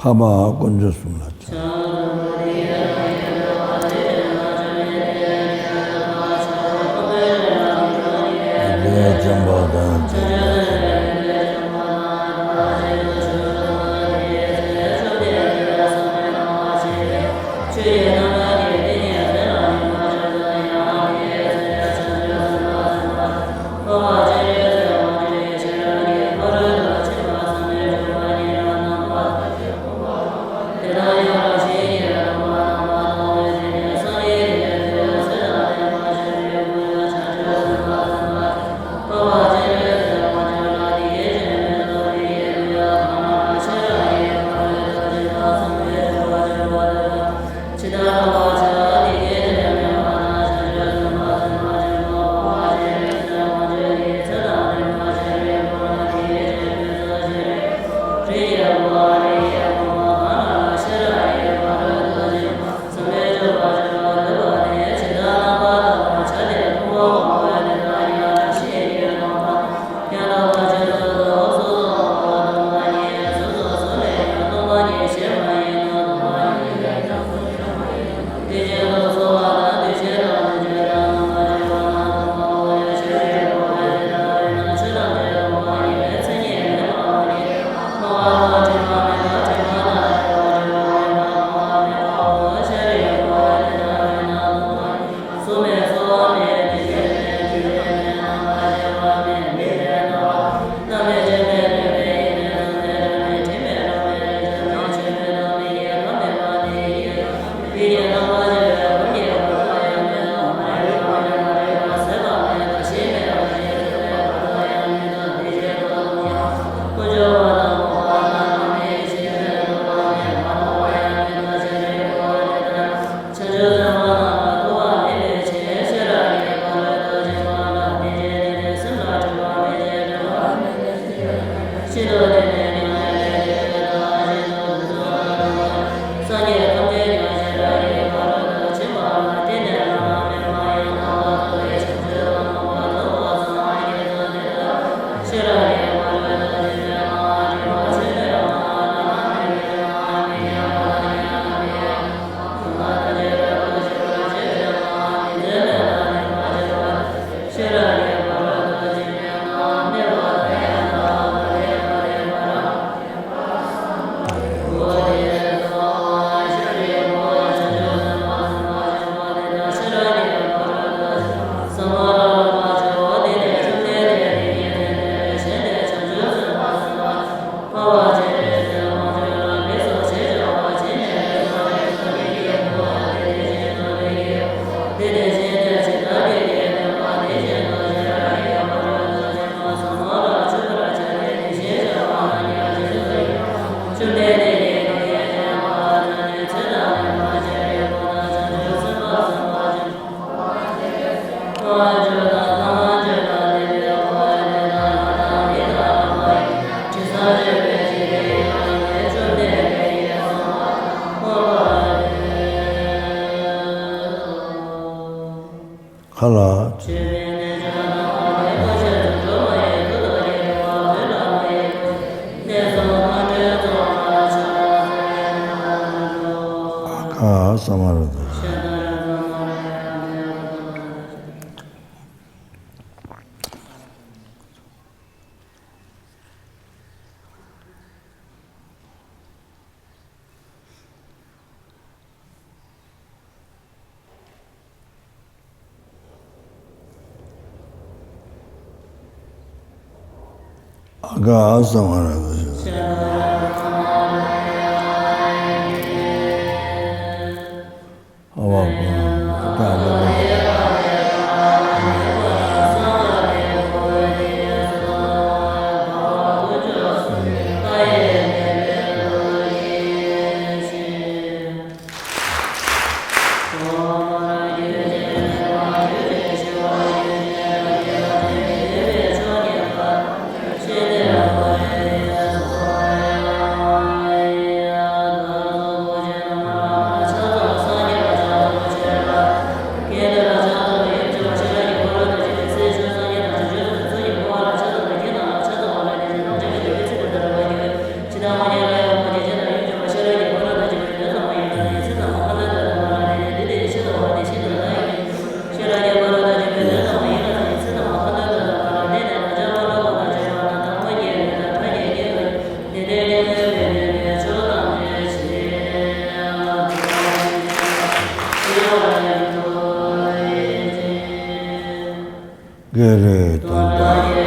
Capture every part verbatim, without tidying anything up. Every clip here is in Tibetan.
འཕགས་པ་དཀོན་མཆོག་གསུམ་ལ་སྐྱབས། དེ་བས་བྱམས་པ་དང་། ཁ་ལ། ཨ་ག་ས་མ་ར་ད། ཨ་ག་ཨ་ས་མ་ར་ད་ཤ། ཨ་བ་ཀུན་ཏ་ལ་ལ། ཀེ་རེ་ཏན་ཏན།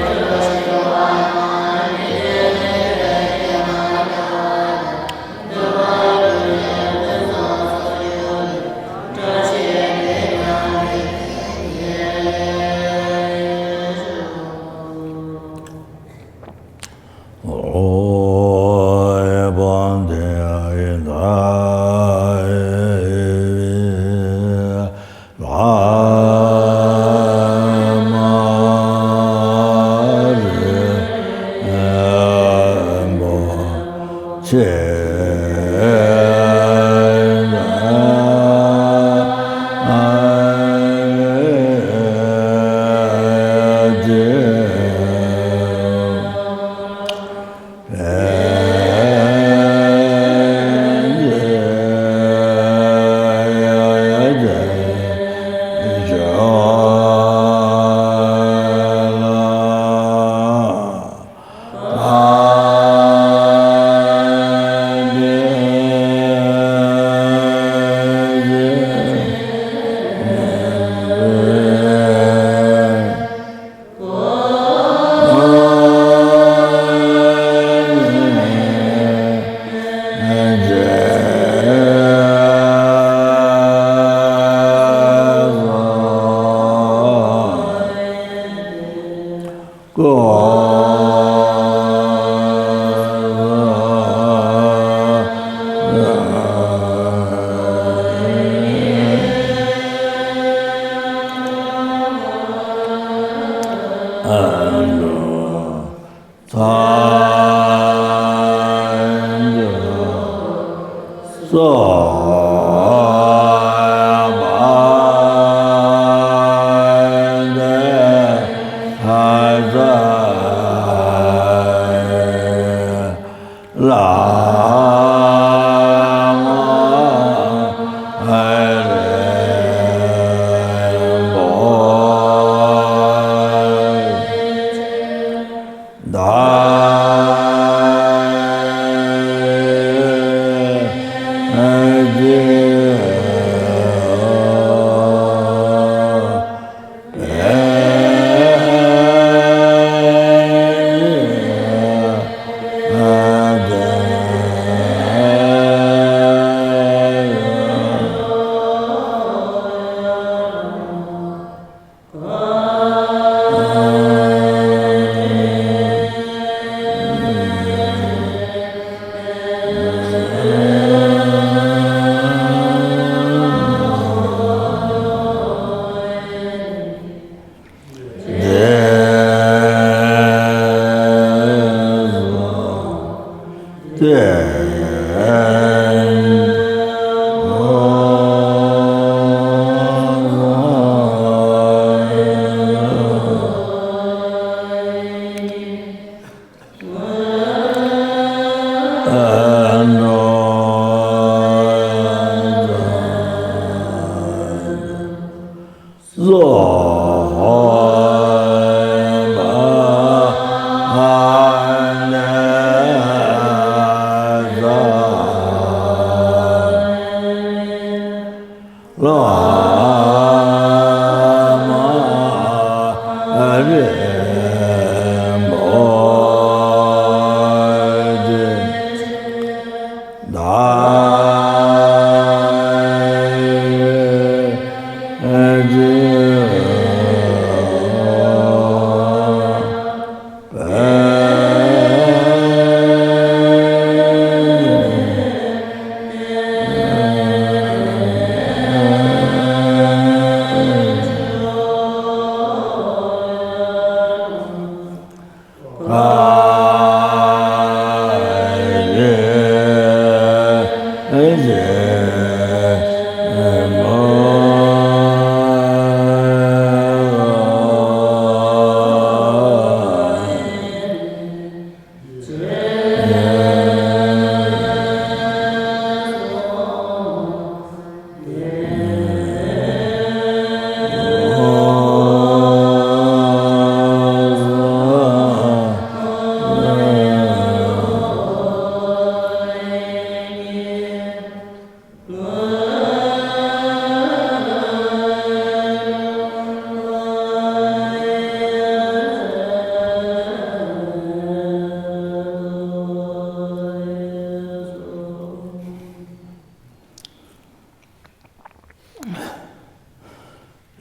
ཏེ།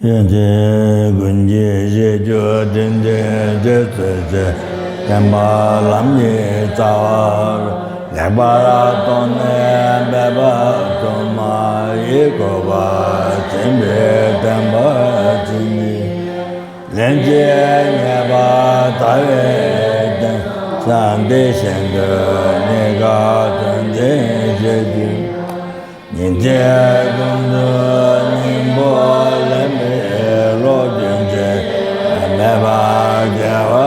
ཡོན་ཏན་ཀུན་གྱི་གཞིར་གྱུར་དྲིན་ཅན་རྗེ་བཙུན་གྱི་བསྟན་པ་ལམ་གྱི་རྩ་བ་རུ་ལེགས་པར་རྟོགས་ནས་འབད་པ་དུ་མ་ཡིས་གོ་བ་བྱིན་པའི་བསྟན་པ་བྱིན་གྱིས་ལན་གཅིག་ངེས་པར་དག་པའི་རྟེན་བསམ་དེ་བཞིན་དུ་གནས་སྐབས་དོན་ཆེན་ཞེས་བརྗོད། ཉིན་མཚན་ཀུན་ཏུ་སྙིང་པོ་ལེན་པའི་བློ་རྒྱུན་ཆད་མེད་པར་རྒྱས་པར་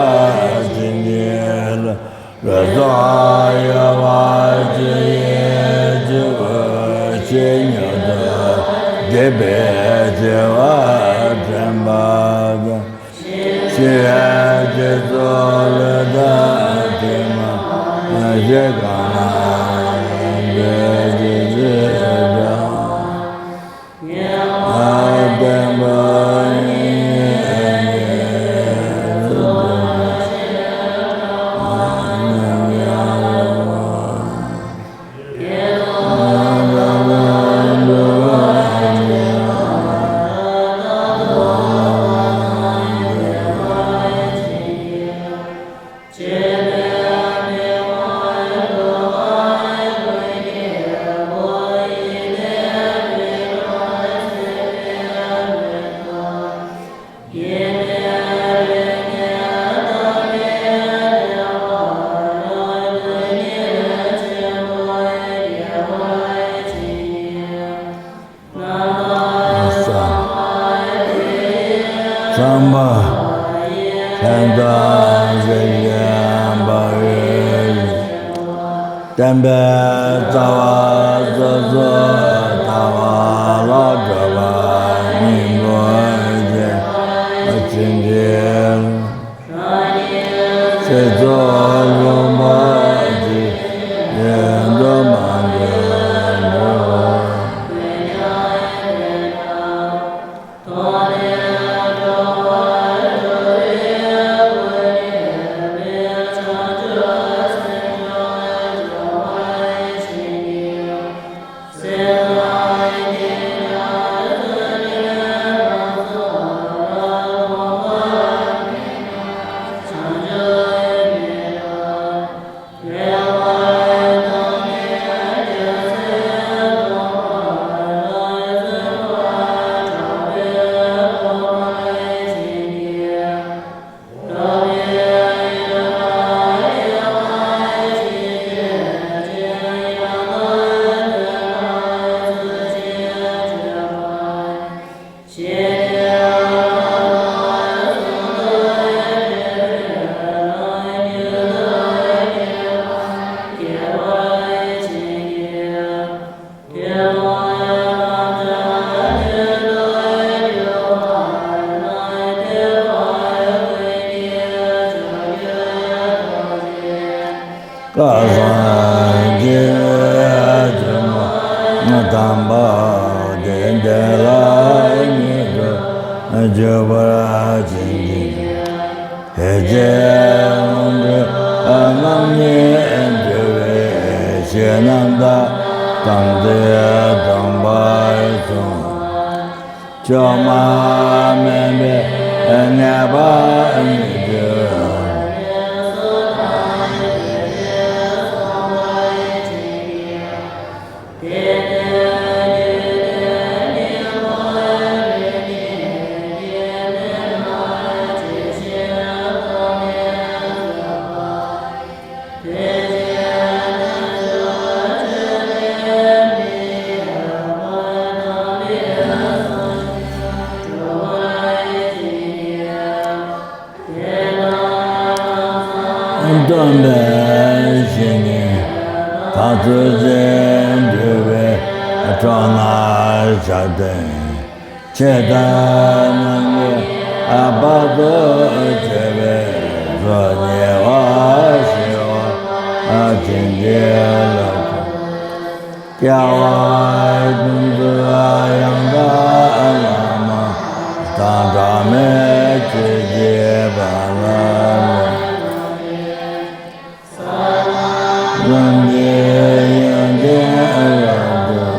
བྱིན་གྱིས་རློབས། རོལ་རྩེད་གཡོ་བ་བཅུ་ཡི་བཅུ་པོ་ཆེས་མྱུར་དུ་རྒྱས་པའི་བྱ་བ་དྲན་པ་དང་། ཤེས་རྒྱ་ཚོགས་ལས་དང་དེ་མ་ཞེས་གང་ན་འདོད་ཀྱི་ཚུལ་དང་། བསྟན་པ་ཉིད་ཚངས་པ་ལྷན་ཐབས་ཀྱི་བར་བའི་བསྟན་པའི་རྩ་བ་སོ་སོར་དག་པ་ལ་སྒྲུབ་པ་སྙིང་པོར་བྱེད་པ་བྱིན་གྱིས་ཚེ་སྲོག་ལུས་པ་གཅིག་ཡོད་དོ་མ་འདོད་འགྲོ། བསྐལ་བཟང་སྐྱེ་བོའི་སྤྱོད་ངན་དམ་པ་དེ། བདེ་ལ་ཉིད་དུ་འཇུག་པར་བྱིན་གྱིས་རློབས། ཕལ་ཆེར་ལོངས་སྤྱོད་རྣམ་གཉིས་གྲོལ་བའི་ཕྱིར། རྣམ་དག་དམ་ཚིག་སྡོམ་པར་བྱུང་། བཅོས་མ་མིན་པའི་ངེས་པ་ཉིད་དུ། སྟོན་པའི་བཤེས་གཉེན་དང་ཚུལ་བཞིན་སྒྲུབ་པའི་ཁྲོད་ན་ཞབས་བརྟན། ཆོས་དང་རྣམ་འགྲེལ་བར་དུ་གཅེས་པའི་གཟུགས། ཉེ་བར་ཞི་བ་བྱིན་གྱིས་བརླབ་ཏུ། སྐྱེ་བ་ཀུན་ཏུ་ཡང་དག་བླ་མ་དང་། གྲངས་མེད་ཆོས་ཀྱི་དཔལ་ལ་བློ། ལམ་གྱི་ཡོན་ཏན་རབ་ཏུ།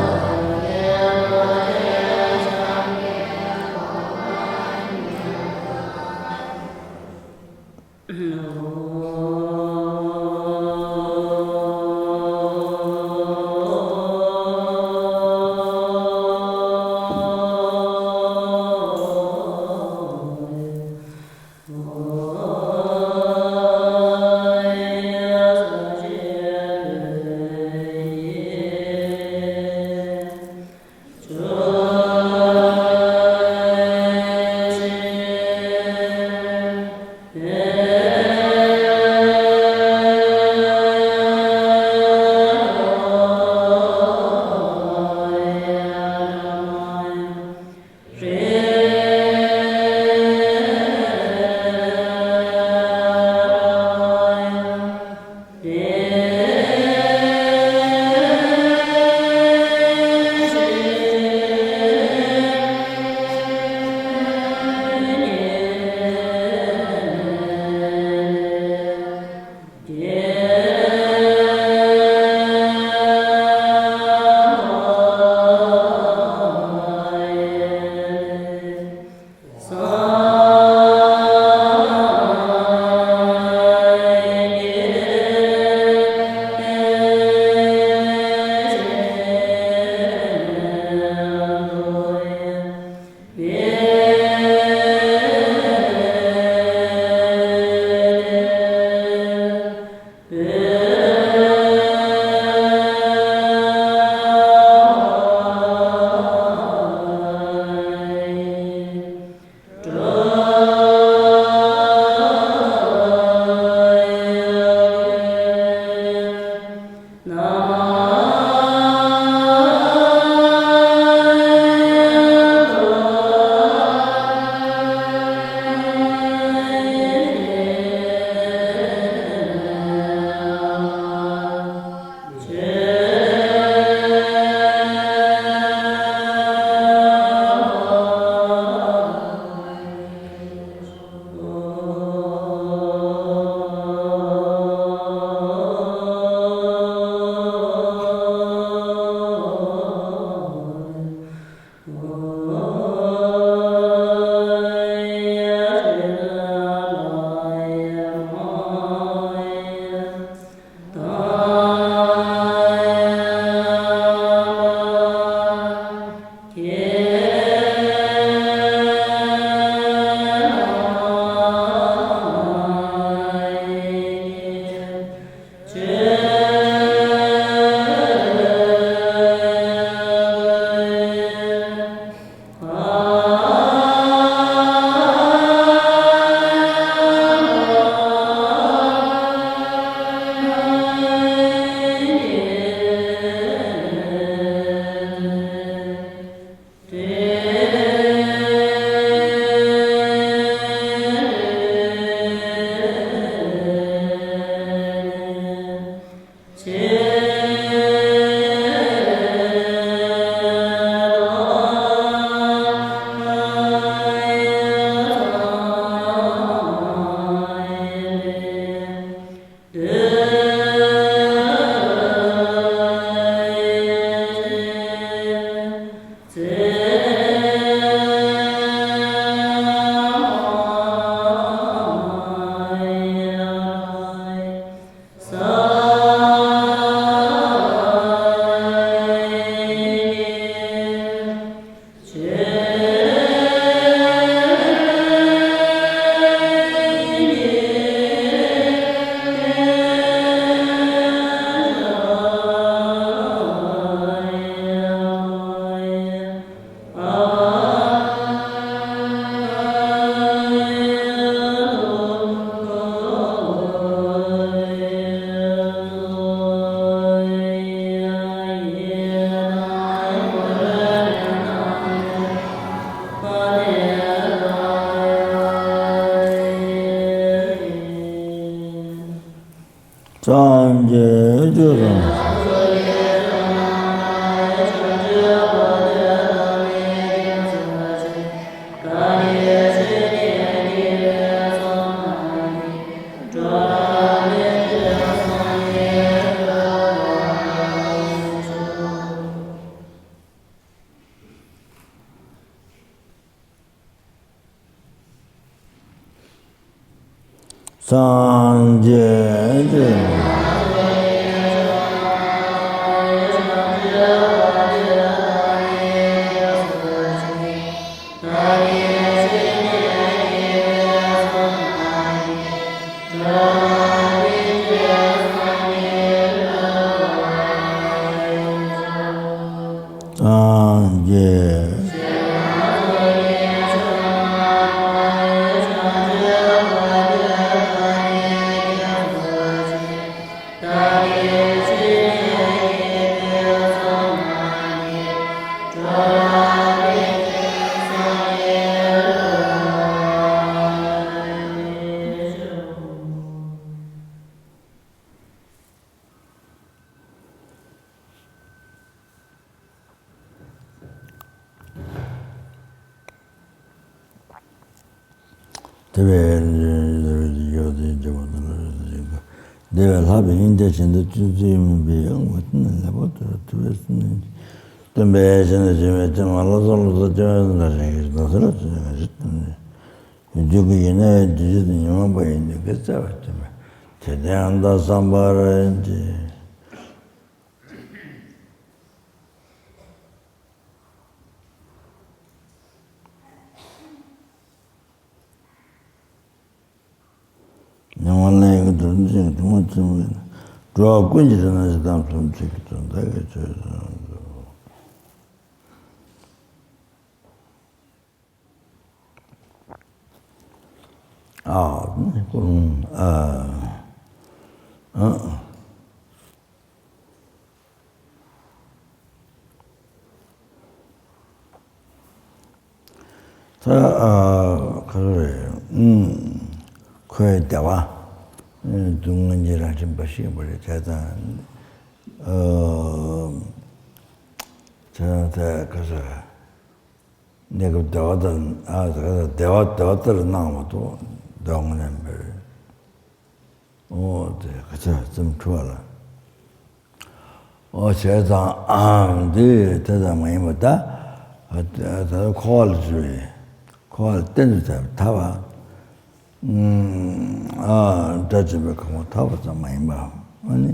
སངས་རྒྱས་ཆོས་དང་། སངས་རྒྱས་ཆོས། སངས་རྒྱས། དེ་བས་འདི་བས་ལྷག་པའི་སྙིང་རྗེ་ཆེན་པོ་ཅི་ཙམ་ཡོད་མིན་པའི་ཡང་བ་དེ་ནི་ལེགས་པར་ཐོས་ཐུབ་པའི་སེམས་ནི་སྟོན་པའི་ཞལ་ནས་བྱོན་པའི་ཚེ་མ་ལ་སོགས་ལ་སོགས་སྐྱེ་བོའི་དོན་དག་གཞན་གྱི་དོན་དག་ལ་སོགས་ཀྱི་ཞིག་དང་། ཡུལ་དུས་ཀྱི་ཡུལ་ན་ཡང་དུས་གཅིག་ཏུ་ཉོན་མོངས་པ་ཡིན་དུས་ཀྱི་བརྩེ་བ་སྟོན་པ་དེ་དོན་དག་བསམ་པར་བྱེད། མྱ་ངན་ལས་འདས་ཀྱི་དོན་ཅན་གྱི་དྲུང་པ་ཆེན་པོ་ཡིན། འགྲོ་བ་ཀུན་གྱི་དོན་དག་ཇི་ལྟར་བསམ་ཚུལ་གྱི་དོན་དག་གི་ཆོས་སུ། ཨ། ཨ། ཨ། ད་ཨ་ག་རེ་རེད། ཨུམ། ཁོའི་བདེ་བ། སྡུག་བསྔལ་གྱི་རང་བཞིན་འབའ་ཞིག་ཡིན་པ་རེད། དེ་དང་། ཨ། དེ་དང་དེ་ག་ཟེར། གནས་སྐབས་བདེ་བ་ལྟར། ཨ། ག་ཟེར། བདེ་བ་བདེ་བ་ལྟར་སྣང་བ་དང་བདེ་བ་དངོས་གནས་མེད་པས། ཨོ་དེ་ག་ཚོད་ཙམ་འཁྲུལ་བ་ལ། ཨོ་བྱས་ཙང་ཨ་འདི་དེ་ཙམ་མ་ཡིན་པ་ད། ད་འཁོར་བ་ལ་འཇུག་པའི་འཁོར་བ་ལ་གཏན་དུ་ཐར་པ། ཨ་དགྲ་བཅོམ་པའི་གོ་འཕང་ཐོབ་པ་ཙམ་མ་ཡིན་པ། ཨ་ནི།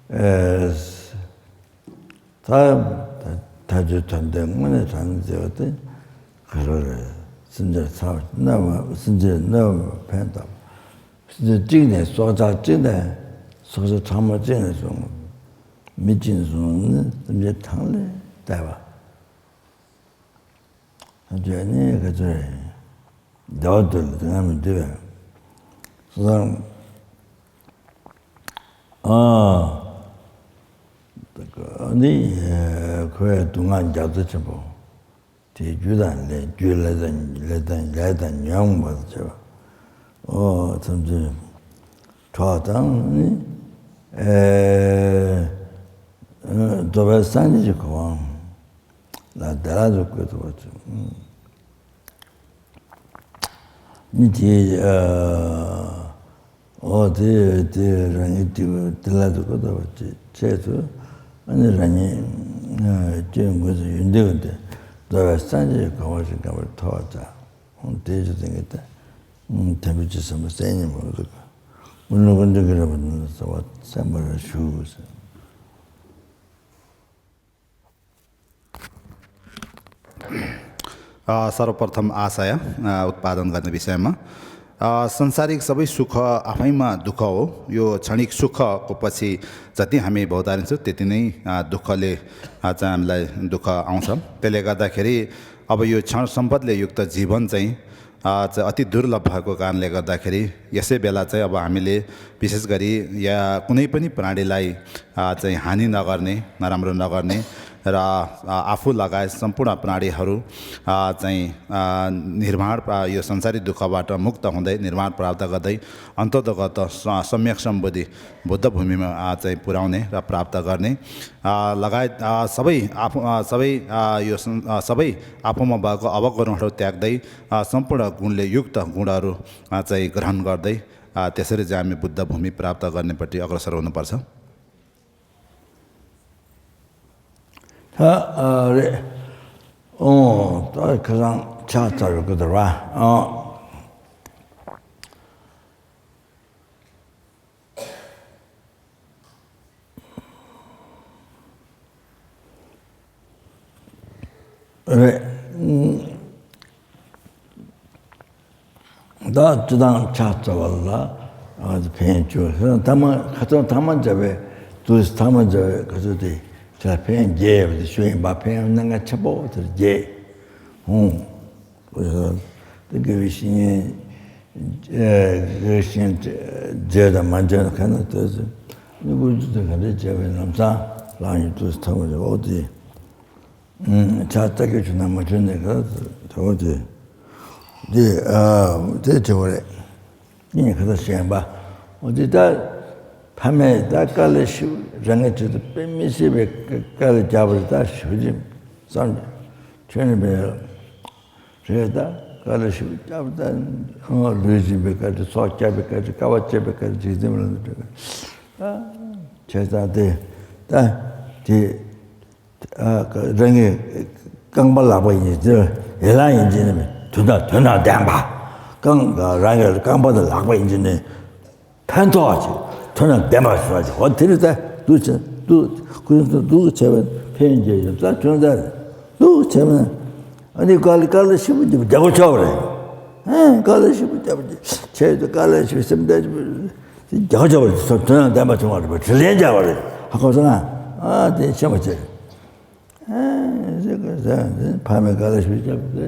ཨེ། ད་ད་ཐར་རྒྱུ་དོན་དེ་དངོས་གནས་དྲང་གནས་མཛད་པ་དེ་ག་རེ་རེད། སེམས་ཅན་ཚར་བ་གནོད་པ། སེམས་ཅན་གནོད་པ་ཕན་བཏགས་པ། སེམས་ཅན་གཅིག་ནས་སྲོག་ཆགས་གཅིག་ནས་སྲོག་ཆགས་ཕྲ་མོ་གཅིག་ནས་བཟུང་། མི་གཅིག་ནས་བཟུང་ནི་སེམས་ཅན་གྲངས་ལས་འདས་པ། ཨ་ཅོ་ནི་ག་ཚོད་རེད། བདེ་བ་འདོད་ལ་དེ་སྔ་མི་འདོད་པས། སོ་སོར། ཨ། ནི་ཁོའི་སྡུག་བསྔལ་རྒྱ་མཚོ་ཆེན་པོ། དེའི་རྒྱུ་དང་ལས། རྒྱུ་ལས་དང་ལས་དང་ལས་དང་ཉོན་མོངས་པ་དང་བཅས་པ། ཨོ་ཐམས་ཅད་གྲོགས་དང་ནི། ཨེ། རྫོགས་པའི་སངས་རྒྱས་ཀྱི་གོ་འཕང་ལ་བདེ་བླག་ཏུ་བཀོད་ཐུབ་པ་ཚུལ། མི་དེས། འོ་དེ་དེ་རང་ཉིད་དེ་དེ་ལ་དུ་ཀོ་ཏོ་བ་ཆེད་དུ། ཨ་ནི་རང་ཉིད་སྐྱོན་ཀུན་སོགས་ཡོན་ཏན་ཀུན་ཏེ་རྫོགས་པའི་སངས་རྒྱས་ཀྱི་གོ་འཕང་ཞིག་ག་བར་ཐོབ་པར་བྱ། འོ་དེ་ཚོ་དེ་གི་ད་དམ་པའི་ཆོས་གསན་པ་གསན་ཉན་པ་ལ་ཀུན་ནས་ཀུན་འདུས་ཀྱི་རེ་བ་འདི་ལ་རྩ་བ་གསན་པར་ཞུ་ཟེར། अ, सर्वप्रथम आशय, अ, उत्पादन गर्ने विषयमा, अ, सांसारिक सबै सुख आफैमा दुःख हो। यो क्षणिक सुखको पछि जति हामी भौतारिन्छौँ, त्यति नै, अ, दुःखले, अ, चाहिँ हामीलाई दुःख आउँछ। त्यसले गर्दाखेरि अब यो क्षण सम्पदले युक्त जीवन चाहिँ, अ, चाहिँ अति दुर्लभ भएको कारणले गर्दाखेरि यसै बेला चाहिँ अब हामीले विशेष गरी या कुनै पनि प्राणीलाई, अ, चाहिँ हानि नगर्ने, नराम्रो नगर्ने र, अ, आफू लगायत सम्पूर्ण प्राणीहरू, अ, चाहिँ, अ, निर्वाण प्रा-, यो संसारी दुःखबाट मुक्त हुँदै निर्वाण प्राप्त गर्दै अन्ततगत स-, सम्यक सम्बुद्धि बुद्ध भूमिमा, अ, चाहिँ पुर्याउने र प्राप्त गर्ने, अ, लगायत, अ, सबै आफू, अ, सबै, अ, यो सं-, अ, सबै आफूमा भएको अवगुणहरू त्याग्दै, अ, सम्पूर्ण गुणले युक्त गुणहरू, अ, चाहिँ ग्रहण गर्दै, अ, त्यसरी चाहिँ हामी बुद्ध भूमि प्राप्त गर्नेपट्टि अग्रसर हुनुपर्छ। ད་ཨ་རེད། ཨོ་ད་ཁ་སང་ཕྱག་འཚལ་བའི་སྐུ་དར་བ། ཨོ། རེད། ད་སྤྱི་བཏང་ཕྱག་འཚལ་བ་ལ་ཨ་ཕན་ཆེ། ཐ་མ་ཁ་སང་ཐ་མ་མཇལ་བའི་དུས་ཐ་མ་མཇལ་བའི་ཁ་སང་དེ་དེ་ལ་ཕན་བརྒྱད་ཡོད་པ་དེ་ཞུ་ཡིན་པ། ཕན་ཡོན་གནད་འགག་ཆེན་པོ་དེ་བརྒྱད། ཧུང་། དེ་དགེ་བའི་བཤེས་གཉེན། ཨེ་དགེ་བའི་བཤེས་གཉེན་བརྗོད་དང་མ་བརྗོད་ན་ཁ་ན་ལྟོས་ཟེར། ནི་ཀུན་སྤྱོད་དེ་ག་འདྲས་བྱས་པའི་ལམ་སང་ལག་གཉིས་ཐོག་ཐོག་མ་རེད། འོ་དེ། ཕྱག་རྩ་བརྒྱད་བྱུང་ན་མ་བྱུང་ནས་ག་དེ་འོ་དེ། དེ་ཨ་དེ་དྲི་བ་རེད། ངས་ག་ཚོད་ཤེས་པ། འོ་དེ་ད་ཕ་མས་ད་དཀའ་ལས་ཞིག་རང་གི་ཆེད་དུ་དཔེ་མི་སྲིད་པའི་དཀའ་ལས་བརྒྱབ་པ་རེད། ད་ཞུ་རྒྱུ་བསམ་ཁྱོད་ནི་བས་རེད། ད་དཀའ་ལས་ཞིག་བརྒྱབ། ད་ལུས་སྦྱིན་པའི་བཀའ་དྲིན། ཚོགས་བསྐྱབ་པའི་བཀའ་དྲིན། དཀའ་བ་སྤྱད་པའི་བཀའ་དྲིན། འཇིག་རྟེན་པ་ལ་འདུལ་བའི་བཀའ་དྲིན། ད་བྱས་ཙང་དེ་ད་དེ། ཨ་རང་གི་རྐང་པ་ལག་པ་ཡིན་ཚེ་ཡན་ལག་ཡིན་གྱི་ནི་དོན་དང་དོན་དང་ལྡན་པ། རྐང་རང་གི་རྐང་པ་དང་ལག་པ་ཡིན་གྱི་ནི་ཕན་ཐོགས་ཅིག་དོན་དང་ལྡན་པ་ཞུ་བ་ཅིག་འོ་དེ་རེད། ད་འདུག་བྱས་འདུག་ཀུན་སློང་འདུག་བྱས་པ་ཕན་རྒྱས་ཡོད་ས་བྱུང་ཚར། འདུག་བྱས་པ་ཨ་ནི་དཀའ་ལས་དཀའ་ལས་ཞིག་པོ་རྒྱག་པ་ཆོག་རེད། ཨ་དཀའ་ལས་ཞིག་པོ་རྒྱག་པ་ཆེད་དུ་དཀའ་ལས་ཞིག་སེམས་ལྡན་རྒྱག་ཆོག་པ་རེད། དོན་དང་ལྡན་པ་བྱུང་བ་རེད་པ། དྲིན་ལན་འཇལ་བ་རེད། ཧ་གོ་སོང་ང་། ཨ་དེ་ཤེས་པ་བྱེད། ཨ་ཟེར་གི་ཟེར་ཟེར། ཕ་མས་དཀའ་ལས་ཞིག་བརྒྱབ་སྟེ།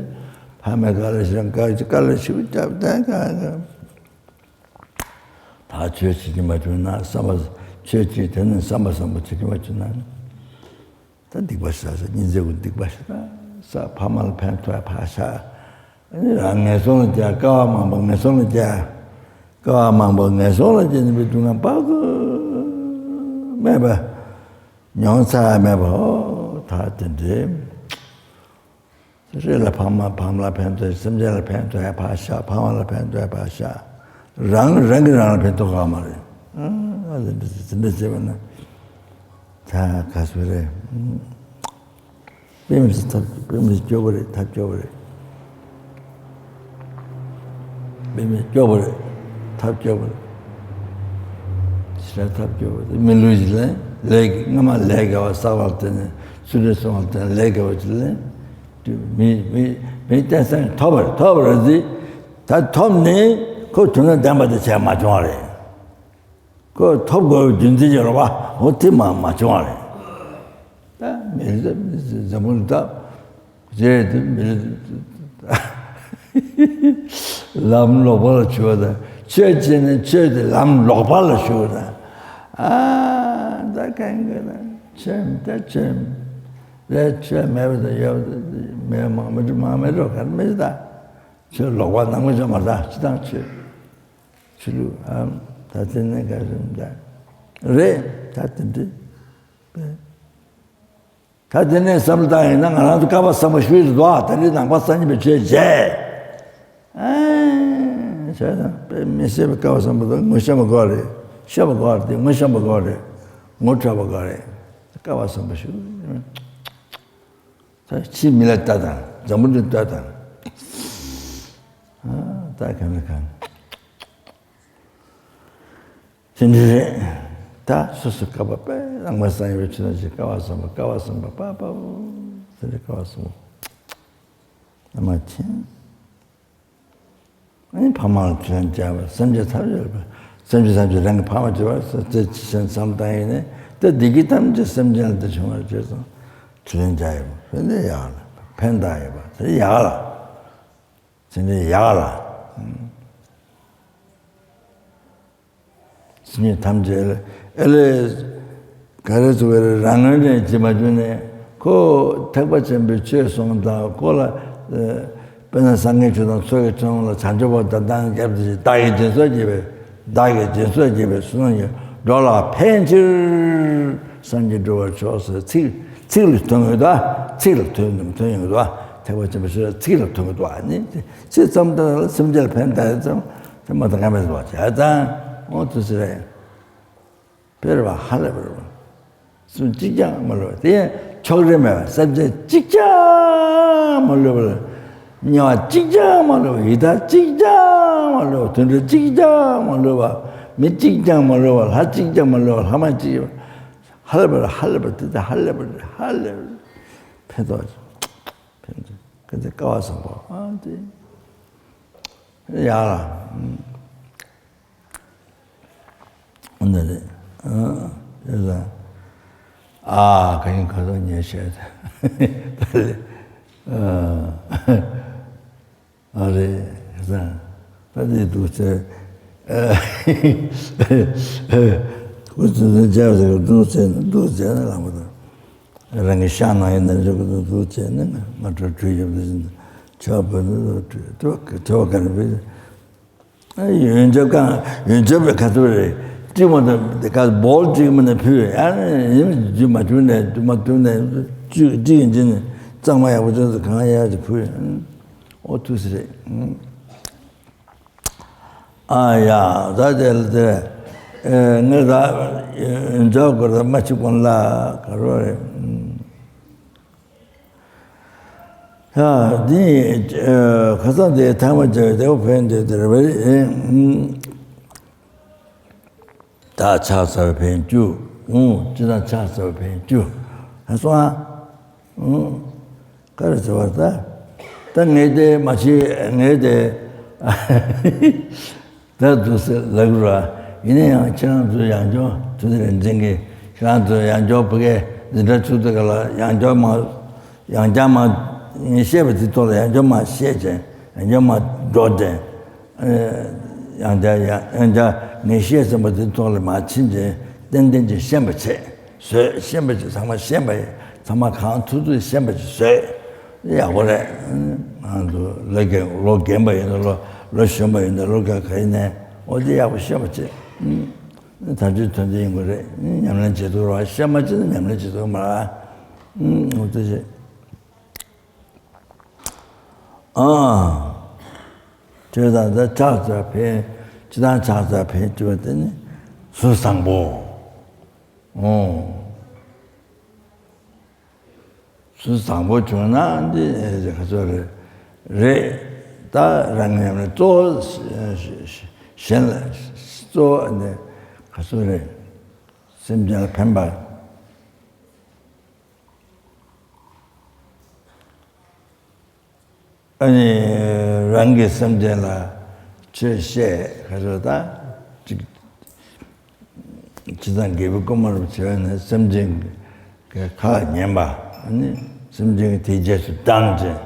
ཕ་མས་དཀའ་ལས་ཞིག་དཀའ་དཀའ་ལས་ཞིག་བརྒྱབ་སྟེ་ག་ག་ད་ཆོས་བྱེད་ཀྱི་མ་བྱུང་ན་བསམ་པ། ཆོས་བྱེད་དེ་ནི་བསམ་པ་བཟང་པོ་བྱེད་ཀྱི་མ་བྱུང་ན། ད་སྡིག་པ་བཤགས་ས། སྙིང་རྗེ་ཀུན་སྡིག་པ་བཤགས་ས། ཕ་མ་ལ་ཕན་ཐོགས་ཡ་ཕར་བཞག་ཨ་ནི་རང་ངན་སོང་ལ་རྒྱག་དཀའ་བ་མང་པོ་ངན་སོང་ལ་རྒྱག་དཀའ་བ་མང་པོ་ངན་སོང་ལ་རྒྱག་ནི་བའི་སྡུག་བསྔལ་དཔག་ཏུ་མེད་པ། མྱོང་ཚར་མེད་པ། ཨོ་ད་དེ་འདྲའི་རེ་ལ་ཕ་མ་ཕ་མ་ལ་ཕན་ཐོགས། སེམས་ཅན་ལ་ཕན་ཐོགས་ཡ་ཕར་བཞག་ཕ་མ་ལ་ཕན་ཐོགས་ཡ་ཕར་བཞག་རང་རང་གིས་རང་ལ་ཕན་ཐོགས་ག་མ་རེད། ཨ་དེ་འདྲ་དེ་འདྲ་བྱས་པ་ན་ད་ག་སུ་རེད། དཔེ་མི་སྲིད་ཐབས་དཔེ་མི་སྲིད་སྐྱོ་པོ་རེད། ཐབས་སྐྱོ་པོ་རེད། དཔེ་མི་སྲིད་སྐྱོ་པོ་རེད། ཐབས་སྐྱོ་པོ་རེད། ཞེ་དྲག་ཐབས་སྐྱོ་པོ་རེད། མི་ལུས་ལ་ལས་ཀྱི་སྔ་མ་ལས་དགེ་བ་བསགས་པར་བརྟེན་ནས་ཚུལ་ཁྲིམས་སྲུང་བར་བརྟེན་ནས་ལས་དགེ་བ་ཅིག་ལས་མི་མི་མི་བསྟན་སེམས་ཐོབ་པ་རེད། ཐོབ་པ་རེད་དེ། ད་ཐོབ་ནས་ཁོ་དོན་དང་ལྡན་པ་དེ་བྱས་མ་བྱུང་བ་རེད། ཁོ་ཐོབ་དགོས་པའི་རྒྱུ་མཚན་ཅིག་ཡོད་རེད་པ། འོ་དེ་མ་མ་བྱུང་བ་རེད། ད་མི་རེ་ཟ་མི་རེ་ཟ་འཛམ་བུ་གླིང་ད་རེད་དེ་མི་རེ་ལམ་ལོག་པ་ལ་ཞུགས་པ་དང་། ཆོས་བྱས་ནས་ཆོས་དེ་ལམ་ལོག་པ་ལ་ཞུགས་པ་དང་། ཨ་ད་གང་གི་ན་ཆོས་ད་ཆོས་ལས་ཆོས་མེད་པ་དང་ཡོད་པ་དང་མེད་མང་མི་འགྲོ་མང་མི་འགྲོ་གར་མི་ད་ཆོས་ལོག་པ་ནང་མི་ཆོས་མ་ད་ཅི་དང་ཆོས། ཆོས་ལུགས་ཨ་ད་དེ་ནས་ག་རེ་འདྲ་རེད། ད་དེ་འདྲ་པས། ད་དེ་ནས་བསམ་བློ་བཏང་ཡིན་ན་ང་རང་ཚོ་བསྐལ་པ་བཟང་པོ་ཞིག་ཏུ་འདུག་ཨ། ད་རེས་ནང་པ་སངས་རྒྱས་པའི་ཆོས་བྱས། ཨེ། བྱས་ཙང་དཔེ་མི་སྲིད་པའི་བསྐལ་པ་བཟང་པོ་དང་ངོ་ཤེས་པ་དགོས་རེད། ཤེས་པ་དགོས་རེད། ངོ་ཤེས་པ་དགོས་རེད། ངོ་འཕྲོད་པ་དགོས་རེད། བསྐལ་པ་བཟང་པོ་ཞིག་ད་ཕྱི་མི་ལ་ལྟ་དང་འཛམ་བུ་གླིང་ལྟ་དང་། ཨ། ད་གང་ལ་གང་། དེ་འདྲ་རེད། ད་སོ་སོ་བསྐལ་པ་དཔེ་ནང་པ་སངས་རྒྱས་པའི་ཆོས་ནང་བཞིན་བསྐལ་པ་བཟང་པོ་བསྐལ་པ་བཟང་པོ་པ་པ་པ། དེ་འདྲ་བསྐལ་པ་བཟང་པོ་ཨ་མ་ཆེན། ཨ་ནི་ཕ་མ་ལ་དྲིན་ལན་འཇལ་བ། སེམས་ཅན་ཐམས་ཅད་ལ་སེམས་ཅན་ཐམས་ཅད་རང་གི་ཕ་མ་བྱེད་པར་སེམས་ཅན་བསམ་བཏང་ཡིན་ནས་དེ་བདེ་སྐྱིད་ཐམས་ཅད་སེམས་ཅན་ལ་དེ་བྱུང་བར་བྱས་ཙང་དྲིན་ལན་འཇལ་ཡོད་པ་དེ་འདྲ་ཡག་ལ་ཕན་བཏགས་ཡོད་པ་དེ་ཡག་ལ། དེ་འདྲ་ཡག་ལ། སེམས་ཅན་ཐམས་ཅད་ཨེ་ལས་ག་རེ་ཟེར་བའི་རང་ངོས་ནས་བྱེད་མ་བྱུང་ནས་ཁོ་ཐེག་པ་ཆེན་པོའི་ཆོས་གསུངས་དང་ཁོ་ལ་དཔེར་ན་སངས་རྒྱས་ཆོས་དང་ཚོགས་ཀྱི་ཆོས་ལ་བྱང་ཆུབ་བར་དང་བདག་གིས་སྦྱིན་སོགས་བགྱིས་པའི་བདག་གིས་སྦྱིན་སོགས་བགྱིས་པའི་བསོད་ནམས་ཀྱིས་འགྲོ་ལ་ཕན་ཕྱིར་སངས་རྒྱས་འགྲུབ་པར་ཤོག་ཟེར་ཚིག་ཚིག་ལ་ཐོན་ཡོད་ད། ཚིག་ལ་ཐོན་ཐོན་ཡོད་ད། ཐེག་པ་ཆེན་པོའི་ཆོས་ཚིག་ལ་ཐོན་ཡོད་ད། ནི་ཚིག་ཙམ་ལྟར་ལ་སེམས་ཅན་ལ་ཕན་བཏགས་ཙམ་དེ་མ་དང་ཁ་མེད་པ་བྱས་ཙང་འོ་དུ་ཟེར་རེད། དཔེ་རེད་པ། ཧ་ལས་པ་རེད་པ། སུ་གཅིག་ཀྱང་མ་ལུས་པ་དེ་ཕྱོགས་རིས་མེད་པ། སེམས་ཅན་གཅིག་ཀྱང་མ་ལུས་པ་ལ། དམྱལ་བ་གཅིག་ཀྱང་མ་ལུས་པ། ཡི་དྭགས་གཅིག་ཀྱང་མ་ལུས་པ། དུད་འགྲོ་གཅིག་ཀྱང་མ་ལུས་པ། མི་གཅིག་ཀྱང་མ་ལུས་པ། ལྷ་གཅིག་ཀྱང་མ་ལུས་པ། ལྷ་མ་གཅིག་ཧ་ལས་པ་རེད། ཧ་ལས་པ་དེ་དེ་ཧ་ལས་པ་རེད། ཧ་ལས་པ་ཕན་ཐོགས་ཕན་ཐོགས་སྐལ་བ་བཟང་པོ་ཨ་དེ་ཡག་ལ། འདི་རེད། ཨ། དེ་ལ། ཨ། ག་ཡིན་ག་ཚོད་ཉེས་བཤད་དེ། ཨ། ཨ་རེད། ད་དེ་འདུག་ཚེ། ཨ། ཁོ་ཚོ་འདི་འཇགས་ཟེར་འདུག་ཚེ་འདུག་ཚེ་ནི་ལངས་པ་དང་། རང་གི་ཤག་ནང་ཡིན་ན་འཇོག་གི་འདུག་ཚེ་ནི་ང་གྲོ་གྲོས་ཡོད་པ་ཞིག་ཆོག་པ་འདུག་གྲོས་གྲོས་ག་རེ་བས། ཡོན་ཆབ་གང་ཡོན་ཆབ་པའི་ཁ་ཐུག་རེད། སྤྲིག་མ་དང་དེ་ག་སྦོལ་སྤྲིག་མ་ནས་ཕུལ་ཡང་ཡིན་རྒྱུ་མ་བྱུང་ནས་རྒྱུ་མ་བྱུང་ནས་སྤྲིག་སྤྲིག་ཡིན་ཅི་ནས་གཙང་མ་ཡག་པོ་བྱུང་ཚེ་གང་ཡག་ཅིག་ཕུལ་ཡང་ཨོ་ཐུགས་སྲས་རེད། ཨ་ཡ་ད་དེ་ལ་དེ་ངས་ད་ཡོན་ཆབ་སྐོར་ད་མ་ཕྱི་གོང་ལ་ག་རོ་རེད། ཡ། འདི་ཁ་སང་དེ་ཐ་མ་བྱ་བའི་དེ་བ་ཕན་དེ་དེར་བས། ད་ཕྱག་འཚལ་བའི་ཕན་བཅུ། ཨུ། ཅི་དང་ཕྱག་འཚལ་བའི་ཕན་བཅུ། ཧ་སོང་ཨ། ཨུ། ག་རེ་ཟེར་བ་ད། ད་ངས་དེ་མ་བྱེད་ངས་དེ། ད་འདུག་སེ་ལབ་ར། ཡིན་ན་ཡང་ཁྱེད་རང་ཚོའི་ཡང་སྐྱར་དུ་དེ་རེ་འཛིན་གྱི་ཁྱེད་རང་ཚོའི་ཡང་སྐྱར་བུ་གའི་འཛིན་གྲྭ་ཚུགས་དུས་ག་ལ་ཡང་སྐྱར་མ་ཡང་བསྐྱར་མ་ངས་བཤད་པ་དེ་ཐོག་ལ་ཡང་སྐྱར་མ་བཤད་ཅིང་ཡང་སྐྱར་མ་སྒྲོག་ཅིང་། ཡང་བསྐྱར་ཡང་ཡང་བསྐྱར་ངས་བཤད་ཟིན་པ་དེ་ཐོག་ལ་མ་ཕྱིན་ཅིང་ཏན་ཏན་གྱིས་ཤེས་པ་བྱེད། བཟོས་ཤེས་པ་བྱེད། ཚང་མ་ཤེས་པ་ཡིན། ཚང་མ་གང་ཐུབ་ཐུབ་ཤེས་པ་བྱེད་བཟོས། ཡག་པོ་རེད། ང་ཚོ་ལོ་རྒན་ལོ་རྒན་པ་ཡིན་ན་ལོ་ལོ་གཞོན་པ་ཡིན་ན་ལོ་རྒན་ག་ཡིན་ནའི་འོ་དེ་ཡག་པོ་ཤེས་པ་བྱེད། ད་ཆོས་དོན་དེ་ཡིན་དགོས་རེད། ཉམས་ལེན་བྱེད་ཐུབ་རོགས། ཤེས་མ་བྱེད་ན་ཉམས་ལེན་བྱེད་ཐུབ་མ་རེད། འོ་དེ་བྱེད། ཨ། དེ་དང་ད་ཕྱག་འཚལ་ཕན་ཅི་དང་ཕྱག་འཚལ་ཕན་ཅི་བ་དེ་ནི་གཟུགས་བཟང་པོ། ཨོ། གཟུགས་བཟང་པོ་བྱུང་ན་འདི་ག་ཚོད་རེད། རེད། ད་རང་ཉམས་ལེན་གཙོ་བོ་གཞན་ལ་གཙོ་བོ་འདི་ག་ཚོད་རེད། སེམས་ཅན་ལ་ཕན་པ། ཨ་ནི་རང་གི་སེམས་ཅན་ལ་ཆོས་བཤད་ག་ཚོད་ད་ཅིག་ཇི་ལྟར་དགེ་བའི་བསྐུལ་མ་རུ་བྱས་ནས་སེམས་ཅན་གྱི་ཁ་ལ་ཉན་པ། ཨ་ནི་སེམས་ཅན་གྱི་དེ་རྗེས་སུ་འབྲང་ཅིང་།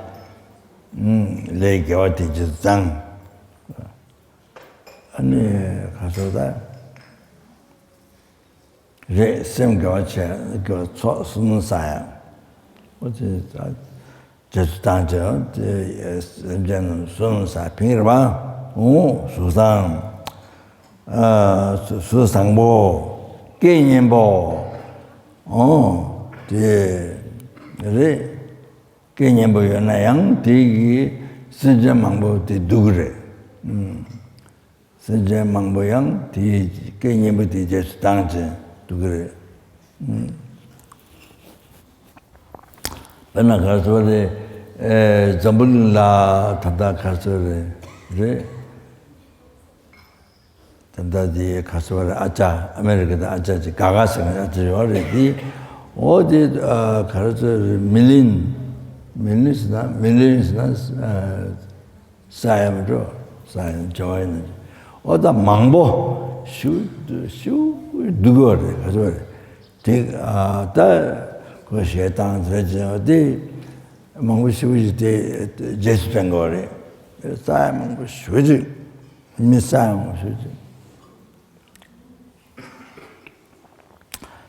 ལས་དགེ་བ་དེ་རྗེས་སུ་བཟང་། ཨ་ནི་ག་ཚོད་ད། རེད། སེམས་དགེ་བ་བྱས་དགེ་བ་ཚོགས་བསོད་ནམས་བསགས་ཡ། ཨོ་དེ་ད་རྗེས་སུ་འབྲང་བྱས་དེ་སེམས་ཅན་རྣམས་བསོད་ནམས་བསགས་ཕིང་རེད་པ། ཨོ་གཟུགས་བཟང་། ཨ་གཟུགས་བཟང་པོ། སྐད་སྙན་པོ། ཨོ་དེ་ རེད། སྐད་སྙན་པོ་ཡོད་ན་ཡང་དེ་གི་སེམས་ཅན་མང་པོ་དེ་སྡུག་གི་རེད། ཨུམ། སེམས་ཅན་མང་པོ་ཡང་དེའི་སྐད་སྙན་པོ་དེའི་རྗེས་སུ་འབྲངས་བྱས་འདུག་གི་རེད། ཨུམ། དཔེར་ན་ག་རེ་ཟེར་བ་རེད། ཨེ། འཛམ་བུ་གླིང་ལ་ད་ལྟ་ག་རེ་ཟེར་བ་རེད། རེད། ད་ལྟ་དེ་ག་རེ་ཟེར་བ་རེད། ཨ་ཅག་ཨ་མེ་རི་ཀ་དང་ཨ་ཅག་ཅིག་ག་ག་ཟེར་མཁན་ཨ་ཅག་ཡོད་རེད་དེ། འོ་དེ། ཨ། ག་རེ་ཟེར་རེད། མི་ལིན། མི་ལིན་ཟེར་ན་མི་ལིན་ཟེར་ན། ཨ། ས་ཡ་མི་འགྲོ། ས་ཡ་བྱ་བ་ཡིན་ན། ཨོ་ད་མང་པོ་ཞུ་ཞུ་འདུག་གི་རེད། ག་ཚོད་རེད་དེ། ཨ། ད་ཁོ་ཞེ་སྡང་ཟེར་གྱི་དེ་མང་པོ་ཞུ་ཞིག་དེ་རྗེས་སུ་དྲན་དགོས་རེད། ས་ཡ་མང་པོ་ཞུ་ཅིག་མི་ས་ཡ་མང་པོ་ཞུ་ཅིག་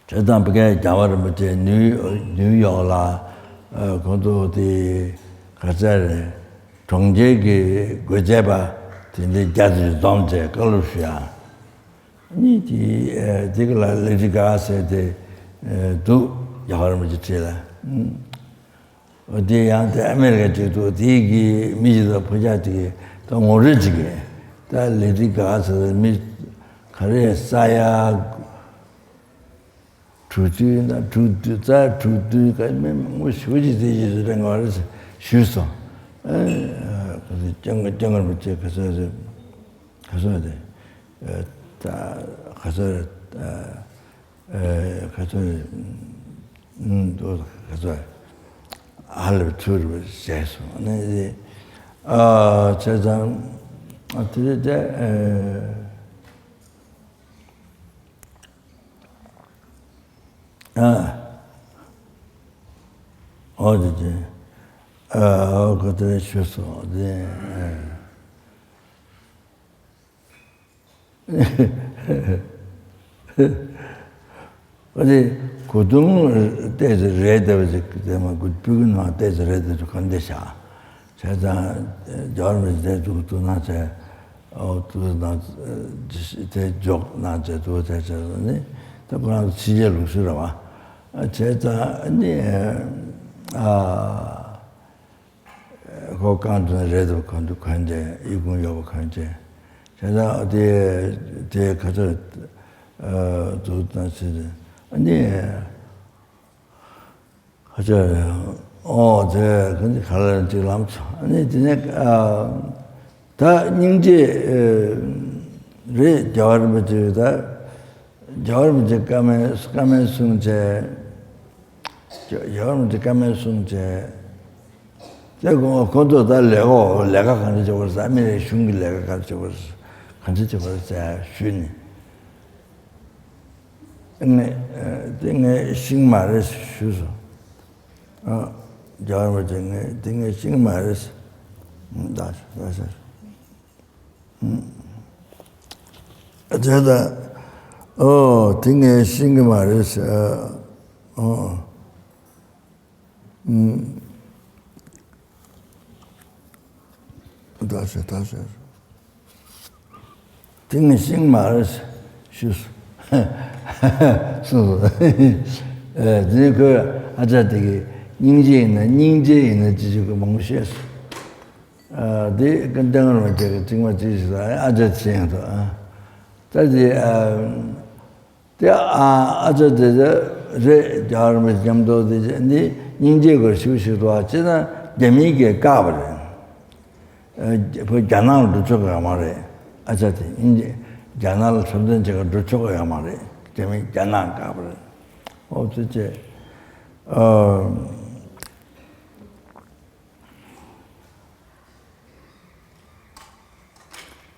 བྱས་ཙང་ཕ་གིའི་རྒྱལ་བ་རིན་པོ་ཆེ་ནིའུ་ནིའུ་ཡོག་ལ། ཨ། ཁོང་ཚོ་དེ་ག་ཚད་རེད། གྲོང་ཁྱེར་གྱི་འགོ་བྱེད་པ་དེ་འདྲའི་རྒྱ་ཆེ་འཛོམས་བྱས་བཀའ་སློབ་ཞུ་ཡ། ནི་དེ། ཨ། དེ་ག་ལ་ལེ་ཌི་ག་ག་ཟེར་དེ། ཨ། འདུག་རྒྱལ་བ་རིན་པོ་ཆེ་ཁྲིད་ལ། ཨ། དེ་ཡང་དེ་ཨ་མེ་རི་ཀ་གཅིག་ཏུ་དེ་གི་མི་གཅིག་དང་ཕོ་རྒྱས་དེ་གི་ད་ངོ་རེ་གཅིག་གི་ད་ལེ་ཌི་ག་ག་ཟེར་མི་ག་རེ་ས་ཡ་དྲུག་ཅུ་ན་དྲུག་བདུན་རྩ་དྲུག་བདུན་ག་མི་མང་པོ་ཞེ་པོ་ཅིག་དེ་རྗེས་སུ་དྲན་དགོས་རེད་ཞུས་སོང་། ཨ། ཁོ་ཚོས་སྐྱབས་མགོན་སྐྱབས་མགོན་རིན་པོ་ཆེ་ག་ཚོད་རེད། ག་ཚོད་རེད། ཨ། ད་ག་ཚོད་རེད། ཨ། ཨེ། ག་ཚོད། ཨུམ། དུ་ག་ཚོད། ཧ་ལས་པའི་ཚུལ་རེད་བྱས་སོང་ནི། ཨ། བྱས་ཙང་། ཨ། དེ་རེད་དེ། ཨེ། ཨ། འོ་དེ་དེ། ཨ། འོ་ག་དེ་ཞུས་སོང་དེ། ཨེ། ཨ་ནི་གོ་དུང་ཏོག་ཙམ་རེད་བསྡད་པ་ཅིག་དེ་མ་གུ་སྤུ་གུ་ནང་ཏོག་ཙམ་རེད་བསྡད་པ་གང་བདེ་བྱ། བྱས་ཙང་རྒྱལ་བ་རིན་པོ་ཆེ་དེ་འདུག་འདུག་གནང་བྱས། ཨོ་འདུག་གནང་། དེ་འཇོག་གནང་བྱས་འདུག་བྱས་བྱས་ནི་ད་ཁོ་རང་ཚོ་ཕྱི་རྒྱལ་ལུགས་སྲོལ་རེད་བ། བྱས་ཙང་ཨ་ནི། ཨ། ཁོ་རྐང་བཙུན་རེད་འདུག་གོན་འདུག་གོན་ཏེ་ཨི་ཁུང་ཡོད་པ་གོན་ཏེ། བྱས་ཙང་དེ་དེ་ག་ཚོད། ཨ། འདུག་བཏང་ཕྱིན་ཏེ་ཨ་ནི་ག་ཚོད། ཨོ་དེ་ག་ནི་ག་ལ་ཅིག་ལམ་སོང་། ཨ་ནི་དེ་ནས། ཨ། ད་སྙིང་རྗེ་རེད། རྒྱལ་བ་རིན་པོ་ཆེ་ད། རྒྱལ་བ་རིན་པོ་ཆེ་བཀའ་མོལ་བཀའ་མོལ་གསུངས་བྱས། རྒྱལ་བ་རིན་པོ་ཆེ་བཀའ་མོལ་གསུངས་བྱས། དེ་ཁོ་ཁོ་ཚོ་ད་ལས་ཁོ་ལས་ཀ་གང་འདྲ་བྱེད་དགོས་རེད་ཟེར། ཨ་མི་རི་ཀའི་གཞུང་གི་ལས་ཀ་གང་འདྲ་བྱེད་དགོས་རེད་གང་འདྲ་བྱེད་དགོས་རེད་ཟེར་ཞུས་ནས། ངས་དེ་ངས་ཤེས་ཀྱི་མ་རེད་ཞུས་སོང་། ཨ། རྒྱལ་བ་རིན་པོ་ཆེ་ངས་དེ་ངས་ཤེས་ཀྱི་མ་རེད། ད་ད་ད། དེ་ལྟ། ཨོ་དེ་ངས་ཤེས་ཀྱི་མ་རེད་ཟེར། ཨོ། ཨུམ། ད་ཟེར་ད་ཟེར། དེ་ངས་ཤེས་ཀྱི་མ་རེད་ཟེར་ཞུས་སོང་། ཨེ། དེ་ནས་ཁོས་ཨ་ཅག་དེ་གིས་སྙིང་རྗེ་ཡིན་ན་སྙིང་རྗེ་ཡིན་ན་ཅི་ཞིག་གི་མང་པོ་བཤད་སོང་། ཨ། དེ་ཀུན་བསྟན་རིན་པོ་ཆེ་གི་ཚིག་མ་ཅི་ཞིག་ལ་ཨ་ཅག་ཅི་ཡང་དུ། ཨ། ད་དེ། ཨ། ཨ་ཅག་དེ་དེ་རེད། རྒྱལ་བ་རིན་པོ་ཆེ་མཉམ་དུ་དེ་འདི་སྙིང་རྗེ་དགོས་ཞིག་ཞིག་འདུག་བ། ཅི་ན་རྒྱ་མིའི་གིས་བཀག་པ་རེད། ཨ། བོད་རྒྱ་ནག་ལ་འགྲོ་ཆོག་གི་ཡོད་མ་རེད། ཨ་ཅག་དེ་སྙིང་རྗེ་རྒྱ་ནག་ལ་འཁྲབ་སྟོན་བྱེད་གར་འགྲོ་ཆོག་གི་ཡོད་མ་རེད། རྒྱ་མི་རྒྱ་ནག་བཀག་པ་རེད། ཨོ་དེ་ཅེ། ཨ།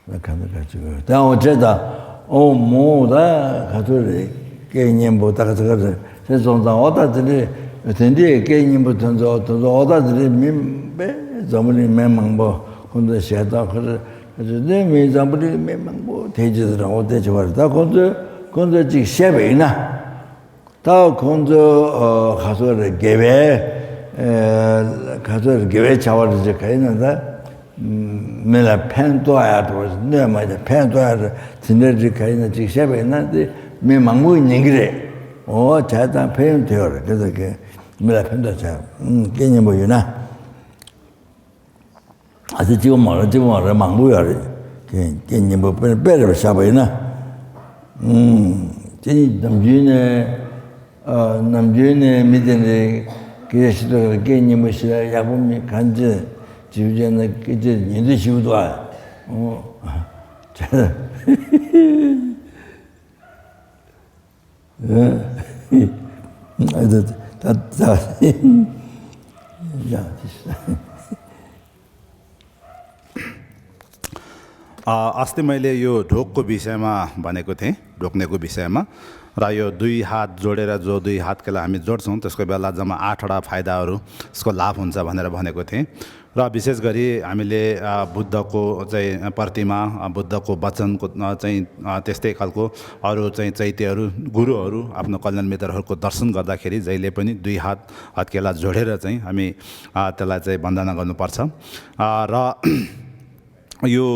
ད་ག་འདྲ་ག་ཅིག་ད་འོ་བྱས་ད། ཨོ་མོ་ད་ག་ཚོད་རེད། སྐད་སྙན་པོ་ད་ག་ཚོད་ག་ཚོད་དེ་སོང་ཙང་། ཨོ་ད་དེ་འདྲའི་དེ་འདྲའི་སྐད་སྙན་པོ་དེ་ཚོ་དེ་ཚོ་ཨོ་ད་དེ་འདྲའི་མི་དཔེ་འཛམ་བུ་གླིང་མི་མང་པོ་ཁོང་ཚོ་ཞལ་ཏ་ཁོ་ཚོ་ག་ཚོད་དེ་མི་འཛམ་བུ་གླིང་མི་མང་པོ་དེ་ཅི་ཟེར་ཨོ་དེ་བྱས་པ་རེད། ད་ཁོང་ཚོས་ཁོང་ཚོས་ཅིག་བཤད་པ་ཡིན་ན། ད་ཁོང་ཚོ་ཨ་ག་ཚོད་རེད། དགེ་བའི་ཨ་ག་ཚོད་རེད། དགེ་བའི་བྱ་བ་རེད་ཅེས་ག་ཡིན་ན་ད་མི་ལ་ཕན་ཐོགས་ཡག་འགྲོ་གནོད་མ་བྱས་ཕན་ཐོགས་ཡག་རེད། དེ་འདྲ་རེད། ག་ཡིན་ན་ཅིག་བཤད་པ་ཡིན་ན་དེ་མི་མང་པོས་ཉན་གི་རེད། འོ་བྱས་ཙང་ཕན་ཡོན་དེ་ཡོད་རེད། དེ་ཚོ་གི་ མི་ལ་ཕན་ཐོགས་བྱ། ཨུམ། སྐད་སྙན་པོ་ཡོད་ན། ཨ་ཙི་གཅིག་པོ་མ་རེད། གཅིག་པོ་མ་རེད། མང་པོ་ཡོད་རེད། སྐད་སྙན་པོ་དཔེ་དཔེ་རེད་པ། བཞག་པ་ཡིན་ན། ཨུམ། དེ་ནི་ནམ་རྒྱུན་ནས། ཨ། ནམ་རྒྱུན་ནས་མི་དེ་འདྲའི་སྐད་ཆ་ཞིག་ལ། སྐད་སྙན་པོ་ཞིག་ལ་ཡག་པོ་མི་གང་ཅི་ཅིག་བྱས་ན། སྐད་ཆ་ཉན་དུས་ཞིག་འདུག་ཨ། ཨོ། ད་ད་ད། ཡ། अ, अस्ति मैले यो ढोगको विषयमा भनेको थिएँ, ढोग्नेको विषयमा। र यो दुई हात जोडेर, जो दुई हातको लागि हामी जोड्छौँ, त्यसको बेला जम्मा आठवटा फाइदाहरू, यसको लाभ हुन्छ भनेर भनेको थिएँ। र विशेष गरी हामीले, अ, बुद्धको चाहिँ प्रतिमा, अ, बुद्धको वचनको, अ, चाहिँ, अ, त्यस्तै खालको अरू चाहिँ चैत्यहरू, गुरुहरू, आफ्नो कल्याण मित्रहरूको दर्शन गर्दाखेरि जहिले पनि दुई हात हत्केला जोडेर चाहिँ हामी, अ, त्यसलाई चाहिँ वन्दना गर्नुपर्छ। अ, र यो,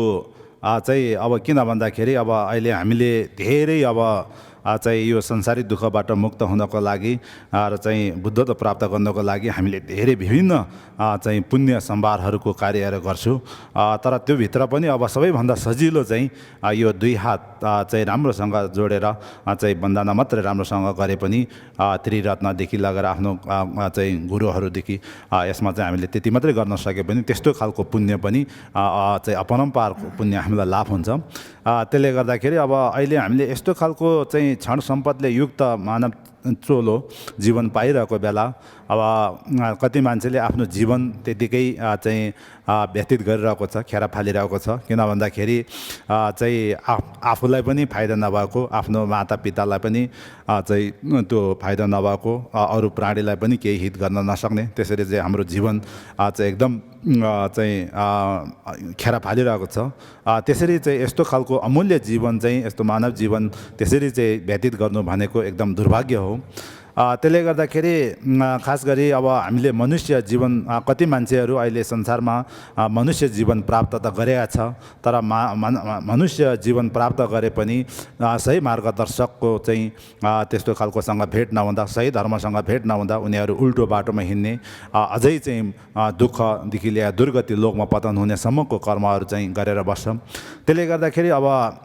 अ, चाहिँ अब किन भन्दाखेरि, अब अहिले हामीले धेरै अब, अ, चाहिँ यो संसारिक दुःखबाट मुक्त हुनको लागि, अ, र चाहिँ बुद्धत्व प्राप्त गर्नको लागि हामीले धेरै विभिन्न, अ, चाहिँ पुण्य सम्भारहरूको कार्यहरू गर्छु। अ, तर त्योभित्र पनि अब सबैभन्दा सजिलो चाहिँ, अ, यो दुई हात, अ, चाहिँ राम्रोसँग जोडेर, अ, चाहिँ वन्दना मात्रै राम्रोसँग गरे पनि, अ, त्रिरत्नदेखि लगेर आफ्नो, अ, अ, चाहिँ गुरुहरूदेखि, अ, यसमा चाहिँ हामीले त्यति मात्रै गर्न सके पनि त्यस्तो खालको पुण्य पनि, अ, अ, चाहिँ अपरम्पार पुण्य हामीलाई लाभ हुन्छ। अ, त्यसले गर्दाखेरि अब अहिले हामीले यस्तो खालको चाहिँ क्षण सम्पदले युक्त मानव चोलो जीवन पाइरहेको बेला, अब, अ, कति मान्छेले आफ्नो जीवन त्यतिकै, अ, चाहिँ, अ, व्यतीत गरिरहेको छ, खेर फालिरहेको छ। किन भन्दाखेरि, अ, चाहिँ आफ-, आफूलाई पनि फाइदा नभएको, आफ्नो मातापितालाई पनि, अ, चाहिँ त्यो फाइदा नभएको, अ, अरू प्राणीलाई पनि केही हित गर्न नसक्ने, त्यसरी चाहिँ हाम्रो जीवन, अ, चाहिँ एकदम, अ, चाहिँ, अ, खेर फालिरहेको छ। अ, त्यसरी चाहिँ यस्तो खालको अमूल्य जीवन चाहिँ, यस्तो मानव जीवन त्यसरी चाहिँ व्यतीत गर्नु भनेको एकदम दुर्भाग्य हो। अ, त्यसले गर्दाखेरि, अ, खास गरी अब हामीले मनुष्य जीवन, अ, कति मान्छेहरू अहिले संसारमा, अ, मनुष्य जीवन प्राप्त त गरेका छ, तर मा-, मन-, मनुष्य जीवन प्राप्त गरे पनि, अ, सही मार्गदर्शकको चाहिँ, अ, त्यस्तो खालकोसँग भेट नहुँदा, सही धर्मसँग भेट नहुँदा उनीहरू उल्टो बाटोमा हिँड्ने, अ, अझै चाहिँ, अ, दुःखदेखि लिएर दुर्गति लोकमा पतन हुनेसम्मको कर्महरू चाहिँ गरेर बस्छ। त्यसले गर्दाखेरि अब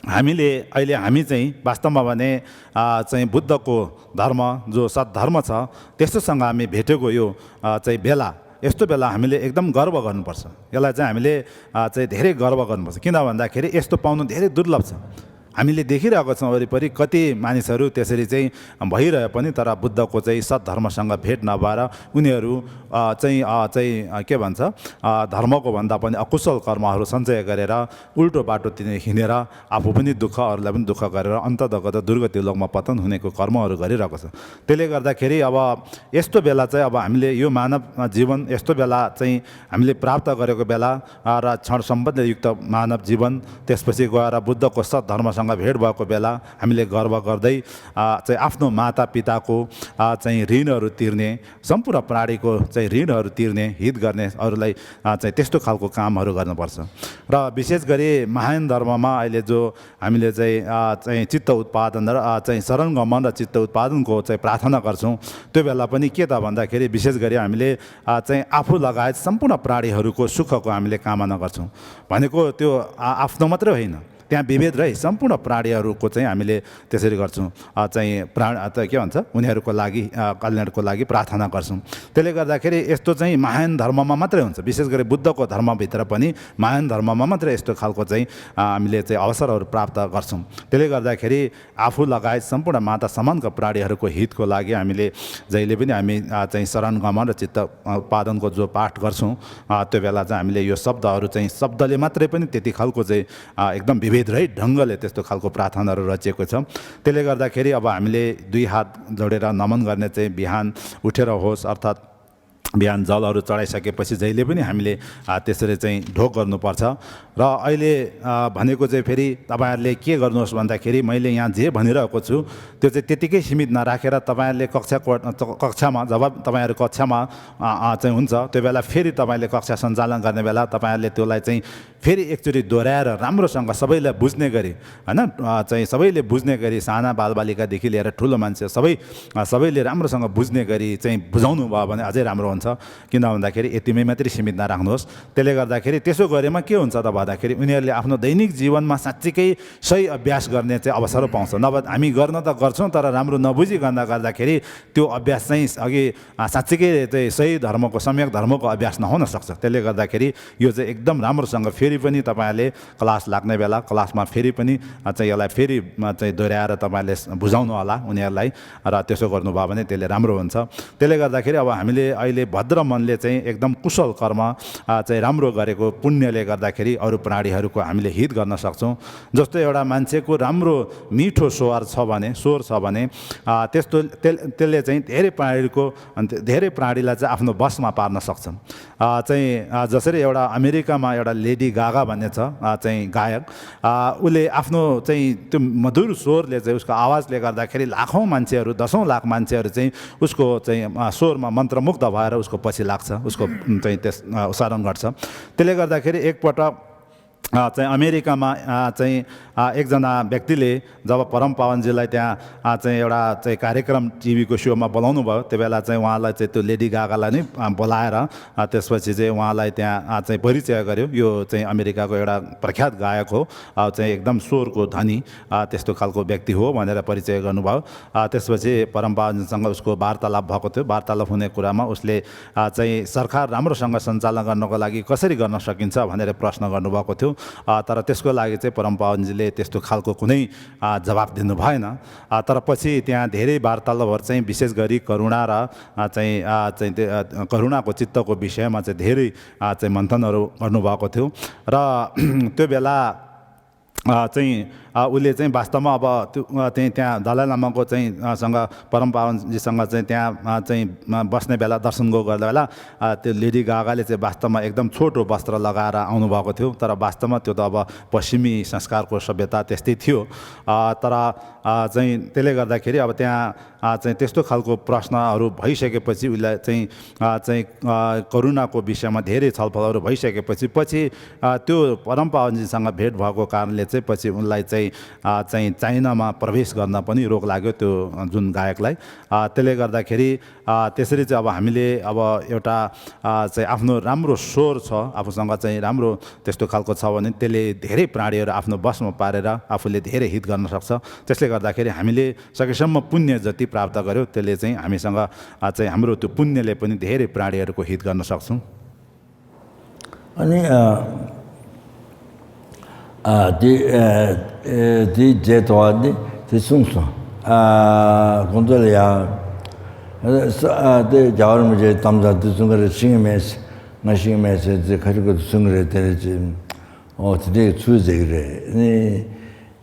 हामीले अहिले, हामी चाहिँ वास्तवमा भने, अ, चाहिँ बुद्धको धर्म, जो सद्धर्म छ, त्यस्तोसँग हामी भेटेको यो, अ, चाहिँ बेला, यस्तो बेला हामीले एकदम गर्व गर्नुपर्छ। यसलाई चाहिँ हामीले, अ, चाहिँ धेरै गर्व गर्नुपर्छ। किन भन्दाखेरि यस्तो पाउनु धेरै दुर्लभ छ। हामीले देखिरहेको छौँ वरिपरि कति मानिसहरू त्यसरी चाहिँ भइरहे पनि, तर बुद्धको चाहिँ सद्धर्मसँग भेट नभएर उनीहरू, अ, चाहिँ, अ, चाहिँ, अ, के भन्छ, अ, धर्मको भन्दा पनि अकुशल कर्महरू सञ्चय गरेर उल्टो बाटोतिर हिँडेर आफू पनि दुःख, अरूलाई पनि दुःख गरेर अन्ततगत दुर्गति लोकमा पतन हुनेको कर्महरू गरिरहेको छ। त्यसले गर्दाखेरि अब यस्तो बेला चाहिँ अब हामीले यो मानव जीवन यस्तो बेला चाहिँ हामीले प्राप्त गरेको बेला, अ, र क्षण सम्पदले युक्त मानव जीवन, त्यसपछि गएर बुद्धको सद्धर्मसँग भेट भएको बेला हामीले गर्व गर्दै, अ, चाहिँ आफ्नो मातापिताको, अ, चाहिँ ऋणहरू तिर्ने, सम्पूर्ण प्राणीको चाहिँ ऋणहरू तिर्ने, हित गर्ने, अरूलाई, अ, चाहिँ त्यस्तो खालको कामहरू गर्नुपर्छ। र विशेष गरी महायान धर्ममा अहिले जो हामीले चाहिँ, अ, चाहिँ चित्त उत्पादन र, अ, चाहिँ शरण गमन र चित्त उत्पादनको चाहिँ प्रार्थना गर्छौँ, त्यो बेला पनि के त भन्दाखेरि विशेष गरी हामीले, अ, चाहिँ आफू लगायत सम्पूर्ण प्राणीहरूको सुखको हामीले कामना गर्छौँ भनेको त्यो, अ, आफ्नो मात्रै होइन, त्यहाँ विभेद रही सम्पूर्ण प्राणीहरूको चाहिँ हामीले त्यसरी गर्छौँ, अ, चाहिँ प्राण, अ, त के भन्छ, उनीहरूको लागि, अ, कल्याणको लागि प्रार्थना गर्छौँ। त्यसले गर्दाखेरि यस्तो चाहिँ महायान धर्ममा मात्रै हुन्छ, विशेष गरी बुद्धको धर्मभित्र पनि महायान धर्ममा मात्रै यस्तो खालको चाहिँ, अ, हामीले चाहिँ अवसरहरू प्राप्त गर्छौँ। त्यसले गर्दाखेरि आफू लगायत सम्पूर्ण माता समानका प्राणीहरूको हितको लागि हामीले जहिले पनि हामी, अ, चाहिँ शरण गमन र चित्त, अ, उत्पादनको जो पाठ गर्छौँ, अ, त्यो बेला चाहिँ हामीले यो शब्दहरू चाहिँ शब्दले मात्रै पनि त्यति खालको चाहिँ, अ, एकदम विभेद रहित ढङ्गले त्यस्तो खालको प्रार्थनाहरू रचिएको छ। त्यसले गर्दाखेरि अब हामीले दुई हात जोडेर नमन गर्ने चाहिँ बिहान उठेर होस्, अर्थात् बिहान जलहरू चढाइसकेपछि जहिले पनि हामीले, आ, त्यसरी चाहिँ ढोग गर्नुपर्छ। र अहिले, आ, भनेको चाहिँ फेरि तपाईँहरूले के गर्नुहोस् भन्दाखेरि, मैले यहाँ जे भनिरहेको छु, त्यो चाहिँ त्यतिकै सीमित नराखेर तपाईँहरूले कक्षा कोठ-, कक्षामा, जब तपाईँहरू कक्षामा, आ, आ, चाहिँ हुन्छ, त्यो बेला फेरि तपाईँले कक्षा सञ्चालन गर्ने बेला तपाईँहरूले त्यसलाई चाहिँ फेरि एकचोटि दोहोऱ्याएर राम्रोसँग सबैलाई बुझ्ने गरी, होइन, अ, चाहिँ सबैले बुझ्ने गरी, साना बालबालिकादेखि लिएर ठुलो मान्छे सबै, अ, सबैले राम्रोसँग बुझ्ने गरी चाहिँ बुझाउनु भयो भने अझै राम्रो हुन्छ। किन भन्दाखेरि यतिमै मात्रै सीमित नराख्नुहोस्। त्यसले गर्दाखेरि त्यसो गरेमा के हुन्छ त भन्दाखेरि उनीहरूले आफ्नो दैनिक जीवनमा साँच्चीकै सही अभ्यास गर्ने चाहिँ अवसर पाउँछ। नभए हामी गर्न त गर्छौँ, तर राम्रो नबुझिकन गर्दाखेरि त्यो अभ्यास चाहिँ अघि, अ, साँच्चीकै चाहिँ सही धर्मको, सम्यक धर्मको अभ्यास नहुन सक्छ। त्यसले गर्दाखेरि यो चाहिँ एकदम राम्रोसँग फेरि पनि तपाईँहरूले क्लास लाग्ने बेला क्लासमा फेरि पनि, अ, चाहिँ यसलाई फेरि, अ, चाहिँ दोहोऱ्याएर तपाईँहरूले स-, बुझाउनु होला उनीहरूलाई। र त्यसो गर्नुभयो भने त्यसले राम्रो हुन्छ। त्यसले गर्दाखेरि अब हामीले अहिले भद्र मनले चाहिँ एकदम कुशल कर्म, अ, चाहिँ राम्रो गरेको पुण्यले गर्दाखेरि अरू प्राणीहरूको हामीले हित गर्न सक्छौँ। जस्तो एउटा मान्छेको राम्रो मिठो स्वर छ भने, स्वर छ भने, अ, त्यस्तो, त्यस-, त्यसले चाहिँ धेरै प्राणीको, अनि त्यो धेरै प्राणीलाई चाहिँ आफ्नो बसमा पार्न सक्छ। अ, चाहिँ, अ, जसरी एउटा अमेरिकामा एउटा लेडी गागा भन्ने छ, अ, चाहिँ गायक, अ, उसले आफ्नो चाहिँ त्यो मधुर स्वरले चाहिँ, उसको आवाजले गर्दाखेरि लाखौँ मान्छेहरू, दसौँ लाख मान्छेहरू चाहिँ उसको चाहिँ, अ, स्वरमा मन्त्रमुग्ध भएर उसको पछि लाग्छ, उसको, उम्, चाहिँ त्यस, अ, शरण गर्छ। त्यसले गर्दाखेरि एकपटक, अ, चाहिँ अमेरिकामा, अ, चाहिँ, अ, एकजना व्यक्तिले जब परम पावनजीलाई त्यहाँ, अ, चाहिँ एउटा चाहिँ कार्यक्रम टिभीको सोमा बोलाउनु भयो, त्यो बेला चाहिँ उहाँलाई चाहिँ त्यो लेडी गागालाई नै, अ, बोलाएर, अ, त्यसपछि चाहिँ उहाँलाई त्यहाँ, अ, चाहिँ परिचय गर्यो। यो चाहिँ अमेरिकाको एउटा प्रख्यात गायक हो, अ, चाहिँ एकदम स्वरको धनी, अ, त्यस्तो खालको व्यक्ति हो भनेर परिचय गर्नुभयो। अ, त्यसपछि परम पावनजीसँग उसको वार्तालाप भएको थियो। वार्तालाप हुने कुरामा उसले, अ, चाहिँ सरकार राम्रोसँग सञ्चालन गर्नको लागि कसरी गर्न सकिन्छ भनेर प्रश्न गर्नुभएको थियो। अ, तर त्यसको लागि चाहिँ परम पावनजीले त्यस्तो खालको कुनै, अ, जवाफ दिनु भएन। अ, तर पछि त्यहाँ धेरै वार्तालापहरू चाहिँ विशेष गरी करुणा र, अ, चाहिँ, अ, चाहिँ त्यो, अ, करुणाको चित्तको विषयमा चाहिँ धेरै, अ, चाहिँ मन्थनहरू गर्नुभएको थियो। र त्यो बेला, अ, चाहिँ, अ, उसले चाहिँ वास्तवमा अब त्यो, अ, चाहिँ त्यहाँ दलाइ लामाको चाहिँ, अ, सँग, परम पावनजीसँग चाहिँ त्यहाँ, अ, चाहिँ, अ, बस्ने बेला, दर्शनको गर्दा बेला, अ, त्यो लेडी गागाले चाहिँ वास्तवमा एकदम छोटो वस्त्र लगाएर आउनुभएको थियो। तर वास्तवमा त्यो त अब पश्चिमी संस्कारको सभ्यता त्यस्तै थियो। अ, तर, अ, चाहिँ त्यसले गर्दाखेरि अब त्यहाँ, अ, चाहिँ त्यस्तो खालको प्रश्नहरू भइसकेपछि उसलाई चाहिँ, अ, चाहिँ, अ, करुणाको विषयमा धेरै छलफलहरू भइसकेपछि पछि, अ, त्यो परम पावनजीसँग भेट भएको कारणले चाहिँ पछि उनलाई चाहिँ, अ, चाहिँ चाइनामा प्रवेश गर्न पनि रोक लाग्यो त्यो, अ, जुन गायकलाई। अ, त्यसले गर्दाखेरि, अ, त्यसरी चाहिँ अब हामीले अब एउटा, अ, चाहिँ आफ्नो राम्रो स्वर छ, आफूसँग चाहिँ राम्रो त्यस्तो खालको छ भने त्यसले धेरै प्राणीहरू आफ्नो बसमा पारेर आफूले धेरै हित गर्न सक्छ। त्यसले गर्दाखेरि हामीले सकेसम्म पुण्य जति प्राप्त गर्यो, त्यसले चाहिँ हामीसँग, अ, चाहिँ हाम्रो त्यो पुण्यले पनि धेरै प्राणीहरूको हित गर्न सक्छौँ। अनि, अ, ཨ་དེ་ཨ་ཨེ་དེ་རྗེས་ཐོག་ནི་དེ་གསུངས་སོང་། ཨ་ཁོང་ཚོ་ལ་ཡང་ཨ་ས་ཨ་དེ་རྒྱལ་བ་རིན་པོ་ཆེའི་གཏམ་དང་དེ་གསུང་གི་རེད། ཤེས་ཀྱི་མེད་ཟེར། ང་ཤེས་ཀྱི་མེད་ཟེར་ཚེ་ཁ་ཤས་ཀྱིས་གསུང་གི་རེད། དེ་རེད་ཅེས། ཨོ་དེ་འདྲའི་ཚུལ་མཛད་ཀྱི་རེད། ནི་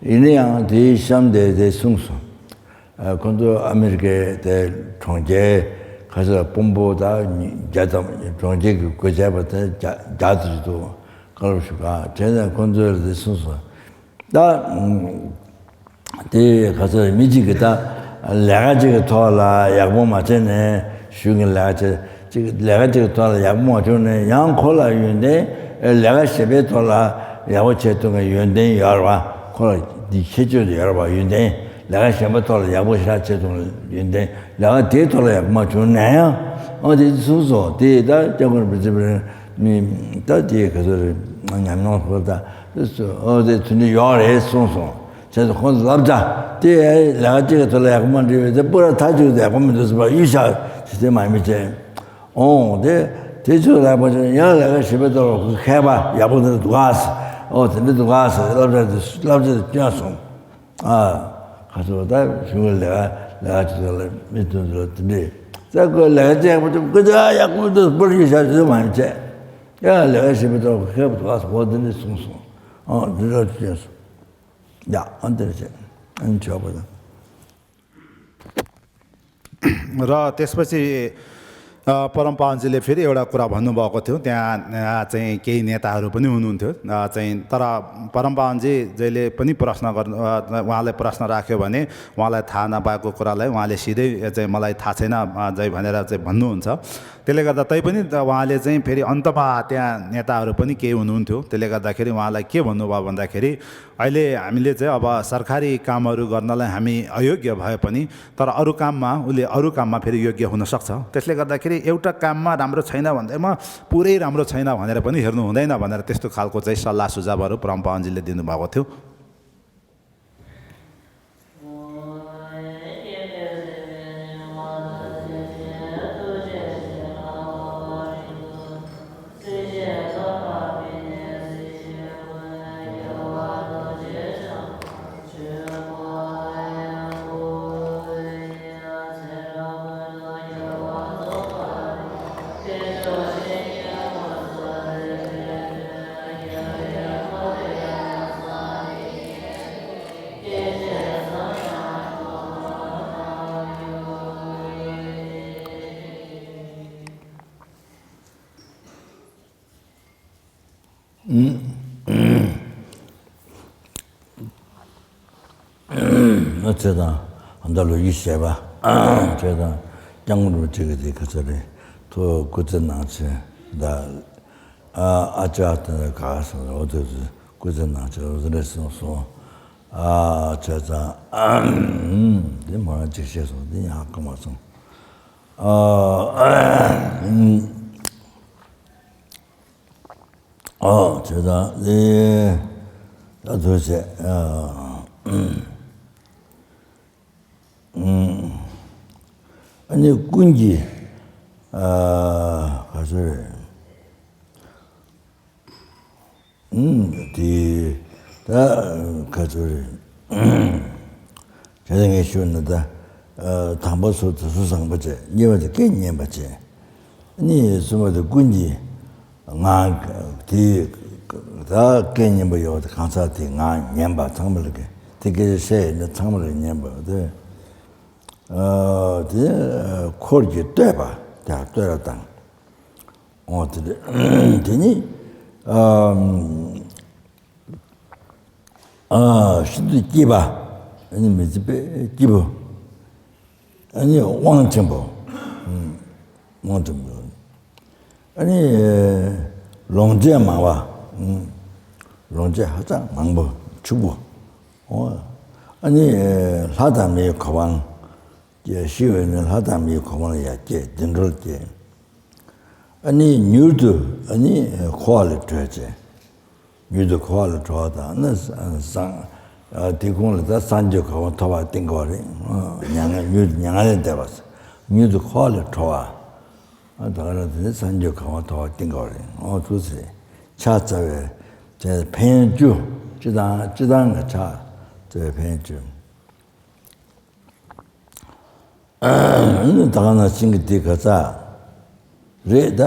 ཡིན་ན་ཡང་དེའི་གཤམ་དེ་དེ་གསུངས་སོང་། ཁོ་ཚོ་ཨ་མེ་རི་ཀའི་དེ་གྲོང་ཁྱེར་ཁ་ས་དཔོན་པོ་དང་བརྒྱ་ཙམ་གྲོང་ཁྱེར་གྱི་སྒོ་ཕྱེ་བ་དེ་བརྒྱ་བརྒྱ་ཙམ་ཞིག་འདུག་བཀའ་སློབ་ཞུ་ག་དེ་ནས་ཁོ་ཚོས་དེ་གསུངས་སོང་། ད་དེ་ཁ་ས་མི་གཅིག་གིས་ད་ལས་ཀ་གཅིག་གི་ཐོག་ལ་ཡག་པོ་མ་བྱས་ནས་གཞུང་གི་ལས་ཀ་བྱས། གཅིག་ལས་ཀ་གཅིག་གི་ཐོག་ལ་ཡག་པོ་མ་བྱུང་ནས་ཡང་ཁོ་ལ་ཡོན་ཏན་ལས་ཀ་གཞན་པའི་ཐོག་ལ་ཡག་པོ་བྱེད་ཐུབ་མཁན་ཡོན་ཏན་ཡོད་རེད་བ། ཁོ་ལ་འདི་ཁྱད་ཆོས་ཡོད་རེད་བ། ཡོན་ཏན་ལས་ཀ་གཞན་པའི་ཐོག་ལ་ཡག་པོ་ཞིག་བྱེད་ཐུབ་མཁན་ཡོན་ཏན་ལས་ཀ་དེའི་ཐོག་ལ་ཡག་པོ་མ་བྱུང་ན་ཡང་ཨ་དེ་གསུངས་སོང་། དེ་ད་སྐྱབས་མགོན་རིན་པོ་ཆེ་མི་ད་དེ་ག་ཚོད་རེད། ཉམས་མྱོང་ཧོར་ད་ཨོ་དེ་དེ་འདྲ་ཡོད་རེད་གསུངས་སོང་། བྱས་ཙང་ཁོང་ཚོ་བསླབ་བྱ་དེ་ལས་ཀ་གཅིག་གི་ཐོག་ལ་ཡག་པོ་མ་འགྲིག་པའི་དེ་པུ་ར་མཐའ་གཅིག་ཏུ་ཡག་པོ་མི་འདུག་ཟེར་བ་གཡུལ་བཞག་ཟེར་དེ་མ་ཡིན་པའི་ཚེ། ཨོང་དེ་དེ་ཚོ་ལས་པ་ཡང་ལས་ཀ་ཞིབ་པའི་ཐོག་ལ་མཁས་པ་ཡག་པོ་འདི་འདུག་ག་ཟེར། ཨོ་དེ་འདྲ་འདུག་ག་ཟེར་བསླབ་བྱ་དེ་བསླབ་བྱ་དེ་བསྐྱོན་སོང་། ཨ་ཁ་ཚོ་ད་གཞུང་གི་ལས་ཀ་ལས་ཀ་ཅིག་ཐོག་ལ་མི་དེ་ཚོ་ལ་དེ་འདྲས་ཙག་གི་ལས་ཀ་ཅིག་ཡག་པོ་འདུག་གི་ཡག་པོ་འདུག་པུ་ར་གཡུལ་བཞག་ཟེར་མ་ཡིན་པའི་ཚེ། ཡང་ལས་ཀ་ཞིབ་པའི་ཐོག་ལ་མཁས་པ་འདུག་ག་ཟེར་ཨོ་དེ་འདྲས་གསུངས་སོང་། ཨོ་དེ་འདྲ་བསྐྱོན་སོང་། ཡ་ཨ་འདིར་བྱས་ཨ་ནི་ཆོག་པ་དང་། र त्यसपछि, अ, परम पावनजीले फेरि एउटा कुरा भन्नुभएको थियो, त्यहाँ, अ, चाहिँ केही नेताहरू पनि हुनुहुन्थ्यो। अ, चाहिँ, तर परम पावनजीले पनि प्रश्न गर्नु, अ, उहाँलाई प्रश्न राख्यो भने उहाँलाई थाहा नपाएको कुरालाई उहाँले सिधै चाहिँ मलाई थाहा छैन, अ, चाहिँ भनेर चाहिँ भन्नुहुन्छ। त्यसले गर्दा तैपनि त उहाँले चाहिँ फेरि अन्तमा त्यहाँ नेताहरू पनि केही हुनुहुन्थ्यो, त्यसले गर्दाखेरि उहाँलाई के भन्नुभयो भन्दाखेरि, अहिले हामीले चाहिँ अब सरकारी कामहरू गर्नलाई हामी अयोग्य भए पनि, तर अरू काममा, उसले अरू काममा फेरि योग्य हुन सक्छ। त्यसले गर्दाखेरि एउटा काममा राम्रो छैन भन्दैमा पुरै राम्रो छैन भनेर पनि हेर्नु हुँदैन भनेर त्यस्तो खालको चाहिँ सल्लाह सुझावहरू परम पावनजीले दिनुभएको थियो। ང་ཚེ་དང་ཧམ་ད་ལོ་ཡི་ཞེས་པ་ཚེ་དང་སྐྱབས་མགོན་རིན་པོ་ཆེ་གི་དེ་ག་ཚོད་རེད། ཐོ་སྐུ་ཚེ་ནང་ཆེན་ད་ཨ་ཅག་དེ་ག་སོང་འོ་དེ་ཚོ་སྐུ་ཚེ་ནང་ཆེན་འོ་དེ་རེད་སོང་སོང་། ཨ་ཚེ་དང་དེ་མ་རང་ཅིག་བཤད་སོང་དེ་ཡང་ཧ་གོ་མ་སོང་། ཨ་ཨ་ཚེ་དང་དེ་ད་ཐོས་བྱས་ཨ་ཨ་ནི་ཀུན་གྱིས་ཨ་ག་ཚོད་རེད། དེ་ད་ག་ཚོད་རེད། དེ་ནས་ངས་ཞུས་ན་ད་དང་པོ་ཚོ་དེ་ཚོ་བཟང་པོ་བྱས། གཉིས་པ་དེ་སྐད་སྙན་པ་བྱས། གཉིས་གསུམ་པ་དེ་ཀུན་གྱིས་ང་དེ་ད་སྐད་སྙན་པ་ཡོད་དེ་གང་ཟག་དེ་ང་ཉན་པ་ཚང་མ་ལ་གི་དེ་སྐད་ཆ་བཤད་ཡོད་ན་ཚང་མ་ལ་ཉན་པ་དེ། དེ་འཁོར་གྱིས་བསྟོད་པ་དེ་བསྟོད་ར་དང་། འོ་དེ་རེད། དེ་ནི་ཨ་ཤིན་ཏུ་སྐྱིད་པ། ཨ་ནི་མི་ཚེ་དཔེ་སྐྱིད་པོ། ཨ་ནི་དབང་ཆེན་པོ། དབང་ཆེན་པོ། ཨ་ནི་ལོངས་སྤྱོད་མང་བ། ལོངས་སྤྱོད་ཧ་ཅང་མང་པོ་ཕྱུག་པོ། འོ། ཨ་ནི་ལྷ་དང་མིའི་གོ་འཕང་སྐྱེ། ཤི་བའི་ནི་ལྷ་དང་མིའི་གོ་འཕང་ལ་ཡར་སྐྱེ། བདེ་འགྲོར་སྐྱེ། ཨ་ནི་མྱུར་དུ་ཨ་ནི་འཁོར་བ་ལས་གྲོལ་བྱས། མྱུར་དུ་འཁོར་བ་ལས་གྲོལ་བ་དང་ནི་སངས། དེ་ཁོང་ལ་ད་སངས་རྒྱས་གོ་འཕང་ཐོབ་པ་གཏན་འཁེལ་བ་རེད། མྱ་ངན་མྱུར་དུ་མྱ་ངན་ལས་འདས་པ། མྱུར་དུ་འཁོར་བ་ལས་གྲོལ་བ། ད་ག་རང་དེ་ནི་སངས་རྒྱས་གོ་འཕང་ཐོབ་པ་གཏན་འཁེལ་བ་རེད། འོ་ཐུགས་སྲས་ཕྱག་འཚལ་བའི་ཕན་ཡོན་བཅུ། སྤྱི་དང་སྤྱི་དང་གི་ཕྱག་འཚལ་བའི་ཕན་ཡོན་བཅུ། ད་ག་ནང་བཞིན་གྱི་འདི་ག་ཚ་རེད་ད།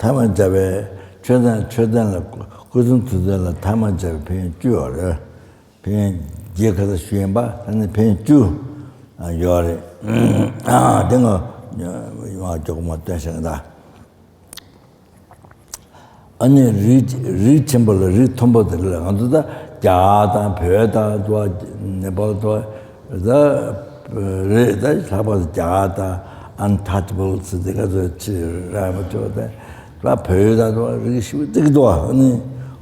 ཐ་མ་སྦྱར་བའི་ཆོས་ལྡན་ཆོས་ལྡན་ལ་སྐུ་གསུང་ཐུགས་ལྡན་ལ་ཐ་མ་སྦྱར་བའི་ཕན་ཡོན་བཅུ་ཡོད་རེད། ཕན་ཡོན་རྗེས་ག་ཚ་ཞུ་ཡིན་པ་ད་ནི་ཕན་ཡོན་བཅུ་ཡོད་རེད། དེ་ང་ཡོང་བ་མགྱོགས་མ་སྟོན་བཞག་ད། ཨ་ནི་རིགས་རིགས་ཆེན་པོ་ལ་རིགས་མཐོན་པོ་དེ་ལ་ང་ཚོ་ད་རྒྱ་གར་དང་བོད་དང་དུ་བ་ནེ་པཱལ་དུ་བ་ད་རེད། ད་ལྷག་པར་དུ་རྒྱ་གར་དང་ཨན་ཐཱ་ཅི་བལ་ཟེར་དེ་ག་ཚོད་ཅི་ར་མ་ཅོ་ད་ད་བོད་དང་དུ་བ་རིགས་ཞིག་ཏིག་དུ་བ་ཨ་ནི་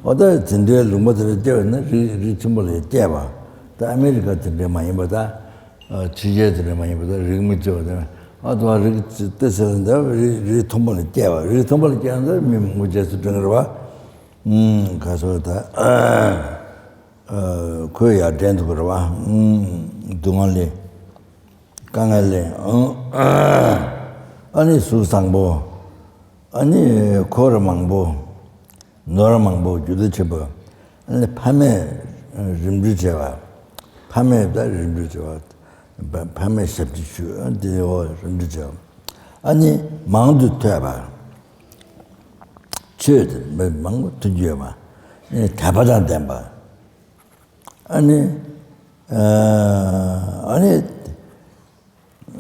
འོ་ད་འཛིན་གྲྭའི་ལུང་པ་དེ་ལ་སྐྱེ་བ་ན་རིགས་རིགས་ཆེན་པོ་ལ་སྐྱེ་བ་ད་ཨ་མེ་རི་ཀ་དེ་འདྲ་མ་ཡིན་པ་ད། ཕྱི་རྒྱལ་དུ་རེད་མ་ཡིན་པ་དང་རིགས་མི་གཅིག་པ་དང་ཨ་ཏོ་རིགས་ཏི་སེ་ལ་འདི་རིགས་རིགས་མཐོན་པོ་ལ་སྐྱེ་བ་རིགས་མཐོན་པོ་ལ་སྐྱེ་ན་མི་མང་པོ་རྗེས་སུ་འབྲང་གི་རེད་བ། ག་སོ་ད་ཁོས་ཡར་འདྲེན་ཐུབ་ཀྱི་རེད་བ། སྡུག་བསྔལ་ལས་དཀའ་ངལ་ལས་ཨ་ནི་གཟུགས་བཟང་པོ། ཨ་ནི་འཁོར་མང་པོ། ནོར་མང་པོ་རྒྱུ་དུ་ཆེ་བ། ཨ་ནི་ཕ་མས་རིམ་གྲོ་བྱས་པ། ཕ་མས་ད་རིམ་གྲོ་བྱས་པ། ཕ་མས་ཞབས་ཕྱི་ཞུ་ཨ་དེ་འོ་རིམ་གྲོ་བྱས་པ། ཨ་ནི་མང་དུ་ཐོས་པ། ཆོས་དེ་མང་པོ་ཐོས་རྒྱུ་ཡོད་པ། ཨ་ནི་དད་པ་དང་ལྡན་པ། ཨ་ནི་ཨ་ནི།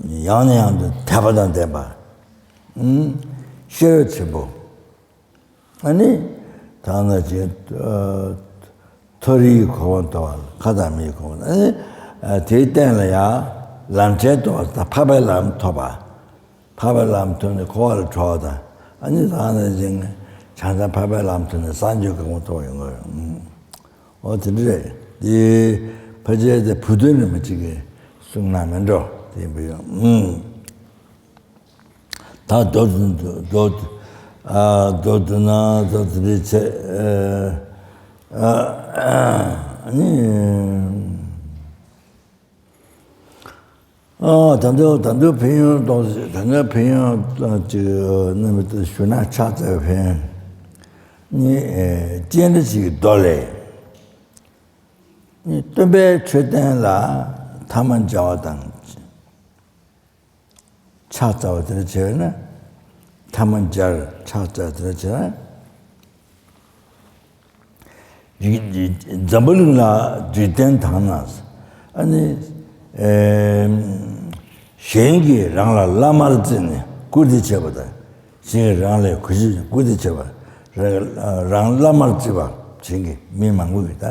ཡང་ནས་ཡང་དུ་དད་པ་དང་ལྡན་པ། ཨུམ། ཤེས་རབ་ཆེན་པོ། ཨ་ནི། ད་ནང་བཞིན། ཨ། མཐོ་རིས་གོ་འཕང་ཐོབ་པ། མཁའ་དང་མིའི་གོ་འཕང་། ཨ་ནི། ཨ། དེའི་སྟེང་ལ་ཡང་ལམ་ཁྱེར་ཐོབ་པ་དང་འཕགས་པའི་ལམ་ཐོབ་པ། འཕགས་པའི་ལམ་ཐོབ་ནས་འཁོར་བ་ལས་གྲོལ་བ་དང་། ཨ་ནི་ད་ནང་བཞིན་བྱང་ཐང་འཕགས་པའི་ལམ་ཐོབ་ནས་སངས་རྒྱས་གོ་འཕང་ཐོབ་པ་ཡོང་གི་རེད། ཨུམ། འོ་དེ་འདྲ་རེད། དེ་ཕལ་ཆེར་དེ་བུ་སྟོན་རིན་པོ་ཆེ་གིས་གསུངས་ན་མིན་འགྲོ། དེ་བུ་ཡང་། ཨུམ། ད་མདོ་དུ་མདོ་དུ། ཨ། མདོ་དུ་ན་མདོ་དུ་རེ་ཆེ། ཨ། ཨ་ནི། ཨ། ད་དུང་ད་དུང་ཕན་ཡོན་གཏོང་། ད་དུང་ཕན་ཡོན་གཏོང་ཅིག་རྣམ་པ་ཞུ་ན། ཕྱག་འཚལ་བའི་ཕན་ཡོན་ནི། ཨེ། སྤྱན་རས་གཟིགས་ཀྱི་མདོ་ལས། ནི་སྟོན་པའི་མཆོད་རྟེན་ལ་ཐ་མ་སྦྱར་བ་དང་། ཕྱག་འཚལ་བ་དེ་འདྲ་བྱས་ན། ཐ་མ་སྦྱར། ཕྱག་འཚལ་དེ་འདྲ་བྱས་ན། འཛམ་བུ་གླིང་ལ་འཇིག་རྟེན་དག་ན། ཨ་ནི། ཨེ། གཞན་གྱིས་རང་ལ་བླ་མར་བརྩིས་ནས་བཀུར་སྟི་བྱེད་པ་དང་། གཞན་གྱིས་རང་ལ་གུས་ཞབས་བཀུར་སྟི་བྱེད་པ། རང་རང་བླ་མར་བརྩི་བ་གཞན་གྱིས། མི་མང་པོ་གིས་ད།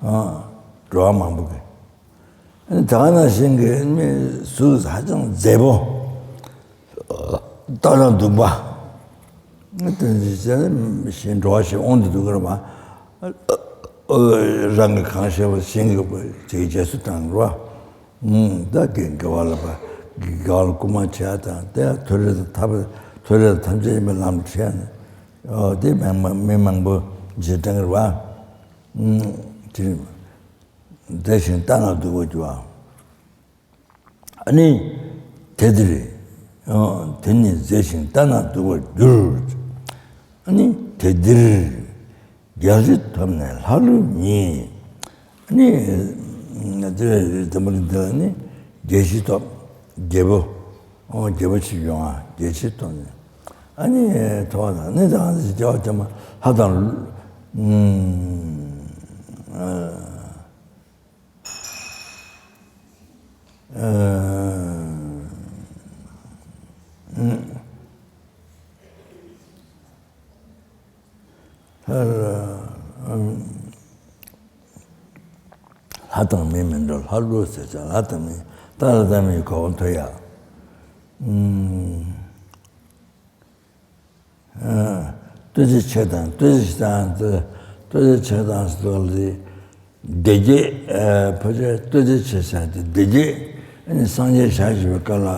ཨ། འགྲོ་བ་མང་པོ་གིས། ད་ག་ནང་བཞིན་གྱི་མི་གཟུགས་ཧ་ཅང་མཛེས་པོ། ལྟ་ན་སྡུག་པ། དེ་འདྲ་བྱས་ནས་གཞན་འགྲོ་བ་ཞིག་དབང་དུ་འདུ་གི་རེད་པ། རང་གིས་གང་བྱས་པ་གཞན་གྱིས་དེའི་རྗེས་སུ་འབྲང་རེད་པ། ད་དགེ་དགེ་བ་ལ་བ། དགེ་བ་ལ་བསྐུལ་མ་བྱས་དང་། དེ་ཡང་མཐོ་རིས་དང་ཐ། མཐོ་རིས་དང་ཐམས་ཅད་མཁྱེན་པའི་ལམ་བྱས་ནས། ཨོ། དེ་མི་མང་མི་མང་པོ་རྗེས་འབྲང་རེད་པ། དེ། མཛེས་ཤིང་ལྟ་ན་སྡུག་པར་གྱུར་པ། ཨ་ནི། དེ་འདིར། ཨ། དེ་ནི་མཛེས་ཤིང་ལྟ་ན་སྡུག་པར་འགྱུར། ཨ་ནི་དེ་འདིར་རྒྱལ་སྲིད་ཐོབ་ནས་ལྷ་ཀླུ་གཉིས། ཨ་ནི། དེ་འཛམ་བུ་གླིང་འདི་ལ་ནི་རྒྱལ་སྲིད་ཐོབ། རྒྱལ་པོ། ཨོ། རྒྱལ་པོ་ཞིག་ཡོང་བ། རྒྱལ་སྲིད་ཐོབ་ནས། ཨ་ནི། ཐོབ་པ་དང་། ནི་དང་། རྒྱལ་བ་ཚང་མ་ལྷ་དང་། ཨ། ཨ། ཨ། ལྷ་དང་མི་མི་འདྲ། ལྷ་ཀླུ་ཟེར་བྱ། ལྷ་དང་མི། ལྟ་ལ་ལྟ་མིན་གོ་འཕང་ཐོབ་ཡ། ཨ། ཨ། ལྟོ་འཕྱེ་ཆེ་དང་། ལྟོ་འཕྱེ་དང་། ལྟོ་འཕྱེ་ཆེ་དང་ཟེར་བ་ལ། སྡེ་བརྒྱད། ཨ། ཕལ་ཆེར་ལྟོ་འཕྱེ་ཆེ་ཟེར་དེ་སྡེ་བརྒྱད། ཨ་ནི་སངས་རྒྱས་ཞལ་བཞུགས་པའི་སྐབས་ལ།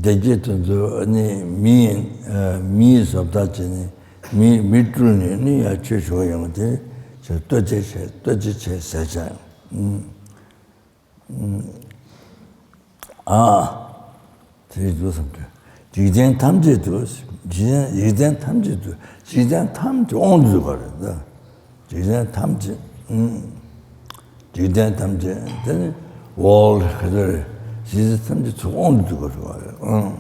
སྡེ་བརྒྱད་དེ་ཚོ་ནི་མི་ཡི། ཨ། མི་ཡི་བཟོ་ལྟ་བྱས་ནས། མི་མི་སྤྲུལ་ནས་ནི་ཡར་ཆོས་ཞུ་བ་ཡོང་བ་དེ་ལྟོ་འཕྱེ་ཆེ། ལྟོ་འཕྱེ་ཆེ་ཟེར་བྱ། ཨ། དེ་རིགས་འདུག་བསམ་དུས། འཇིག་རྟེན་ཐམས་ཅད་དུ། འཇིག་རྟེན། འཇིག་རྟེན་ཐམས་ཅད་དུ། འཇིག་རྟེན་ཐམས་ཅད་དབང་དུ་འདུས་པ་རེད་ད། འཇིག་རྟེན་ཐམས་ཅད། ཨུམ། འཇིག་རྟེན་ཐམས་ཅད་དེ་ནི་ཝོལ་ག་ཚོད་རེད། འཇིག་རྟེན་ཐམས་ཅད་ཚུར་དབང་དུ་འདུས་པ་རེད་པ། ཨུམ།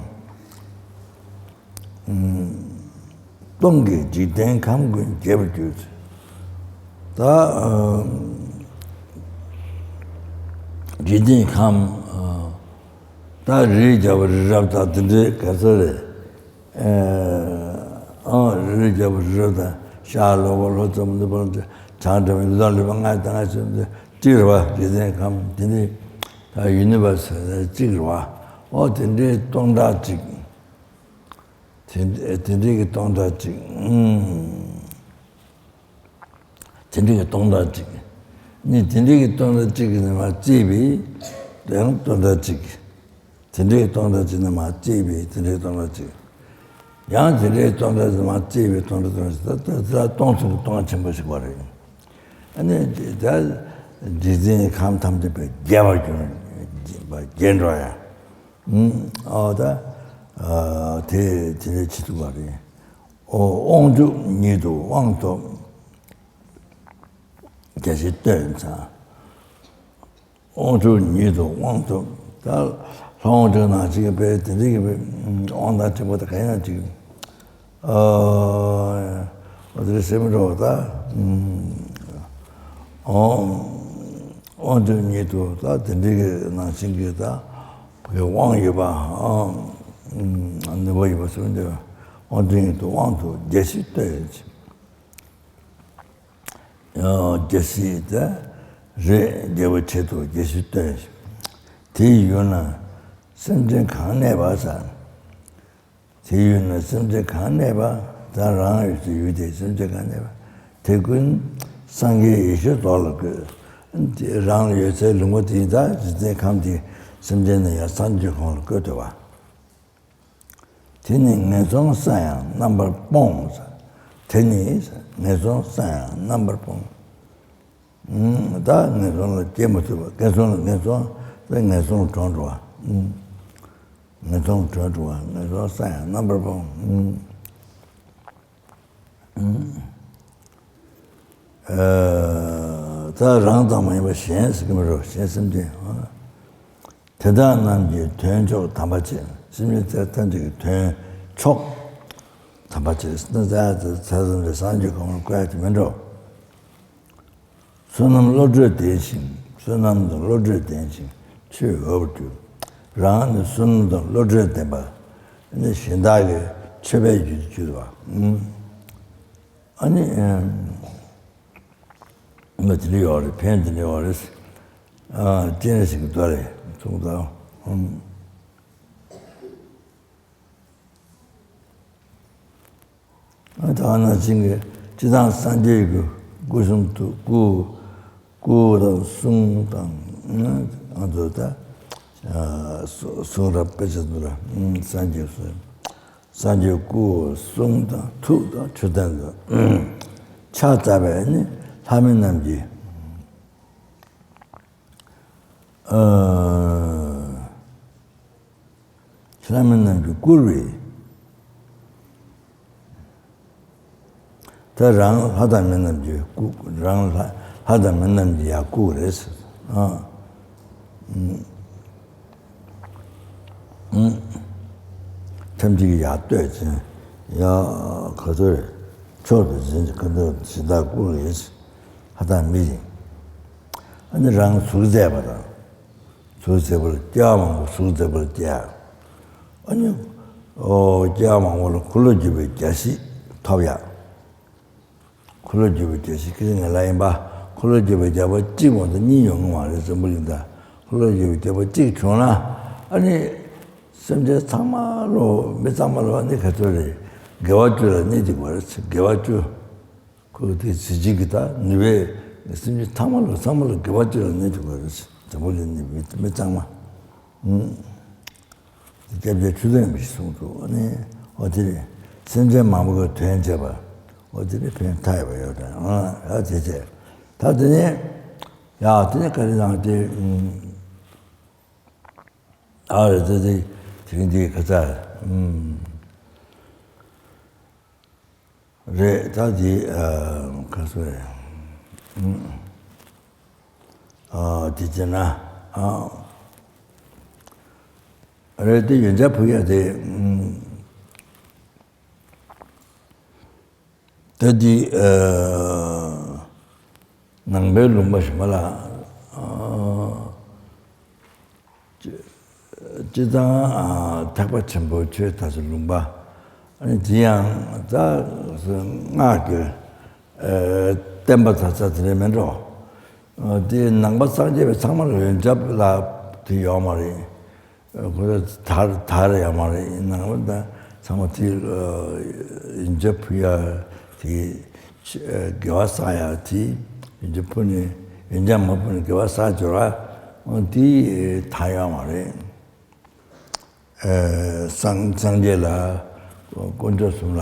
ཨུམ། སྟོང་གི་འཇིག་རྟེན་ཁམས་ཀུན་རྒྱས་པར་གྱུར། ད། ཨ། འཇིག་རྟེན་ཁམས། ཨ། ད་རི་རྒྱལ་པོ་རི་རབ་དང་དེ་འདྲའི་ག་ཚོད་རེད། ཨ། ཨ། རི་རྒྱལ་པོ་རི་རབ་དང་། ཤར་ལྷོ་བ་ལྷོ་ཙམ་ལུས་པ། བྱང་སྒྲ་མི་སླར་ལུས་པ་ལྔ་དང་ལྔ་ཙམ་དེ་གཅིག་རེད་པ། འཇིག་རྟེན་ཁམས་དེ་འདྲའི། ད་ཡུ་ནི་བར་སི་ཟེར་གཅིག་རེད་པ། ཨོ། དེ་འདྲའི་སྟོང་ཕྲག་གཅིག་དེ། དེ་འདྲའི་གི་སྟོང་ཕྲག་གཅིག་ཨུམ། དེ་འདྲའི་གི་སྟོང་ཕྲག་གཅིག་ནི་དེ་འདྲའི་གི་སྟོང་ཕྲག་གཅིག་གི་ནང་མར་བརྩིས་པའི་ཡང་སྟོང་ཕྲག་གཅིག་དེ་འདྲའི་གི་སྟོང་ཕྲག་གཅིག་ནང་མར་བརྩིས་པའི་དེ་འདྲའི་སྟོང་ཕྲག་གཅིག་ཡང་དེ་འདྲའི་སྟོང་ཕྲག་གཅིག་མར་བརྩིས་པའི་སྟོང་ཕྲག་སྟོང་ཕྲག་གཅིག་ད་ལྟ་སྟོང་ཚོ་གི་སྟོང་ཆེན་པོ་ཞིག་པ་རེད། ཨ་ནི་ད་འཇིག་རྟེན་ཁམས་ཐམས་ཅད་པའི་རྒྱས་པར་གྱུར། རྒྱས་འགྲོ་ཡ། ཨོ་ད། ཨ། དེ་དེ་འདྲའི་བྱེད་ཐུབ་པ་རེད། ཨོ། དབང་ཕྱུག་ཉིད་དུ་དབང་ཐོབ། རྒྱ་ཆེར་སྟོན་ཙང་། དབང་ཕྱུག་ཉིད་དུ་དབང་ཐོབ། ད་ལྷ་དབང་ཕྱུག་ནང་བཞིན་གྱི་དཔེ་དེ་འདྲའི་གི་དབང་ཐང་ཆེན་པོ་དེ་ག་ཡང་ཅིག་ཨ། འོ་དེ་སེམས་འགྲོ་ད། ཨོ། དབང་ཕྱུག་ཉིད་དུ་ད་དེ་འདྲའི་གི་ནང་བཞིན་གྱི་ད། དབང་ཡོད་པ། ནུས་པ་ཡོད་པ་སོགས་འདི་དབང་དོན་ཡོད་དུ་དབང་དུ་རྒྱལ་སྲིད་ལྟོས། རྒྱལ་སྲིད་དེ་རེད། རྒྱལ་པོའི་ཆེད་དུ་རྒྱལ་སྲིད་ལྟོས། དེའི་ཡུལ་ན་སེམས་ཅན་གང་གནས་པ་ཟེར། དེའི་ཡུལ་ན་སེམས་ཅན་གང་གནས་པ། ད་རང་ཡོད་ཚད་ཡུལ་དེའི་སེམས་ཅན་གང་གནས་པ། དེ་ཀུན་སངས་རྒྱས་ཡེ་ཤེས་རྫོགས་ལ་བཀོད། དེ་རང་ལ་ཡོད་ཚད་ལུང་པ་དེ་ད་རིག་འཛིན་ཁམས་དེའི་སེམས་ཅན་ནི་ཡང་སངས་རྒྱས་ཁོང་ལ་བཀོད་འདོད་པ། དེ་ནི་ངན་སོང་ས་ཡང་རྣམ་པར་སྤོང་། དེ་ནི་ངན་སོང་ས་ཡང་རྣམ་པར་སྤོང་། ད་ངན་སོང་ལ་སྐྱེ་མི་ཐུབ་པ། ངན་སོང་ལ་ངན་སོང་། ད་ངན་སོང་གྲོངས་འགྲོ་བ། ངན་སོང་གྲོངས་འགྲོ་བ། ངན་སོང་ས་ཡང་རྣམ་པར་སྤོང་། ད་རང་ཙམ་མ་ཡིན་པར་གཞན་ཟེར་གྱི་མི་རུང་། གཞན་སེམས་ཅན། དེ་དག་རྣམས་ཀྱི་དོན་མཆོག་དམ་པ་ཆེ། སེམས་ཅན་ཐམས་ཅད་ཀྱི་དོན་མཆོག་དམ་པ་ཆེ། ད་ཚད་ཙམ་གྱི་སངས་རྒྱས་གོང་ལ་བཀོད་ཡ་དེ་མིན་འགྲོ། བསོད་ནམས་བློ་གྲོས་ལྡན་ཞིང་། བསོད་ནམས་དང་བློ་གྲོས་ལྡན་ཞིང་ཆོས་འོས་པར་གྱུར། རང་ནི་བསོད་ནམས་དང་བློ་གྲོས་ལྡན་པ། ནི་གཞན་དག་གི་མཆོད་པའི་རྒྱུར་གྱུར་པ། ཨ་ནི། ང་དེ་འདྲ་ཡོད་རེད། ཕན་དེ་འདྲ་ཡོད་རེད། ཨ། སྤྱན་རས་གཟིགས་ཀྱི་མདོ་རེད། གསུངས་ད། ཨ། ད་ནང་བཞིན་གྱི་སྤྱིར་བཏང་སངས་རྒྱས་ཀྱི་སྐུ་གསུང་ཐུགས། སྐུ། སྐུ་དང་གསུང་དང་། ང་ཚོ་ད་གསུང་རབ་དཔེ་ཆ་ཚོ་ལ་སངས་རྒྱས་གསུང་། སངས་རྒྱས་སྐུ་གསུང་དང་ཐུགས་དང་མཆོད་རྟེན་དང་ཕྱག་འཚལ་བས་ནི་ལྷ་མི་རྣམས་ཀྱི། ཨ། ལྷ་མི་རྣམས་ཀྱིས་བཀུར་བས། ད་རང་ལྷ་དང་མི་རྣམས་ཀྱིས་བཀུར། རང་ལྷ་ལྷ་དང་མི་རྣམས་ཀྱིས་ཡང་བཀུར་རེད་ཟེར། ཨ། ཐམས་ཅད་ཀྱིས་ཡར་བསྟོད་ཅིང་། ཡ། ག་ཚོད་རེད། མཆོག་ཏུ་བརྩོན་ཅིང་། ག་ཚོད་གཞན་དག་བཀུར་ཡིན། ལྷ་དང་མི་ཡིན། ཨ་ནི་རང་གཟུགས་མཛེས་པ་དང་། གཟུགས་མཛེས་པ་ལ་སྐྱེ་བ་མང་པོ། གཟུགས་མཛེས་པ་ལ་སྐྱེ་ཡ། ཨ་ནི། ཨོ། སྐྱེ་བ་མང་པོ་ལ་འཁོར་ལོ་བསྒྱུར་བའི་རྒྱལ་སྲིད་ཐོབ་ཡ། འཁོར་ལོ་བསྒྱུར་བའི་རྒྱལ་སྲིད་ཀྱི་ངེས་ལ་ཡིན་པ། འཁོར་ལོ་བསྒྱུར་བའི་རྒྱལ་པོ་གཅིག་མ་གཏོགས་གཉིས་ཡོང་གི་མ་རེད། འཛམ་བུ་གླིང་ད་འཁོར་ལོ་བསྒྱུར་བའི་རྒྱལ་པོ་གཅིག་བྱུང་ན། ཨ་ནི་སེམས་ཅན་ཚང་མ་ལོ། མི་ཚང་མ་ལོ། ཨ་ནི་ག་ཚོད་རེད། དགེ་བ་བཅུ་ལ་གནས་འདུག་པ་རེད། དགེ་བ་བཅུ། ཁོ་དེ་གཟི་བརྗིད་ཀྱི་ད་ནུས་པས་སེམས་ཅན་ཚང་མ་ལོ། ཚང་མ་ལོ་དགེ་བ་བཅུ་ལ་གནས་འདུག་པ་རེད། འཛམ་བུ་གླིང་ནས་མི་མི་ཚང་མ། སྐྱབས་རྗེ་ཆོས་སེང་མི་ཞིག་གསུངས་འདུག་ཨ་ནི། ཨོ་དེ་རེད། སེམས་ཅན་མང་པོ་གི་དོན་བྱེད་པ། ཨོ་དེ་རེད། ཕན་ཐོགས་ཡོད་པ་ཡོད་རེད། ཨ། ཨ་དེ་བྱས། ད་དེ་ནས། ཡ། དེ་ནས་ག་རེ་ལངས་ཏེ། ཨ་རེད། དེ་དེ་དེ་རིང་འདི་ག་ཚ། རེད། ད་འདི། ཨ། ག་ཚོད་རེད། ཨ། འདི་བྱས་ན། ཨ། རེད། དེ་ཡོན་ཆབ་ཕུལ་ཡ་དེ། ད་འདི། ཨ། ནང་པའི་ལུང་པ་ཞིག་མ་ལ། ཨ། སྤྱི་བཏང་། ཨ། ཐེག་པ་ཆེན་པོའི་ཆོས་དར་ཚུལ་ལུང་པ། ཨ་ནི་དེ་ཡང་ད་སྔགས་ཀྱི། ཨ། བསྟན་པ་དར་ས་དེ་རེད་མེད་འགྲོ། ཨ། དེ་ནང་པ་སངས་རྒྱས་པའི་ཚང་མ་ལ་ཡོན་ཆབ་ལ་དེ་ཡོད་མ་རེད། ཁོ་ཚོ་དར་དར་ཡོད་མ་རེད། ནང་པ་ད་ཚང་མ་དེ། ཨ། ཡོན་ཆབ་ཕུལ་ཡ་དེ། དགེ་བ་བསགས་ཡ་དེ། ཡོན་ཆབ་ཕུལ་ནས། ཡོན་ཆབ་མ་ཕུལ་ནས་དགེ་བ་བསགས་འབྱོར་བ་དེ་དར་ཡོད་མ་རེད། ཨ། སངས་སངས་རྒྱས་ལ། དཀོན་མཆོག་གསུམ་ལ་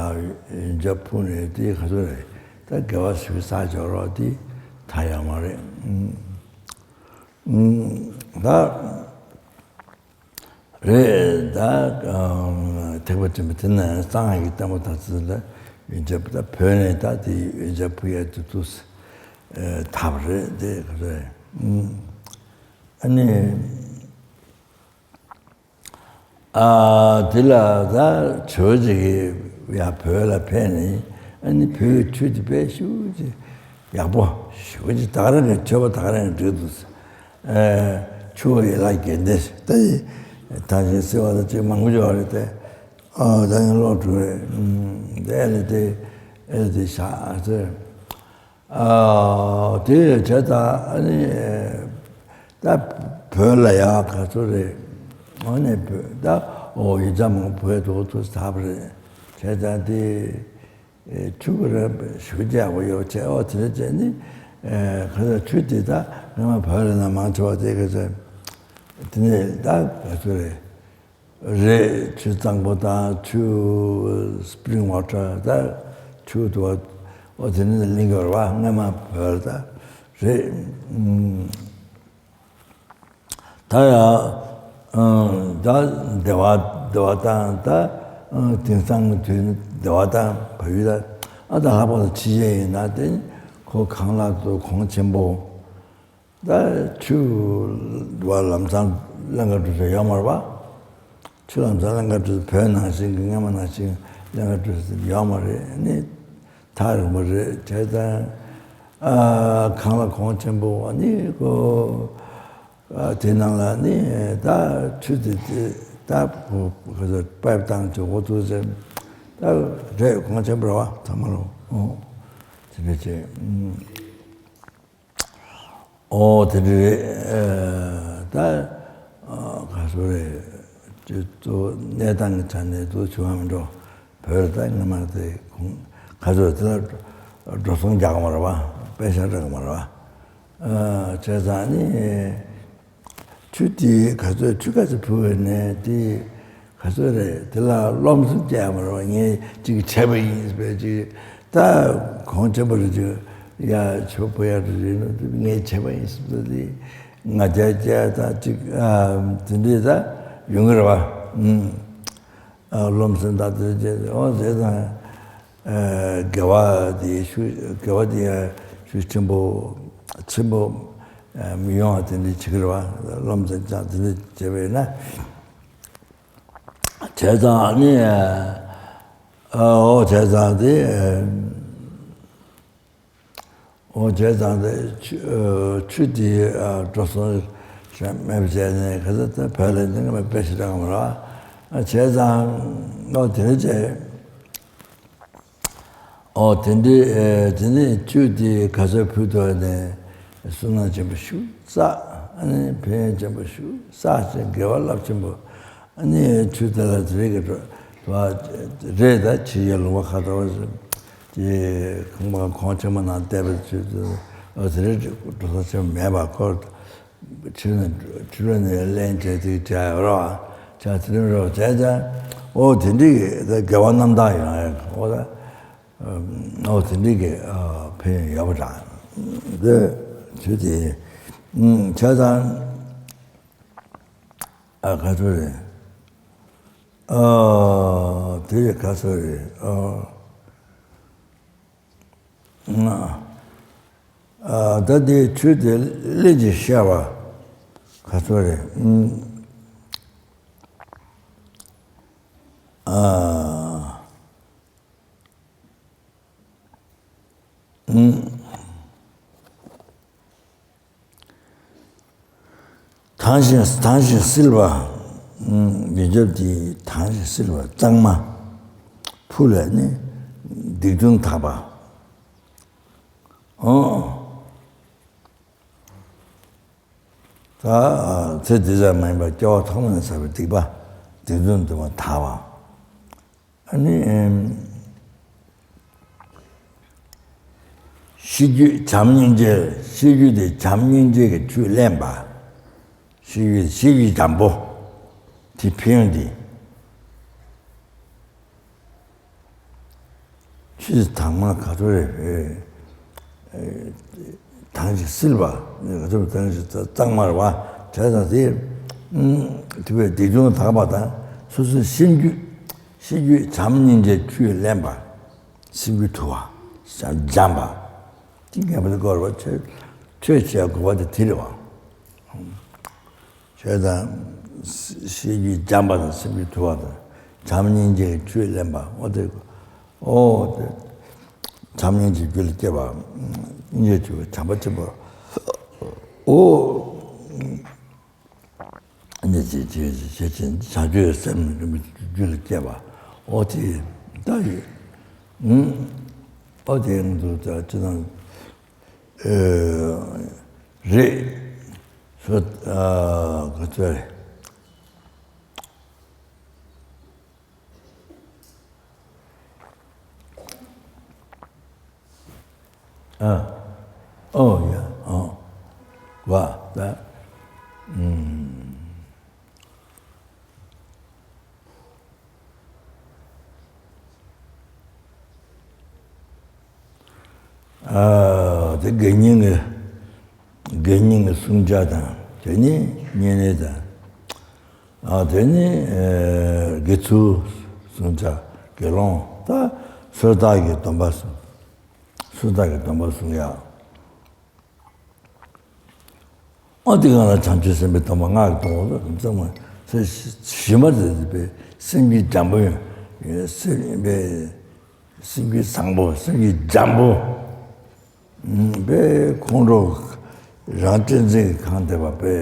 ཡོན་ཆབ་ཕུལ་ནས་དེ་ག་ཚོད་རེད། ད་དགེ་བ་ཞིག་བསགས་འབྱོར་བ་དེ་དར་ཡོད་མ་རེད། ཨ། ད། རེད། ད་ཐེག་པ་ཆེན་པོ་དེ་ནས་གསང་སྔགས་ཀྱི་བསྟན་པ་དར་ཚུལ་ལ་ཡོན་ཆབ། ད་བོད་ནས་ད་དེ་ཡོན་ཆབ་ཕུལ་ཡ་དེ་ཚོ་དར་བ་རེད། དེ་ག་རེད། ཨ་ནི། ཨ། དེ་ལ་ད་ཇོ་བོ་རྗེ་ཡར་བོད་ལ་ཕེབས་ནས། ཨ་ནི་བོད་ཀྱི་ཆོས་དེ་དཔེ་ཞེ་པོ་ཅིག་ཡག་པོ། ཞེ་པོ་ཅིག་ད་ག་རང་གི་ཆོས་པ་ད་ག་རང་གིས་འགྲིག་འདུག་ཨ། ཆུ་བོ་ཡན་ལག་བརྒྱད་ལྡན་ད། ད་བཞིན་སྲིད་པ་དང་ཅིག་མང་པོ་ཡོད་རེད་དེ། ཨ་ད་ཡང་ཀློག་འགྲོ་རེད། ཨ་ཨེ་ལས་དེ་ཨེ་ལས་དེ་བཞག་ཟེར། ཨ་དེ་བྱས་ཙང་ཨ་ནི་ད་བོད་ལ་ཡག་ག་ཚོད་རེད། ཨ་ནི་བོད་ད་ཨོ་ཡིག་ཆ་མང་པོ་བོད་དུ་ཐུག་ཚར་བ་རེད། བྱས་ཙང་དེ་ཆུ་གི་རེད་ཞུ་རྒྱག་པ་ཡོད་བྱས། ཨོ་དེ་འདྲ་བྱས་ནི་ཁ་ཚ་ཆུ་དེ་ད་སྔོན་མ་བོད་ལ་ན་མང་ཆེ་བ་དེ་ག་ཚོད་དེ་ནས་ད་ག་ཚོད་རེད། རེད། ཆུ་གཙང་པོ་དང་ཆུ་སྤྲིང་ཝ་ཊར་ད་ཆུ་དུ་བ་ཨོ་དེ་ནི་གླིང་གི་རེད་བ། སྔ་མ་བོད་ད་རེད། ཨུམ། ད་ཡ་ཨ་ད་བདེ་བ་བདེ་བ་དང་ད་ཨ་དེང་སང་གི་དུས་ནི་བདེ་བ་དང་བལ་ཡུལ་ད་ཨ་ད་ལྷག་པར་དུ་ཕྱི་རྒྱལ་ཡིན་ན་དེ་ཁོ་ཁང་གླ་དུ་གོང་ཆེན་པོ། ད་ཆུ་བ་ལམ་སང་ཀླན་ཀ་འགྲོ་ས་ཡོད་མ་རེད་པ། ཆུ་ལམ་སང་ཀླན་ཀ་འགྲོ་ས་བོད་ནང་བཞིན་གྱི་སྔ་མ་ནང་བཞིན་ཀླན་ཀ་འགྲོ་ས་ཡོད་མ་རེད། ནི་ཐག་རིང་པོ་རེད། བྱས་ཙང་ཨ་ཁང་གླ་གོང་ཆེན་པོ་བ་ནི་ཀོ་ཨ་དེ་ནང་ལ་ནི་ད་ཆུ་དེ་དེ་ད་ཁོ་ཁོ་ཚོ་པའིབ་བཏང་ཆོག་གོ་ཐུག་ཟེར། ད་རེད། གོང་ཆེན་པོ་རེད་བ། ཚང་མ་རོ། ཨོ་དེ་འདྲ་བྱས། ཨོ་དེ་འདྲ་རེད། ཨ་ད་ཨ་ག་ཚོད་རེད། ཅིག་གཙོ་བོ་གནས་སྟངས་ཀྱི་ཆ་ནས་གཙོ་བོ་བྱུང་བ་མི་འགྲོ། བོད་ལ་ད་སྔ་མ་དེ་ཁོང་ག་ཚོད་དེ་ལ་འགྲོ་སོང་རྒྱག་གི་མ་རེད་བ། པེ་ཤ་སྤྲད་གི་མ་རེད་བ། ཨ་བྱས་ཙང་ནི་ཆུ་དེ་ག་ཚོད་ཆུ་ག་ཚོད་ཕུལ་བའི་ནས་དེ་ག་ཚོད་རེད། དེ་ལ་རློམ་སེམས་སྐྱེ་ཡ་མ་རེད་བ། ངས་ཅིག་བྱས་པ་ཡིན་ཟེར་བས་ཅིག་ད་གོང་ཆེན་པོ་རེད་ཅིག་ཡ་ཆུ་ཕུལ་ཡ་རེད་ཟེར་ནས་ངས་བྱས་པ་ཡིན་ཟེར་ཏེ་ང་རྒྱལ་སྐྱེ་ཡ་ད་ཅིག་ཨ་དེ་འདྲས་ད་ཡོང་གི་རེད་བ། ཨུམ། ཨ་རློམ་སེམས་དང་དེ་བྱས་ཨོ་ཟེར་ཙང་། ཨ་དགེ་བ་དེ་ཤུགས་དགེ་བ་དེ་ཡང་ཤུགས་ཆེན་པོ་ཆེན་པོ་ཨ་མི་ཡོང་བ་དེ་འདྲ་བྱེད་ཀྱི་རེད་བ། རློམ་སེམས་ཀྱང་དེ་འདྲ་བྱས་པས་ན། བྱས་ཙང་ནི་ཨ་ཨོ་བྱས་ཙང་དེ་ཨ། འོ་བྱས་ཙང་དེ་ཆུ་ཨ་ཆུ་དེ་ཨ་འགྲོ་སོང་མེད་པ་བྱས་ནས་ག་ཚོད་ད་བོད་ལ་འདི་ང་པེ་ཤ་སྤྲད་གི་མ་རེད་བ། ཨ་བྱས་ཙང་ཨོ་དེ་འདྲ་བྱས། ཨོ་དེ་འདྲའི་ཨེ་དེ་ནས་ཆུ་དེ་ག་ཚོད་ཕུལ་ཐུབ་ནས་བསོད་ནམས་ཆེན་པོ་ཞིག་བསགས། ཨ་ནི་ཕན་ཡོན་ཆེན་པོ་ཞིག་བསགས་ཤིང་དགེ་བ་རླབས་ཆེན་པོ། ཨ་ནི་ཆུ་དེ་ལ་དེ་རིགས་ཀྱི་འགྲོ་བ་རེད། ད་ཕྱི་རྒྱལ་ལུང་པ་ཁ་ཐོར་བ་དེ་ཁང་པ་གོང་ཆེན་པོ་ནང་བསྡད་པའི་ཆུ་དེ་ཨ་དེ་རིགས་འགྲོ་ས་ཆེན་པོ་མེད་པ་སྐོར། ཕྱི་ནས་ཕྱི་ལོགས་ནས་ལེན་བྱས་ཏེ་བྱས་ཡོད་རེད་བ། བྱས་ཚེ་རིང་རོགས་བྱས་ཙང་ཨོ་དེ་འདྲའི་གི་དགེ་བ་རྣམ་དག་ཡོང་ཡ་ཨོ་ད་ཨོ་དེ་འདྲའི་གི་ཨ་ཕན་ཡོན་ཡོད་པ་འདྲ། དེ་ཆུ་དེ་བྱས་ཙང་ཨ་ག་ཚོད་རེད། ཨ་དེ་ག་ཚོད་རེད། ཨ། ཨ་ད་དེ་ཆུ་དེ་གླིང་གི་ཤ་བ་ག་ཚོད་རེད། ཨ། དྭངས་ཤིང་དྭངས་ཤིང་བསིལ་བ། ཡོན་ཆབ་དེ་དྭངས་ཤིང་བསིལ་བ་གཙང་མ། ཕུལ་ལ་ནི་སྡིག་ལྟུང་དག་པ། ཨོ། ད་ཚེ་འདི་ཙམ་མ་ཡིན་པར་སྐྱེ་བ་ཐོག་མ་ནས་བསགས་པའི་སྡིག་པ་སྡིག་ལྟུང་དུ་མ་དག་པ། ཨ་ནི་ཤེས་རྒྱུད་བྱམས་སྙིང་རྗེ། ཤེས་རྒྱུད་དེ་བྱམས་སྙིང་རྗེ་གི་ཆུས་བརླན་པ། ཤེས་རྒྱུད་ཤེས་རྒྱུད་འཇམ་པོ་དེ་ཕན་ཡོན་དེ། ཆུ་དྭངས་མ་ག་ཚོད་རེད། དྭངས་ཤིང་བསིལ་བ། ག་ཚོད་དྭངས་ཤིང་གཙང་མ་རེད་བ། བྱས་ཙང་དེ་དེ་བས་སྡིག་ལྟུང་དག་པ་དང་སོ་སོའི་སེམས་རྒྱུད་སེམས་རྒྱུད་བྱམས་སྙིང་རྗེ་ཆུས་བརླན་པ། སེམས་རྒྱུད་དུལ་བ། བྱམས་པ། དེ་ངེས་པར་དུ་དགོས་རེད་བ། ཆོས་ཆོས་བྱེད་དགོས་པ་དེ་དེ་རེད་བ། བྱས་ཙང་། ཤེས་རྒྱུད་བྱམས་པ་དང་སེམས་རྒྱུད་དུལ་བ་དང་། བྱམས་སྙིང་རྗེ་ཆུས་བརླན་པ། ཨོ་དེ། ཨོ་དེ། བྱམས་སྙིང་རྗེ་རྒྱུད་ལ་སྐྱེས་པ། སྙིང་རྗེ་ཆུ་བྱམས་པ་ཆེན་པོ། ཨོ། ཅེས་ཅེས་ཅེས་ཅེས་བྱང་ཆུབ་སེམས་རིན་པོ་ཆེ་རྒྱུད་ལ་སྐྱེས་པ། ཨོ་དེ་ད་ཡོད། ཨོ་དེ་ང་ཚོ་ད་ཅི་དང་རེད། སོ་ཨ་ག་ཚོད་རེད། ཨ། ཨོ་ཡ། ཨོ། བ། ད། ཨུམ། ཨ། དེ་དགེ་བསྙེན་གྱི་དགེ་བསྙེན་གྱི་བསྲུང་བྱ་དང་། དེ་ནི་བསྙེན་གནས་དང་། ཨ། དེ་ནི་ཨེ་དགེ་ཚུལ་བསྲུང་བྱ། དགེ་སློང་། ད་སོ་ཐར་གྱི་སྡོམ་པ་བསྲུང་། སོ་ཐར་གྱི་སྡོམ་པ་བསྲུང་ཡ། ཨ། དེ་གང་ལ་བྱང་ཆུབ་སེམས་དཔའི་སྡོམ་པ་སྔགས་ཀྱི་སྡོམ་པ་ཚང་མ་ཚེ་ཞི་མ་དེ་པའི་སེམས་ཀྱི་འཇམ་པོ་ཡོད། སེམས་པའི་སེམས་ཀྱི་བཟང་པོ། སེམས་ཀྱི་འཇམ་པོ། པའི་ཁོང་ཁྲོ་རང་གཅེས་འཛིན་གྱི་གང་དེ་བ་པའི།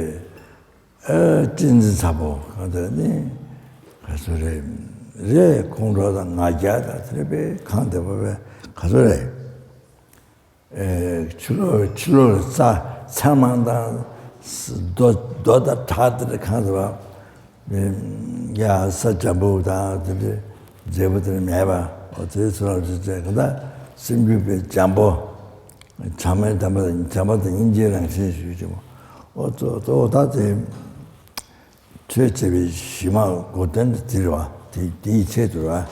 ཨ། གཅེས་འཛིན་ཚ་པོ་གང་དེ་ནི་ག་ཚོད་རེད། རེད། ཁོང་ཁྲོ་དང་ང་རྒྱལ་དང་དེ་པའི་གང་དེ་བ་པའི་ག་ཚོད་རེད། ཨེ། ཕྱི་ལོགས་ཕྱི་ལོགས་ལ་ཚ་ཚ་མང་དང་རྡོ་རྡོ་དང་བྲག་དེ་འདྲ་གང་ཟེར་བ། ཡ། ས་འཇམ་པོ་དང་དེ་འདྲ་མཛེས་པོ་དེ་འདྲ་མེད་པ། ཨོ་དེ་ཚོ་ལ་ཅི་ཅི་ག་ད་སེམས་རྒྱུད་པའི་འཇམ་པོ། བྱམས་མའི་དམ་པ་དང་བྱམས་པ་དང་སྙིང་རྗེའི་རང་བཞིན་ཞུ་ཅི་མོ། ཨོ་གཙོ་གཙོ་བོ་ད་དེ་ཆོས་བྱེད་པའི་གཞི་མ་གོ་དོན་དེ་རེད་བ། དེ་དེའི་ཆེད་དུ་རེད་བ།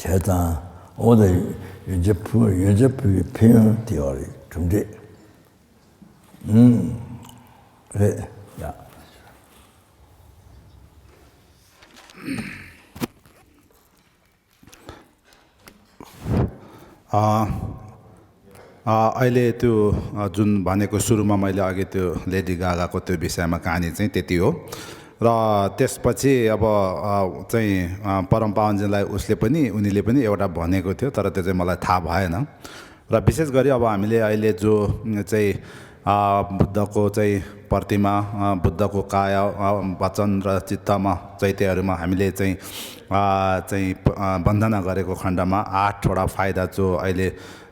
བྱས་ཙང་། འོ་ད་ཡོན་ཆབ་ཕུལ། ཡོན་ཆབ་ཕུལ་བའི་ཕན་ཡོན་དེ་ཡོད་རེད། གྲུབ་འབྲས། ཨུམ། རེད་ཡ། ཨ། अ, अहिले त्यो, अ, जुन भनेको सुरुमा मैले अघि त्यो लेडी गागाको त्यो विषयमा कहानी चाहिँ त्यति हो। र त्यसपछि अब, अ, चाहिँ, अ, परम पावनजीलाई उसले पनि, उनीले पनि एउटा भनेको थियो, तर त्यो चाहिँ मलाई थाहा भएन। र विशेष गरी अब हामीले अहिले जो, उम्, चाहिँ, अ, बुद्धको चाहिँ प्रतिमा, अ, बुद्धको काया, अ, वचन र चित्तमा चैत्यहरूमा हामीले चाहिँ, अ, चाहिँ, अ, वन्दना गरेको खण्डमा आठवटा फाइदा जो अहिले,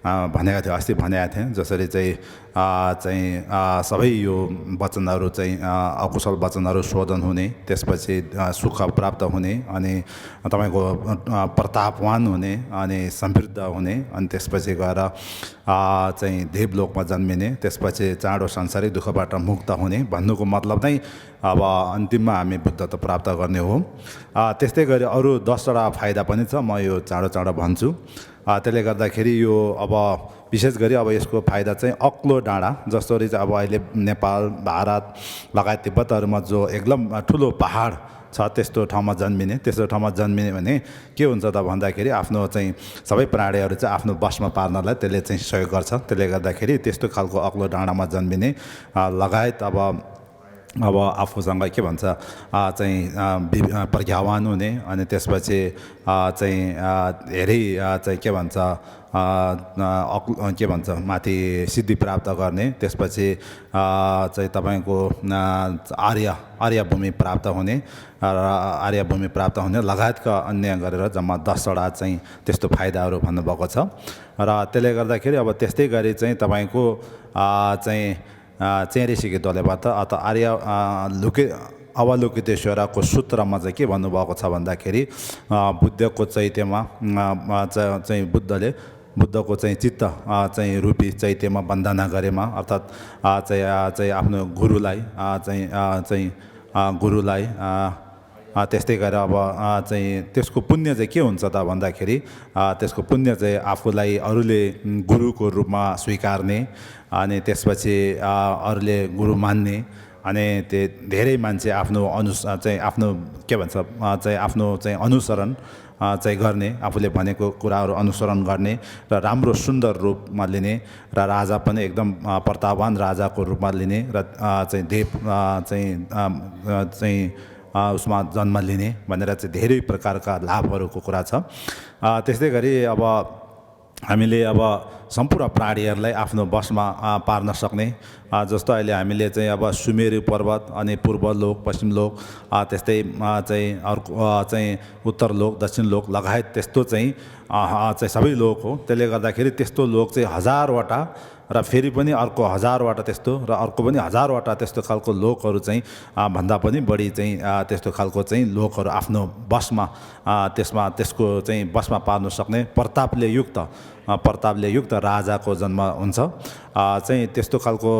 अ, भनेका थियो, अस्ति भनेका थिएँ, जसरी चाहिँ, अ, चाहिँ, अ, सबै यो वचनहरू चाहिँ, अ, अकुशल वचनहरू शोधन हुने, त्यसपछि, अ, सुख प्राप्त हुने, अनि तपाईँको, अ, प्रतापवान हुने, अनि समृद्ध हुने, अनि त्यसपछि गएर, अ, चाहिँ देवलोकमा जन्मिने, त्यसपछि चाँडो सांसारिक दुःखबाट मुक्त हुने भन्नुको मतलब नै अब अन्तिममा हामी बुद्धत्व प्राप्त गर्ने हो। अ, त्यस्तै गरी अरू दसवटा फाइदा पनि छ, म यो चाँडो चाँडो भन्छु। अ, त्यसले गर्दाखेरि यो अब विशेष गरी अब यसको फाइदा चाहिँ अग्लो डाँडा, जसरी चाहिँ अब अहिले नेपाल, भारत लगायत तिब्बतहरूमा जो एकदम, अ, ठुलो पहाड छ, त्यस्तो ठाउँमा जन्मिने, त्यस्तो ठाउँमा जन्मिने भने के हुन्छ त भन्दाखेरि, आफ्नो चाहिँ सबै प्राणीहरू चाहिँ आफ्नो बसमा पार्नलाई त्यसले चाहिँ सहयोग गर्छ। त्यसले गर्दाखेरि त्यस्तो खालको अग्लो डाँडामा जन्मिने, अ, लगायत अब, अब आफूसँग के भन्छ, अ, चाहिँ, अ, वि-, अ, प्रज्ञावान हुने, अनि त्यसपछि, अ, चाहिँ, अ, धेरै, अ, चाहिँ के भन्छ, अ, अ, अक-, अ, के भन्छ, माथि सिद्धि प्राप्त गर्ने, त्यसपछि, अ, चाहिँ तपाईँको, अ, आर्य, आर्य भूमि प्राप्त हुने, र आर्य भूमि प्राप्त हुने लगायतका अन्य गरेर जम्मा दसवटा चाहिँ त्यस्तो फाइदाहरू भन्नुभएको छ। र त्यसले गर्दाखेरि अब त्यस्तै गरी चाहिँ तपाईँको, अ, चाहिँ, अ, चेरेसीको दलेबाट अथवा आर्य, अ, लोके अवलोकितेश्वरको सूत्रमा चाहिँ के भन्नुभएको छ भन्दाखेरि, अ, बुद्धको चैत्यमा, अ, अ, च-, चाहिँ बुद्धले बुद्धको चाहिँ चित्त, अ, चाहिँ रूपी चैत्यमा वन्दना गरेमा, अर्थात्, अ, चाहिँ, अ, चाहिँ आफ्नो गुरुलाई, अ, चाहिँ, अ, चाहिँ, अ, गुरुलाई, अ, अ, त्यस्तै गरेर अब, अ, चाहिँ त्यसको पुण्य चाहिँ के हुन्छ त भन्दाखेरि, अ, त्यसको पुण्य चाहिँ आफूलाई अरूले, उम्, गुरुको रूपमा स्वीकार्ने, अनि त्यसपछि, अ, अरूले गुरु मान्ने, अनि त्यो धेरै मान्छे आफ्नो अनुस-, अ, चाहिँ आफ्नो के भन्छ, अ, चाहिँ आफ्नो चाहिँ अनुसरण, अ, चाहिँ गर्ने, आफूले भनेको कुराहरू अनुसरण गर्ने र राम्रो सुन्दर रूपमा लिने र राजा पनि एकदम, अ, प्रतापवान राजाको रूपमा लिने र, अ, चाहिँ देव, अ, चाहिँ, अ, अ, चाहिँ, अ, उसमा जन्म लिने भनेर चाहिँ धेरै प्रकारका लाभहरूको कुरा छ। अ, त्यस्तै गरी अब हामीले अब सम्पूर्ण प्राणीहरूलाई आफ्नो बसमा पार्न सक्ने, जस्तो अहिले हामीले चाहिँ अब सुमेरु पर्वत अनि पूर्व लोक, पश्चिम लोक, त्यस्तै चाहिँ अर्को चाहिँ उत्तर लोक, दक्षिण लोक लगायत त्यस्तो चाहिँ चाहिँ सबै लोक हो। त्यसले गर्दाखेरि त्यस्तो लोक चाहिँ हजारवटा र फेरि पनि अर्को हजारवटा त्यस्तो र अर्को पनि हजारवटा त्यस्तो खालको लोकहरू चाहिँ भन्दा पनि बढी चाहिँ त्यस्तो खालको चाहिँ लोकहरू आफ्नो बसमा, त्यसमा त्यसको चाहिँ बसमा पार्न सक्ने प्रतापले युक्त, प्रतापले युक्त राजाको जन्म हुन्छ। चाहिँ त्यस्तो खालको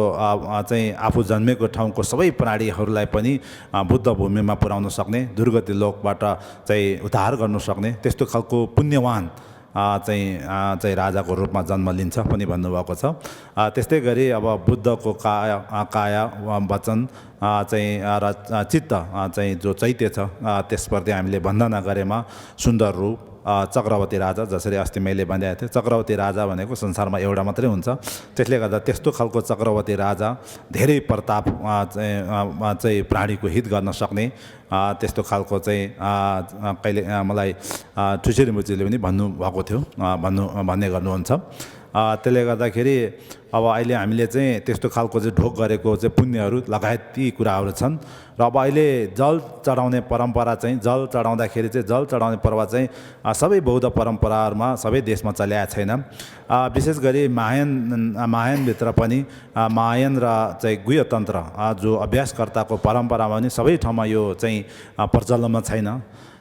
चाहिँ आफू जन्मेको ठाउँको सबै प्राणीहरूलाई पनि बुद्ध भूमिमा पुर्याउन सक्ने, दुर्गति लोकबाट चाहिँ उद्धार गर्न सक्ने त्यस्तो खालको पुण्यवान चाहिँ चाहिँ राजाको रूपमा जन्म लिन्छ पनि भन्नुभएको छ। त्यस्तै गरी अब बुद्धको काया, काया, वचन चाहिँ र चित्त चाहिँ जो चैत्य छ, त्यसप्रति हामीले वन्दना गरेमा सुन्दर रूप, चक्रवर्ती राजा, जसरी अस्ति मैले भनिरहेको थिएँ, चक्रवर्ती राजा भनेको संसारमा एउटा मात्रै हुन्छ। त्यसले गर्दा त्यस्तो खालको चक्रवर्ती राजा, धेरै प्रताप चाहिँ प्राणीको हित गर्न सक्ने त्यस्तो खालको चाहिँ कहिले मलाई ठुसे रिम्पोचेले पनि भन्नुभएको थियो, भन्नु भन्ने गर्नुहुन्छ। त्यसले गर्दाखेरि अब अहिले हामीले चाहिँ त्यस्तो खालको चाहिँ ढोग गरेको चाहिँ पुण्यहरू लगायत ती कुराहरू छन्। र अब अहिले जल चढाउने परम्परा चाहिँ, जल चढाउँदाखेरि चाहिँ, जल चढाउने पर्व चाहिँ सबै बौद्ध परम्पराहरूमा सबै देशमा चल्याएको छैन। विशेष गरी महायान, महायानभित्र पनि महायान र चाहिँ गुह्यतन्त्र जो अभ्यासकर्ताको परम्परामा पनि सबै ठाउँमा यो चाहिँ प्रचलनमा छैन।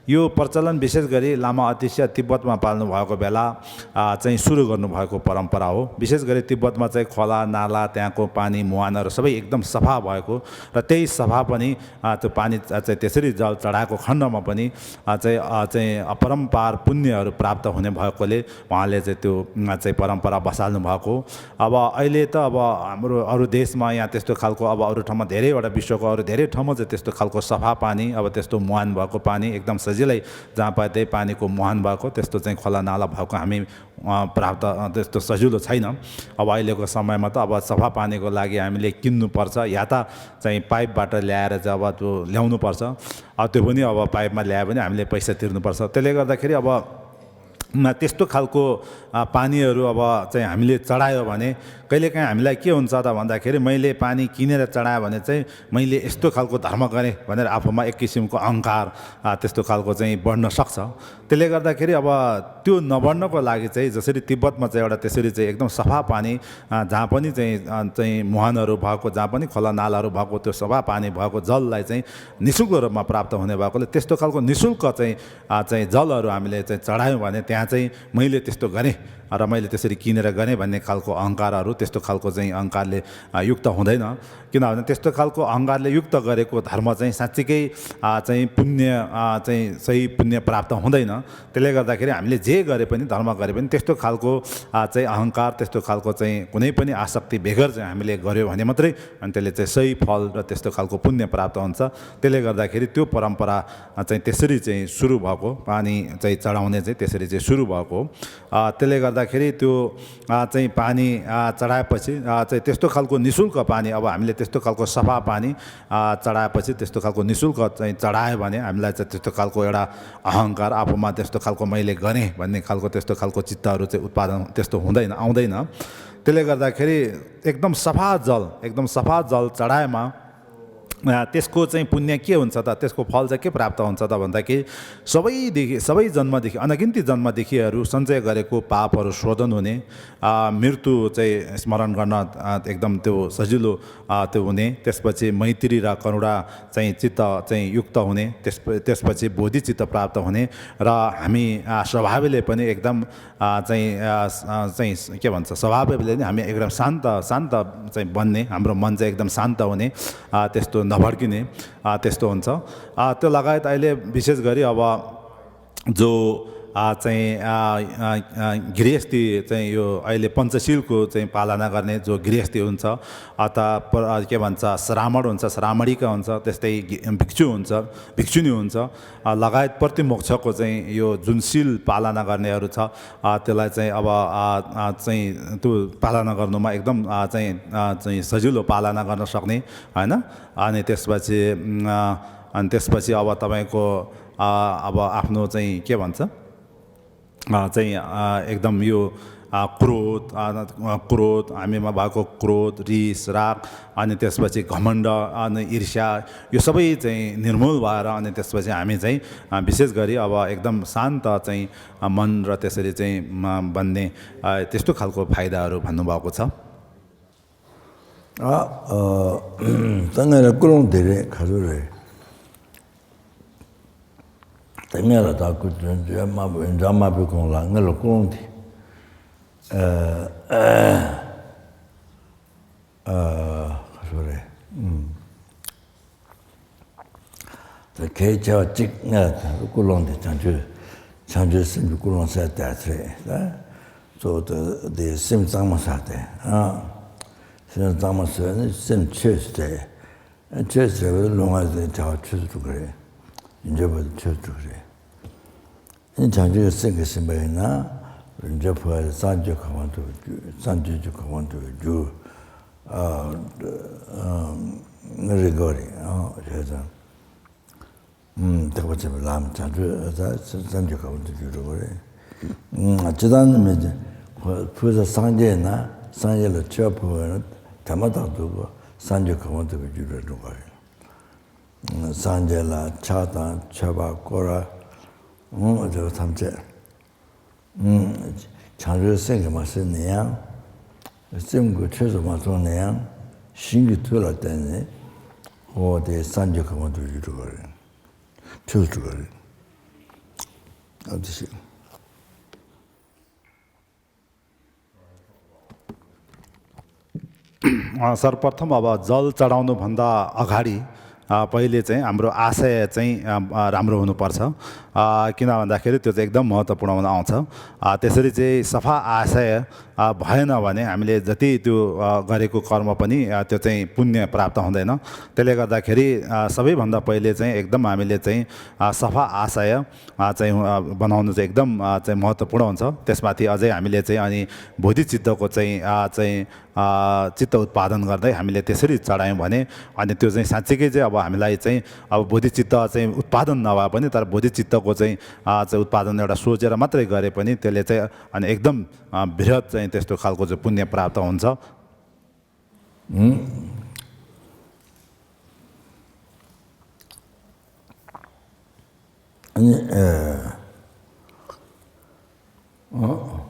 यो प्रचलन विशेष गरी लामा अतिशय तिब्बतमा पाल्नुभएको बेला चाहिँ सुरु गर्नुभएको परम्परा हो। विशेष गरी तिब्बतमा चाहिँ खोला, नाला, त्यहाँको पानी, मुहानहरू सबै एकदम सफा भएको र त्यही सफा पनि त्यो पानी चाहिँ त्यसरी जल चढाएको खण्डमा पनि चाहिँ चाहिँ अपरम्पार पुण्यहरू प्राप्त हुने भएकोले उहाँले चाहिँ त्यो चाहिँ परम्परा बसाल्नु भएको। अब अहिले त अब हाम्रो अरू देशमा यहाँ त्यस्तो खालको, अब अरू ठाउँमा धेरैवटा विश्वको अरू धेरै ठाउँमा चाहिँ त्यस्तो खालको सफा पानी, अब त्यस्तो मुहान भएको पानी एकदम सजिलै जहाँ पाए त्यही पानीको मुहान भएको, त्यस्तो चाहिँ खोला नाला भएको हामी प्राप्त त्यस्तो सजिलो छैन। अब अहिलेको समयमा त अब सफा पानीको लागि हामीले किन्नुपर्छ या त चाहिँ पाइपबाट ल्याएर चाहिँ अब त्यो ल्याउनुपर्छ। त्यो पनि अब पाइपमा ल्यायो भने हामीले पैसा तिर्नुपर्छ। त्यसले गर्दाखेरि अब त्यस्तो खालको पानीहरू अब चाहिँ हामीले चढायो भने कहिलेकाहीँ हामीलाई के हुन्छ त भन्दाखेरि, मैले पानी किनेर चढायो भने चाहिँ मैले यस्तो खालको धर्म गरेँ भनेर आफूमा एक किसिमको अहङ्कार त्यस्तो खालको चाहिँ बढ्न सक्छ। त्यसले गर्दाखेरि अब त्यो नबढ्नको लागि चाहिँ जसरी तिब्बतमा चाहिँ एउटा त्यसरी चाहिँ एकदम सफा पानी, जहाँ पनि चाहिँ चाहिँ मुहानहरू भएको, जहाँ पनि खोला नालाहरू भएको, त्यो सफा पानी भएको जललाई चाहिँ निशुल्क रूपमा प्राप्त हुने भएकोले त्यस्तो खालको निशुल्क चाहिँ चाहिँ जलहरू हामीले चाहिँ चढायौँ भने त्यहाँ चाहिँ मैले त्यस्तो गरेँ र मैले त्यसरी किनेर गरेँ भन्ने खालको अहङ्कारहरू, त्यस्तो खालको चाहिँ अहङ्कारले युक्त हुँदैन। किनभने त्यस्तो खालको अहङ्कारले युक्त गरेको धर्म चाहिँ साँच्चीकै चाहिँ पुण्य चाहिँ सही पुण्य प्राप्त हुँदैन। त्यसले गर्दाखेरि हामीले जे गरे पनि, धर्म गरे पनि त्यस्तो खालको चाहिँ अहङ्कार, त्यस्तो खालको चाहिँ कुनै पनि आसक्ति बेगर चाहिँ हामीले गऱ्यो भने मात्रै अनि त्यसले चाहिँ सही फल र त्यस्तो खालको पुण्य प्राप्त हुन्छ। त्यसले गर्दाखेरि त्यो परम्परा चाहिँ त्यसरी चाहिँ सुरु भएको, पानी चाहिँ चढाउने चाहिँ त्यसरी चाहिँ सुरु भएको हो। त्यसले गर्दाखेरि त्यो चाहिँ पानी चढाएपछि चाहिँ त्यस्तो खालको निशुल्क पानी, अब हामीले त्यस्तो खालको सफा पानी चढाएपछि, त्यस्तो खालको निशुल्क चाहिँ चढायो भने हामीलाई चाहिँ त्यस्तो खालको एउटा अहङ्कार, आफूमा त्यस्तो खालको मैले गरेँ भन्ने खालको त्यस्तो खालको चित्तहरू चाहिँ उत्पादन त्यस्तो हुँदैन, आउँदैन। त्यसले गर्दाखेरि एकदम सफा जल, एकदम सफा जल चढाएमा त्यसको चाहिँ पुण्य के हुन्छ त, त्यसको फल चाहिँ के प्राप्त हुन्छ त भन्दाखेरि सबैदेखि, सबै जन्मदेखि, अनगिन्ती जन्मदेखिहरू सञ्चय गरेको पापहरू शोधन हुने, मृत्यु चाहिँ स्मरण गर्न एकदम त्यो सजिलो त्यो हुने, त्यसपछि मैत्री र करुणा चाहिँ चित्त चाहिँ युक्त हुने, त्यस त्यसपछि बोधिचित्त प्राप्त हुने र हामी स्वभावले पनि एकदम चाहिँ चाहिँ के भन्छ, स्वभावले नै हामी एकदम शान्त, शान्त चाहिँ बन्ने, हाम्रो मन चाहिँ एकदम शान्त हुने, त्यस्तो नभड्किने, त्यस्तो हुन्छ। त्यो लगायत अहिले विशेष गरी अब जो चाहिँ गृहस्थी चाहिँ यो अहिले पञ्चशीलको चाहिँ पालना गर्ने जो गृहस्थी हुन्छ, अथवा के भन्छ, श्रामण हुन्छ, श्रामणिका हुन्छ, त्यस्तै भिक्षु हुन्छ, भिक्षुणी हुन्छ, लगायत प्रतिमोक्षको चाहिँ यो जुन शील पालना गर्नेहरू छ, त्यसलाई चाहिँ अब चाहिँ त्यो पालना गर्नुमा एकदम चाहिँ चाहिँ सजिलो पालना गर्न सक्ने, होइन? अनि त्यसपछि अनि त्यसपछि अब तपाईँको अब आफ्नो चाहिँ के भन्छ, चाहिँ एकदम यो अ, क्रोध, अ, न, अ, क्रोध, हामीमा भएको क्रोध, रिस, राग, अनि त्यसपछि घमण्ड, अनि ईर्ष्या, यो सबै चाहिँ निर्मूल भएर अनि त्यसपछि हामी चाहिँ, अ, विशेष गरी अब एकदम शान्त चाहिँ, अ, मन र त्यसरी चाहिँ, म, बन्ने, अ, त्यस्तो खालको फाइदाहरू भन्नुभएको छ। आ, ཨ། ད་ངས་ལ་ཀུན་སློང་དེ་རེད། ག་ཚོད་རེད། ད་ངས་ལ་ད་ཀུན་སློང་དེ་མ་བོ་འདྲ་མ་བོའི་གོང་ལ་ངས་ལ་ཀུན་སློང་དེ། ཨ། ཨ། ག་ཚོད་རེད། ཨུམ། ད་གལ་ཆེ་བ་གཅིག་ངས་ཀུན་སློང་དེ་བྱང་ཆུབ། བྱང་ཆུབ་སེམས་ཀྱི་ཀུན་སློང་ཟེར་དེ་རེད། ད་གཙོ་བོ་དེ་སེམས་གཙང་མ་ཟེར་དེ། ཨ། སེམས་གཙང་མ་ཟེར་ནི་སེམས་ཆོས་ཟེར་དེ། ཆོས་ཟེར་བའི་ལུས་ངག་ཡིད་གསུམ་བྱ་བ་ཆོས་སུ་གྲུབ་ཀྱི་རེད། ཡིན་རྒྱུ་བ་ཆོས་སུ་གྲུབ་ཀྱི་རེད། ཨེ་བྱང་ཆུབ་སེམས་ཀྱིས་ཟིན་པ་ཡིན་ན། རིན་ཆེན་ཕོ་བྲང་གསང་སྤྱོད་ག་བ་འདུལ་བའི་རྒྱུ། གསང་སྤྱོད་ཀྱི་ག་བ་འདུལ་བའི་རྒྱུ། ཨ། ཨ། རིག་གོ་རེད། ཨ། བྱས་ཙང་། ཨུམ། ཐེག་པ་ཆེན་པོའི་ལམ་བྱང་ཆུབ་ད་གསང་སྤྱོད་ག་བ་འདུལ་རྒྱུ་རེད་གོ་རེད། ཨུམ། ཅི་ལྟར་ནི་མི་འདི་ཕུལ་ས་སངས་རྒྱས་ན་སངས་རྒྱས་ལ་མཆོད་པ་ཕུལ་བ་ཡིན་ན་དེ་མ་ཐག་ཏུ་གོ་གསང་སྤྱོད་ག་བ་འདུལ་བའི་རྒྱུ་རེད་འགྲོ་ག་རེད། སངས་རྒྱས་ལ་ཕྱག་དང་མཆོད་པ་སྐོར་ར། ཨང་། དེ་ཐམས་ཅད། ཨང་། བྱང་ཆུབ་སེམས་ཀྱིས་མ་ཟིན་ན་ཡང་། སེམས་ཀྱི་ཆོས་སུ་མ་ཐོབ་ན་ཡང་། ཞིང་གི་མཐུ་ལ་བརྟེན་ནས། འོ་དེ་སངས་རྒྱས་ག་བ་འདུལ་རྒྱུ་འགྲོ་ག་རེད། ཆོས་འགྲོ་ག་རེད། ཨ་དེ་ཞིག सर्वप्रथम अब जल चढाउनुभन्दा अगाडि, अ, पहिले चाहिँ हाम्रो आशय चाहिँ, अ, अ, राम्रो हुनुपर्छ। अ, किन भन्दाखेरि त्यो चाहिँ एकदम महत्त्वपूर्ण हुन आउँछ। अ, त्यसरी चाहिँ सफा आशय, अ, भएन भने हामीले जति त्यो, अ, गरेको कर्म पनि, अ, त्यो चाहिँ पुण्य प्राप्त हुँदैन। त्यसले गर्दाखेरि, अ, सबैभन्दा पहिले चाहिँ एकदम हामीले चाहिँ, अ, सफा आशय, अ, चाहिँ, अ, बनाउनु चाहिँ एकदम, अ, चाहिँ महत्त्वपूर्ण हुन्छ। त्यसमाथि अझै हामीले चाहिँ अनि बोधिचित्तको चाहिँ, अ, चाहिँ, अ, चित्त उत्पादन गर्दै हामीले त्यसरी चढायौँ भने अनि त्यो चाहिँ साँच्चीकै चाहिँ अब हामीलाई चाहिँ अब बोधिचित्त चाहिँ उत्पादन नभए पनि तर बोधिचित्तको चाहिँ, अ, चाहिँ उत्पादन एउटा सोचेर मात्रै गरे पनि त्यसले चाहिँ अनि एकदम, अ, बृहत् चाहिँ त्यस्तो खालको चाहिँ पुण्य प्राप्त हुन्छ। हुँ? अनि, अ, अँ।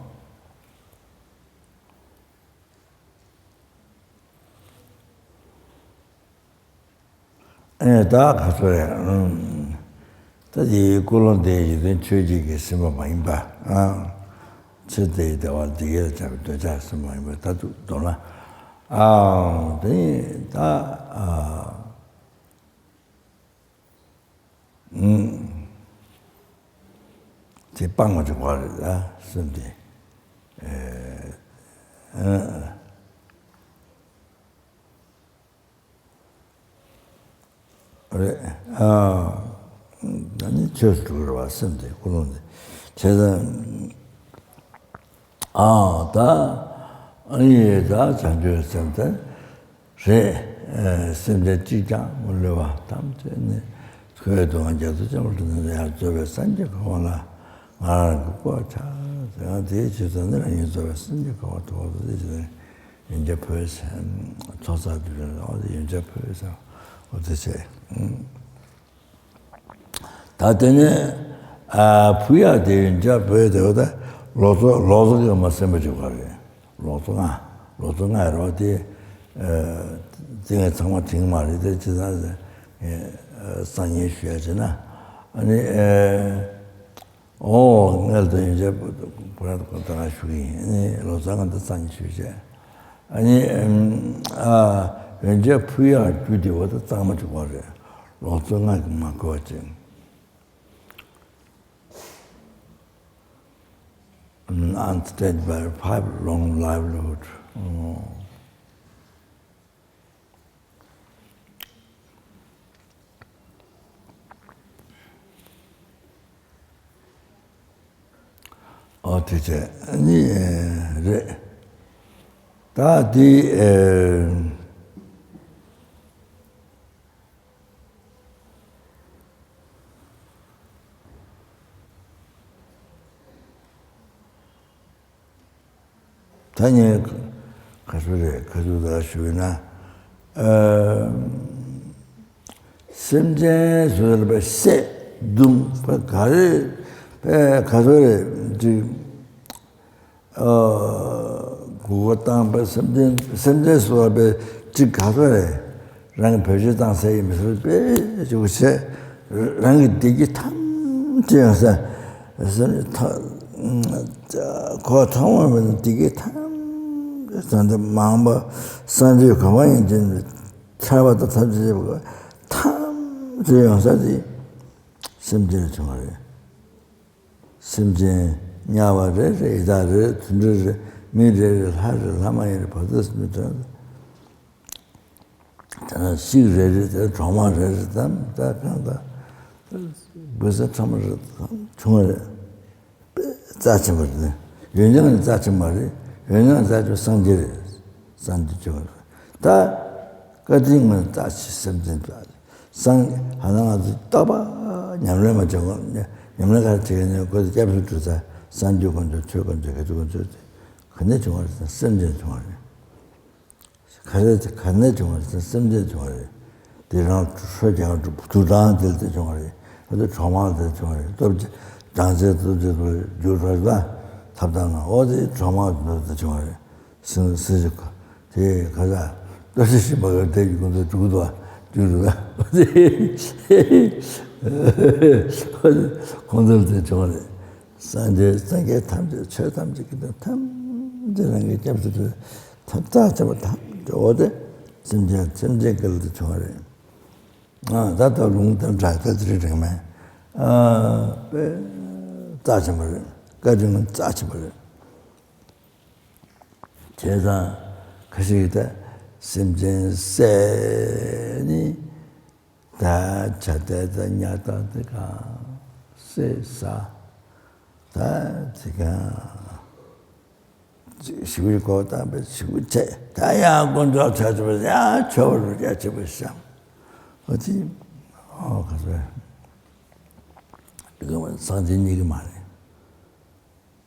ཨེ། ད་ག་ཚོད་རེད། ཨང་། ད་དེའི་ཀུན་སློང་དེ་ཡིད་བརྟན་ཆོས་བརྒྱད་ཀྱིས་ཟིན་པ་མ་ཡིན་པ། ཨང་། ཚེ་འདིའི་བདེ་བ་འདི་ཡིས་བྱ་བའི་འདོད་ཆགས་ཟིན་པ་མ་ཡིན་པ། ད་དུ་མདོར་ན། ཨང་། དེ་ད། ཨ། ཨང་། དེ་སྤང་བ་ཅིག་བ་རེད་ལ་སེམས་དེ། ཨེ། ཨང་། རེད། ཨ། ད་ནི་ཆོས་སུ་གྲུབ་རེད་བ་སེམས་དེ་ཀུན་སློང་དེ། བྱས་ཙང་། ཨ། ད་ཨ་ནི་ད་བྱང་ཆུབ་སེམས་དེ་རེད། ཨ། སེམས་ཅན་གཅིག་ཀྱང་མི་བསླུ་བ་ཐམས་ཅད་ནི་ཁོའི་སྡུག་བསྔལ་རྒྱ་མཚོ་ཆེན་པོར་བསྒྲིལ་ནས་ཡར་རྫོགས་པའི་སངས་རྒྱས་གོ་འཕང་ལ་ང་རང་གི་བཀོད་ཆགས་ཟེར་ཡང་དེའི་རྗེས་སུ་ནི་རང་ཉིད་རྫོགས་པའི་སངས་རྒྱས་གོ་འཕང་ཐོབ་པ་དེ་ཡོན་ཆབ་ཕུལ་ཟེར། ཚོགས་བསགས་དུས་ལ་འོ་དེ་ཡོན་ཆབ་ཕུལ་ཟེར། འོ་དེ་བྱས། ད་དེ་ནས་ཨ་ཕུལ་ཡག་དེ་ཡོན་ཆབ་ཕུལ་དེ་འོ་ད་ལོ་ཚོད་ལོ་ཚོད་ཀྱི་མ་ཟིན་པ་ཅིག་ག་རེད། ལོ་ཚོད་ལྔ། ལོ་ཚོད་ལྔ་རེད་བ་དེ། ཨ། དེ་ངས་ཚང་མ་དྲན་གྱི་མ་རེད་དེ་ཅི་ཙང་། ཨ། སང་ཉིན་ཞུ་ཡག་བྱས་ན། ཨ་ནི། ཨ། ཨོ། ངས་ད་ཡོན་ཆབ་ཕུལ་ཡག་ད་ག་ཞུ་གི་ཡིན། ཨ་ནི་ལོ་ཚོད་ལྔ་འདི་སང་ཉིན་ཞུ་བྱས། ཨ་ནི། ཨ། ཡོན་ཆབ་ཕུལ་ཡག་རྒྱུ་དེ་འོ་ད་གཙང་མ་ཅིག་ག་རེད། ལོ་ཚོད་ལྔ་གི་མ་འགོར་བ་ཅིག Unstained by five long livelihood. ཨོ་དེ་བྱས་ནི་རེད། ད་དེ། ཨེ། ད་ངས་ག་ཚོད་རེད། ག་ཚོད་ད་ཞུ་ཡིན་ན། ཨ། སེམས་ཅན་ཟེར་བའི་བསད་བརྡུང་བ་ག་རེ་བས་ག་ཚོད་རེད་ཅིག་ཨ། མགུ་སྐོར་བཏང་བའི་སེམས་ཅན་སེམས་ཅན་ཟེར་བའི་ཅིག་ག་ཚོད་རེད། རང་གི་བེད་སྤྱོད་བཏང་ས་ཡིན་མི་ཟེར་པས་ཅིག་བྱས། རང་གི་བདེ་སྐྱིད་ཐམས་ཅད་ཡང་ས་སེམས་ཅན་ཐ་ཁོ་ཐོག་མ་མེད་ན་བདེ་སྐྱིད་ཐམས་ཅད་ད་འདི་མང་པོ་སངས་རྒྱས་གོ་མ་ཡིན་ཅན་ཐར་པ་དང་ཐམས་ཅད་ཐམས་ཅད་ཡོང་ས་དེ། སེམས་ཅན་ལ་བྱུང་བ་རེད། སེམས་ཅན་དམྱལ་བ་རེ་རེ་ཡི་དྭགས་རེ་དུད་འགྲོ་རེ་མི་རེ་རེ་ལྷ་རེ་ལྷ་མ་ཡིན་རེ་བར་དོ་སེམས་ཅན་དེ་ན་ཤིག་རེ་རེ་དེ་གྲོག་མ་རེ་རེ་དམ་ད་གང་ད་འབུ་སྲིན་ཕྲ་མོ་རེ་དང་བྱུང་བ་རེད། རྩ་ཆེན་པོ་རེད། ཡོན་ཏན་ལ་རྩ་ཆེན་པོ་རེད། ཡོན་ཏན་ལ་རྩ་ཆེན་པོ་སངས་རྒྱས་རེད། སངས་རྒྱས་ཆེན་པོ་རེད། ད་བཀའ་དྲིན་ངོས་རྩ་ཆེ་སེམས་ཅན་དུ། སངས་ཧ་ན་ང་ཚོ་རྟག་པ་ཉམས་ལེན་མ་བྱེད་གོང་ཉམས་ལེན་ག་རེ་བྱེད་ཀྱི་ནས་ཁོ་ཚོ་སྐྱབས་སུ་འགྲོ་ས་སངས་རྒྱས་དཀོན་མཆོག་ཆོས་དཀོན་མཆོག་དགེ་ཚུལ་དཀོན་མཆོག་དེ་ག་ནས་བྱུང་བ་རེད་ཟེར་ན་སེམས་ཅན་བྱུང་བ་རེད། ག་རེ་ག་ནས་བྱུང་བ་རེད་ཟེར་ན་སེམས་ཅན་བྱུང་བ་རེད། དེ་རང་ཧྲོ་རྒྱག་དུག་དང་དེ་ལ་དེ་བྱུང་བ་རེད། ཨ་དེ་གྲོག་མ་དེ་བྱུང་བ་རེད། སྟོབས་ཀྱི་སྦྲང་རྩི་སྟོབས་ཀྱི་རྒྱུ་རོ་ལ་ཐབས་དང་ང་འོ་དེ་གྲོག་མ་དེ་བྱུང་བ་རེད། སྲིན་སྲིན་ཞིག་ག་དེ་ག་ས་ཏོ་སི་ཤི་མ་ག་དེ་གི་ཁོང་ཚོ་འགྲུག་འདུག་འགྲུག་འདུག་ཁོང་ཚོ་དེ་བྱུང་རེད། སངས་རྒྱས་སངས་རྒྱས་ཐམས་ཅད་ཆོས་ཐམས་ཅད་ཀྱི་དོན་ཐམས་ཅད་རང་གི་སྐྱབས་སུ་འགྲོ་ཐམས་ཅད་ཐམས་ཅད་འོ་དེ་སེམས་ཅན་སེམས་ཅན་སྐལ་དུ་བྱུང་བ་རེད། ཨ་ད་ལྟ་ལུང་དང་འདྲ་ད་དེ་རིང་རིང་མེད། ཨ་དཔེ་རྩ་ཆེན་པོ་རེད། བཀའ་དྲིན་རྩ་ཆེན་པོ་རེད། བྱས་ཙང་ཁ་ཤས་ཀྱིས་ད་སེམས་ཅན་བསད་ནི་ད་བྱ་དེ་ད་ཉ་དང་དེ་གང་བསད་ཟ་ད་དེ་གང་ཞིག་གོ་དང་པའི་ཞིག་བྱས་ད་ཡང་དཀོན་མཆོག་ཆ་ཆུ་བ་ཡང་ཆོ་བ་རུ་རྒྱ་ཆེ་བ་བཤམས་འོ་དེ་ཨོ་ག་ཚོད་སངས་རྒྱས་རྙེད་ཀྱི་མ་རེད།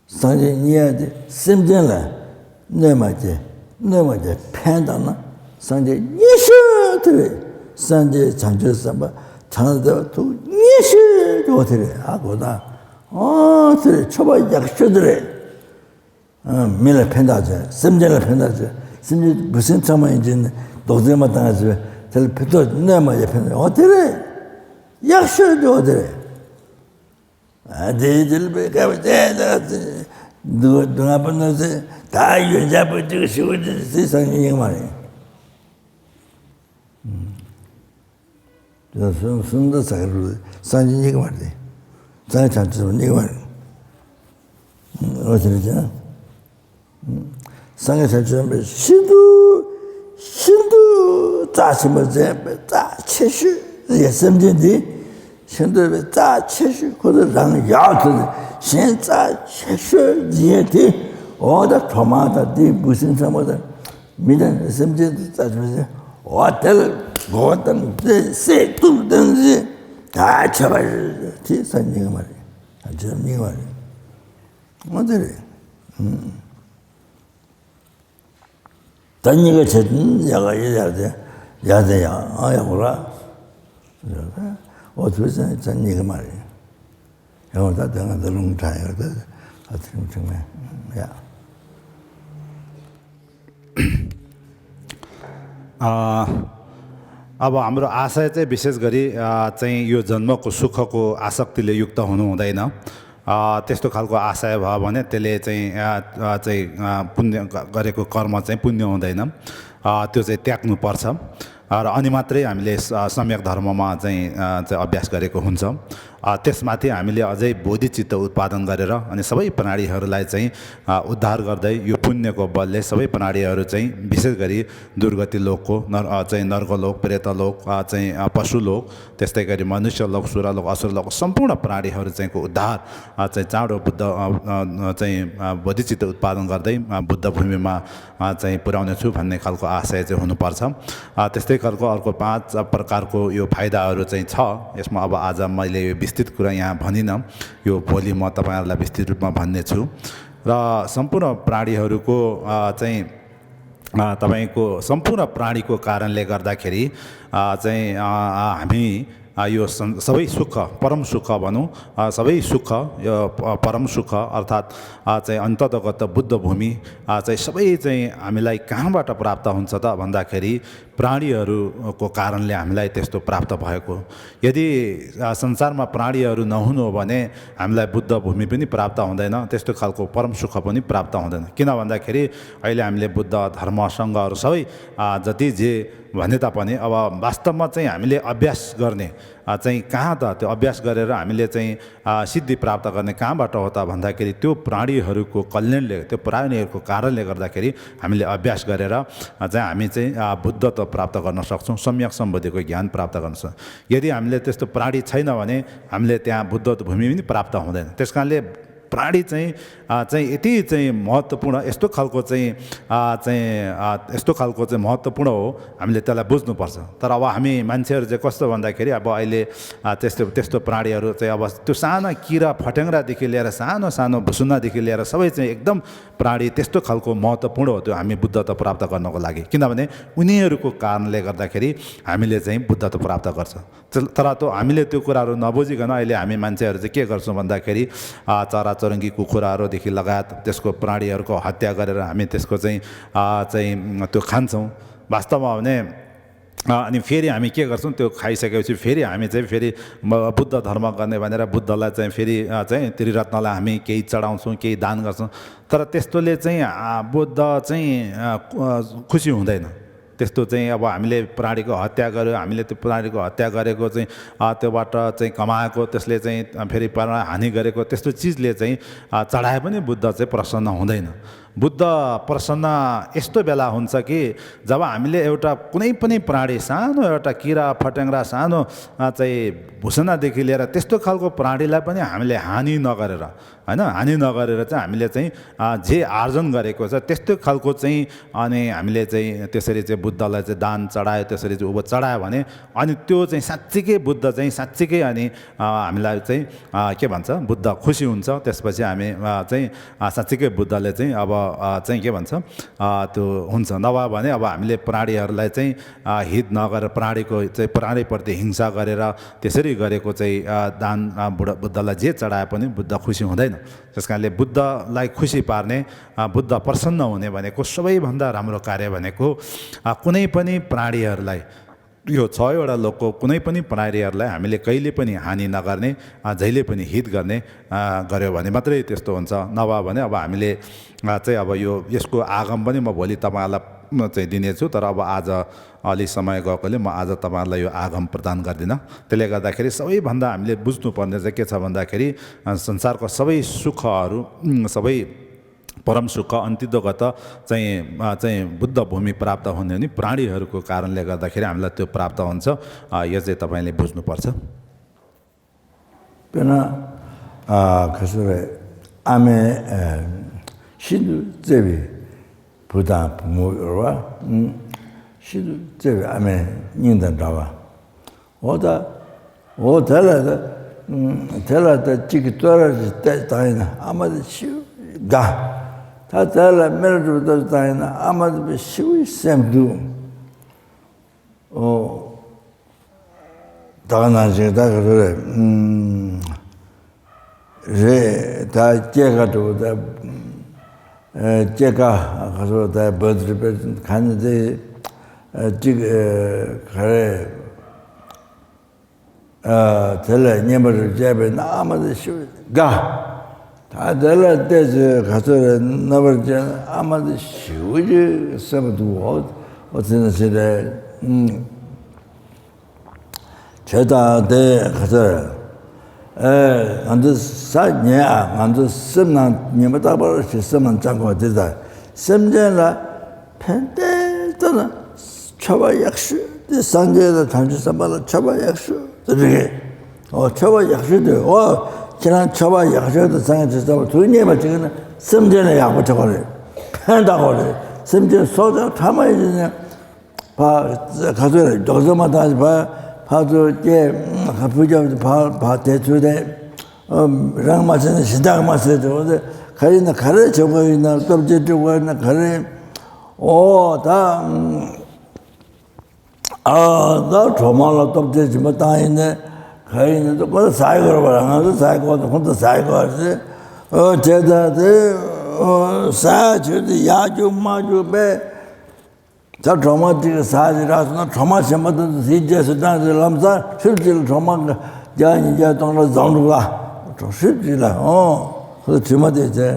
སངས་རྒྱས་རྙེད་ཡ་དེ་སེམས་ཅན་ལ་གནོད་མ་བྱེད། གནོད་མ་བྱེད་ཕན་བཏགས་ན་སངས་རྒྱས་རྙེད་ཤོས་དེ་རེད། སངས་རྒྱས་བྱང་ཆུབ་སེམས་དཔའ་བྱང་སེམས་ཐུགས་རྙེད་ཤོས་དེ་འོ་དེ་རེད། ཨ་གོ་ད་ཨོ་དེ་རེད། ཆོ་ག་ཡག་ཤོས་དེ་རེད། ཨ་མི་ལ་ཕན་བཏགས་བྱས་སེམས་ཅན་ལ་ཕན་བཏགས་བྱས་སེམས་ཅན་འབུ་སྲིན་ཚང་མ་ཡིན་གྱི་ནི་རྡོག་རྫིས་མ་བཏང་བྱས་དེ་ལ་ཕན་ཐོགས་གནོད་མ་བྱེད་ཕན་ཐོགས་འོ་དེ་རེད། ཡག་ཤོས་དེ་འོ་དེ་རེད། ཨ་དེའི་དེ་ལ་པའི་སྐབས་དེ་ལ་སྡུག་སྡུག་བསྔལ་པོ་ནོར་ཚེ་ད་ཡོན་ཆབ་པོ་གཅིག་ཞུ་གི་དེ་སངས་རྒྱས་རྙེད་ཀྱི་མ་རེད། དེ་གསུམ་གསུམ་ད་ཟ་གི་རུ་སངས་རྒྱས་རྙེད་ཀྱི་མ་རེད། སངས་རྒྱས་བྱང་ཆུབ་རྙེད་ཀྱི་མ་རེད། འོ་དེ་རེད་ཀྱང་། སངས་རྒྱས་བྱང་ཆུབ་སེམས་དཔའི་ཤིན་ཏུ་ཤིན་ཏུ་རྩ་ཆེན་པོ་མཛད་པའི་རྩ་ཆེ་ཤོས་ཡ་སེམས་ཅན་འདི་ཤིན་ཏུ་བའི་རྩ་ཆེ་ཤོས་ཁོ་ཚོ་རང་ཡག་ཐུབ་གཞན་རྩ་ཆེ་ཤོས་ཡིན་དེ་འོ་ད་གྲོག་མ་དང་དེའི་འབུ་སྲིན་ཚང་མ་དང་མི་དང་སེམས་ཅན་དེ་རྩ་ཆེ་ཤོས་འོ་དེ་ལ་མགོ་བོ་བཏང་སྟེ་བསད་གཏུབ་བཏང་སྟེ་ད་ཆ་བ་རེད་དེ་སངས་རྒྱས་ཀྱི་མ་རེད། ད་ཆ་རྙེད་ཀྱི་མ་རེད། འོ་དེ་རེད། ད་གཉིས་ཀ་བྱས་ཏེ་ཡག་ག་ཡེ་ཡག་དེ་ཡག་དེ་ཡག་ཨ་ཡག་པོ་ར། འོ་དུས་ཙང་ཙང་གཉིས་ཀ་མ་རེད། ཡང་ད་དེ་ང་ད་ལུང་དྲངས་ཡོད་དེ་ད་ཐིང་ཐིང་མེད་ཡག་ཨ། अब हाम्रो आशय चाहिँ विशेष गरी अ, चाहिँ यो जन्मको सुखको आसक्तिले युक्त हुनु हुँदैन। अ, त्यस्तो खालको आशय भयो भने त्यसले चाहिँ अ, अ, चाहिँ अ, पुण्य ग- गरेको कर्म चाहिँ पुण्य हुँदैन। अ, त्यो चाहिँ त्याग्नुपर्छ। अ, र अनि मात्रै हामीले स- सम्यक धर्ममा चाहिँ अ, चाहिँ अभ्यास गरेको हुन्छ। अ, त्यसमाथि हामीले अझै बोधिचित्त उत्पादन गरेर अनि सबै प्राणीहरूलाई चाहिँ अ, उद्धार गर्दै यो पुण्यको बलले सबै प्राणीहरू चाहिँ विशेष गरी दुर्गति लोकको नर- अ, चाहिँ नर्कलोक प्रेतलोक अ, चाहिँ अ, पशुलोक त्यस्तै गरी मनुष्य लोक सुरलोक असुरलोक सम्पूर्ण प्राणीहरू चाहिँको उद्धार अ, चाहिँ चाँडो बुद्ध अ, अ, अ, चाहिँ अ, बोधिचित्त उत्पादन गर्दै अ, बुद्ध भूमिमा अ, चाहिँ पुर्याउने छु भन्ने खालको आशय चाहिँ हुनुपर्छ। अ, त्यस्तै खालको अर्को पाँच प्रकारको यो फाइदाहरू चाहिँ छ। यसमा अब आज मैले यो विस्तृत कुरा यहाँ भनिनँ। यो भोलि म तपाईँहरूलाई विस्तृत रूपमा भन्ने छु। र सम्पूर्ण प्राणीहरूको अ, चाहिँ अ, तपाईँको सम्पूर्ण प्राणीको कारणले गर्दाखेरि अ, चाहिँ अ, अ, हामी अ, यो सबै सुख, परम सुख भनौँ, अ, सबै सुख, यो परम सुख अर्थात् अ, चाहिँ अन्तर्गत बुद्ध भूमि अ, चाहिँ सबै चाहिँ हामीलाई कहाँबाट प्राप्त हुन्छ त भन्दाखेरि प्राणीहरूको कारणले हामीलाई त्यस्तो प्राप्त भएको। यदि अ, संसारमा प्राणीहरू नहुनु हो भने हामीलाई बुद्ध भूमि पनि प्राप्त हुँदैन, त्यस्तो खालको परम सुख पनि प्राप्त हुँदैन। किन भन्दाखेरि अहिले हामीले बुद्ध, धर्म, सङ्घहरू सबै अ, जति जे भने तापनि अब वास्तवमा चाहिँ हामीले अभ्यास गर्ने अ, चाहिँ कहाँ त त्यो अभ्यास गरेर हामीले चाहिँ अ, सिद्धि प्राप्त गर्ने कहाँबाट हो त भन्दाखेरि त्यो प्राणीहरूको कल्याणले, त्यो प्राणीहरूको कारणले गर्दाखेरि हामीले अभ्यास गरेर अ, चाहिँ हामी चाहिँ अ, बुद्धत्व प्राप्त गर्न सक्छौँ, सम्यक सम्बुद्धिको ज्ञान प्राप्त गर्न सक्छौँ। यदि हामीले त्यस्तो प्राणी छैन भने हामीले त्यहाँ बुद्धत्व भूमि पनि प्राप्त हुँदैन। त्यस कारणले प्राणी चाहिँ अ, चाहिँ यति चाहिँ महत्त्वपूर्ण, यस्तो खालको चाहिँ अ, चाहिँ अ, यस्तो खालको चाहिँ महत्त्वपूर्ण हो, हामीले त्यसलाई बुझ्नुपर्छ। तर अब हामी मान्छेहरू चाहिँ कस्तो भन्दाखेरि अब अहिले अ, त्यस्तो त्यस्तो प्राणीहरू चाहिँ अब त्यो सानो किरा फट्याङ्ग्रादेखि लिएर सानो सानो भुसुनादेखि लिएर सबै चाहिँ एकदम प्राणी त्यस्तो खालको महत्त्वपूर्ण हो त्यो हामी बुद्धत्व प्राप्त गर्नको लागि। किनभने उनीहरूको कारणले गर्दाखेरि हामीले चाहिँ बुद्धत्व प्राप्त गर्छ। तर त्यो, हामीले त्यो कुराहरू नबुझिकन अहिले हामी मान्छेहरू चाहिँ के गर्छौँ भन्दाखेरि अ, चराचुरुङ्गी कुखुराहरूदेखि लगायत त्यसको प्राणीहरूको हत्या गरेर हामी त्यसको चाहिँ अ, चाहिँ त्यो खान्छौँ। वास्तवमा हो भने अ, अनि फेरि हामी के गर्छौँ, त्यो खाइसकेपछि फेरि हामी चाहिँ फेरि म- बुद्ध धर्म गर्ने भनेर बुद्धलाई चाहिँ फेरि अ, चाहिँ त्रिरत्नलाई हामी केही चढाउँछौँ, केही दान गर्छौँ। तर त्यस्तोले चाहिँ अ, बुद्ध चाहिँ अ, खुसी हुँदैन। त्यस्तो चाहिँ अब हामीले प्राणीको हत्या गर्यो, हामीले त्यो प्राणीको हत्या गरेको चाहिँ अ, त्योबाट चाहिँ कमाएको, त्यसले चाहिँ फेरि प्राणलाई हानि गरेको त्यस्तो चिजले चाहिँ अ, चढाए पनि बुद्ध चाहिँ प्रसन्न हुँदैन। बुद्ध प्रसन्न यस्तो बेला हुन्छ कि जब हामीले एउटा कुनै पनि प्राणी, सानो एउटा किरा फट्याङ्ग्रा, सानो अ, चाहिँ भुसुनादेखि लिएर त्यस्तो खालको प्राणीलाई पनि हामीले हानि नगरेर, होइन, हानि नगरेर चाहिँ हामीले चाहिँ अ, जे आर्जन गरेको छ त्यस्तो खालको चाहिँ, अनि हामीले चाहिँ त्यसरी चाहिँ बुद्धलाई चाहिँ दान चढायो, त्यसरी चाहिँ उँभो चढायो भने अनि त्यो चाहिँ साँच्चीकै बुद्ध चाहिँ साँच्चीकै अनि अ, हामीलाई चाहिँ अ, के भन्छ, बुद्ध खुसी हुन्छ। त्यसपछि हामी अ, चाहिँ अ, साँच्चीकै बुद्धले चाहिँ अब अ, चाहिँ के भन्छ, अ, त्यो हुन्छ। नभए भने अब हामीले प्राणीहरूलाई चाहिँ अ, हित नगरेर प्राणीको चाहिँ प्राणीप्रति हिंसा गरेर त्यसरी गरेको चाहिँ अ, दान अ, बुढ बुद्धलाई जे चढाए पनि बुद्ध खुसी हुँदैन। त्यस कारणले बुद्धलाई खुसी पार्ने अ, बुद्ध प्रसन्न हुने भनेको सबैभन्दा राम्रो कार्य भनेको अ, कुनै पनि प्राणीहरूलाई यो छवटा लोकको कुनै पनि प्राणीहरूलाई हामीले कहिले पनि हानि नगर्ने अ, जहिले पनि हित गर्ने अ, गर्यो भने मात्रै त्यस्तो हुन्छ। नभए भने अब हामीले अ, चाहिँ अब यो यसको आगम पनि म भोलि तपाईँहरूलाई म चाहिँ दिनेछु, तर अब आज अलि समय गएकोले म आज तपाईँहरूलाई यो आगम प्रदान गर्दिनँ। त्यसले गर्दाखेरि सबैभन्दा हामीले बुझ्नुपर्ने चाहिँ के छ भन्दाखेरि अ, संसारको सबै सुखहरू उम्, सबै परम सुख अन्तित्वगत चाहिँ अ, चाहिँ बुद्ध भूमि प्राप्त हुने हो नि प्राणीहरूको कारणले गर्दाखेरि हामीलाई त्यो प्राप्त हुन्छ। अ, यो चाहिँ तपाईँले बुझ्नुपर्छ। དཔེར་ན། ཨ་ག་ཟེར་རེད། ཨ་མའི་ཤིན་ཏུ་བརྩེ་བའི་བུ་དང་བུ་མོ་ཡོད་རེད་བ། ཤིན་ཏུ་བརྩེ་བའི་ཨ་མའི་སྙིང་དང་འདྲ་བ། འོ་ད། འོ་དེ་ལ་ད། དེ་ལ་ད་གཅིག་གིས་བསྟོད་ར་ཞིག་བཏང་ཡིན་ན་ཨ་མ་དེ་ཤིན་ཏུ་དགའ། ད་དེ་ལ་སྨད་ར་གྲུ་བཏང་ཡིན་ན་ཨ་མ་དེ་ཤིན་ཏུ་སེམས་སྡུག་ཨོ། ད་ག་ནང་བཞིན་ད་ག་ཚོད་རེད། ཨུམ། རེད་ད་སྐྱེས་ཀ་འགྲོ་ད། ཨེ་སྐྱེས་ཀ་ག་ཚོད་ད་བོད་རིག་པའི་ག་ནས་དེ། ཨེ་གཅིག་ཨེ་ག་རེ། ཨ་དེ་ལ་བསྙེན་པར་བཅས་པས་ན་ཨ་མ་དེ་ཤིན་ཏུ་དགའ། ད་དེ་ལ་བལྟས་ཚེ་ག་ཚོད་རེ་རྣམ་པར་བཅས་ན་ཨ་མ་དེ་ཞེ་པོ་ཅིག་སེམས་སྡུག་འོ། འོ་དེ་ནས་ཟེར་རེད། ཨུམ། བྱས་ཙང་དེ་ག་ཚོད་རེད། ཨེ་ང་ཚོ་ས་ཉལ་ཨ་ང་ཚོ་སེམས་ནང་ཉི་མ་རྟག་པར་ཞིག་སེམས་ནང་བཅང་དགོས་དེ་ད་སེམས་ཅན་ལ་ཕན་བདེ་ལྟ་ན། མཆོད་པ་ཡག་ཤོས་དེ་སངས་རྒྱས་དང་བྱང་ཆུབ་སེམས་དཔའ་ལ་མཆོད་པ་ཡག་ཤོས་དེ་རེད། ཨོ་མཆོད་པ་ཡག་ཤོས་དེ་ཨོ་ཁྱེད་རང་མཆོད་པ་ཡག་ཤོས་དེ་སངས་རྒྱས་བྱང་ཆུབ་སེམས་དཔའ་དུ་རྙེད་པ་ཅིག་ཡིན་ན་སེམས་ཅན་ལ་ཡག་པོ་བྱེད་དགོས་རེད། ཕན་བཏགས་དགོས་རེད། སེམས་ཅན་སྲོག་ཆགས་ཕྲ་མོ་ཡིན་ན་ཕ་ག་ཚོད་རེད་མགྱོགས་ཚོད་མ་བཏང་ཕ་ཕ་ཚོ་སྐྱེ་ཕ་ཕུ་རྒྱབ་ཕ་ཕ་དེ་ཚོད་དེ། རང་མ་ཟེར་ན་གཞན་དག་མ་ཟེར་དེ་འོ་དེ་ ག་རེ་ཡིན་ན་ག་རེ་བྱེད་དགོས་ཡིན་ན་སྟོབས་ཆེ་སྤྲོད་དགོས་ཡིན་ན་ག་རེ། ཨོ་ད། ཨ་ད་གྲོག་མ་ལ་སྟོབས་ཆེ་སྦྱིན་པ་བཏང་ཡིན་ནས་ག་ཡིན་ནས་ཁོ་ཚོ་ཟ་ཡི་གོ་ར་བ་ང་ཚོ་ཟ་ཡི་གོ་ཁོ་ཚོ་ཟ་ཡི་གོ་རེད། ཨོ་བྱས་ད་དེ་ཨོ་ཟ་ཡ་བྱོས་ཏེ་ཡག་རྒྱུ་མ་རྒྱུ་པས། ད་གྲོག་མ་གཅིག་གིས་ཟ་ཞིག་རག་སོང་ན་གྲོག་མ་གཞན་པ་དེ་ཚོ་ཟིན་རྗེས་སུ་འབྲངས་ཏེ་ལམ་སང་ཧྲིབ་གཅིག་ལ་གྲོག་མ་བརྒྱ་ཉིས་བརྒྱ་སྟོང་ཕྲག་འཛོམས་འགྲོ་ལ། ཧྲིབ་གཅིག་ལ་ཨོ། ཁོ་ཚོ་དྲི་མ་དེ་བྱས།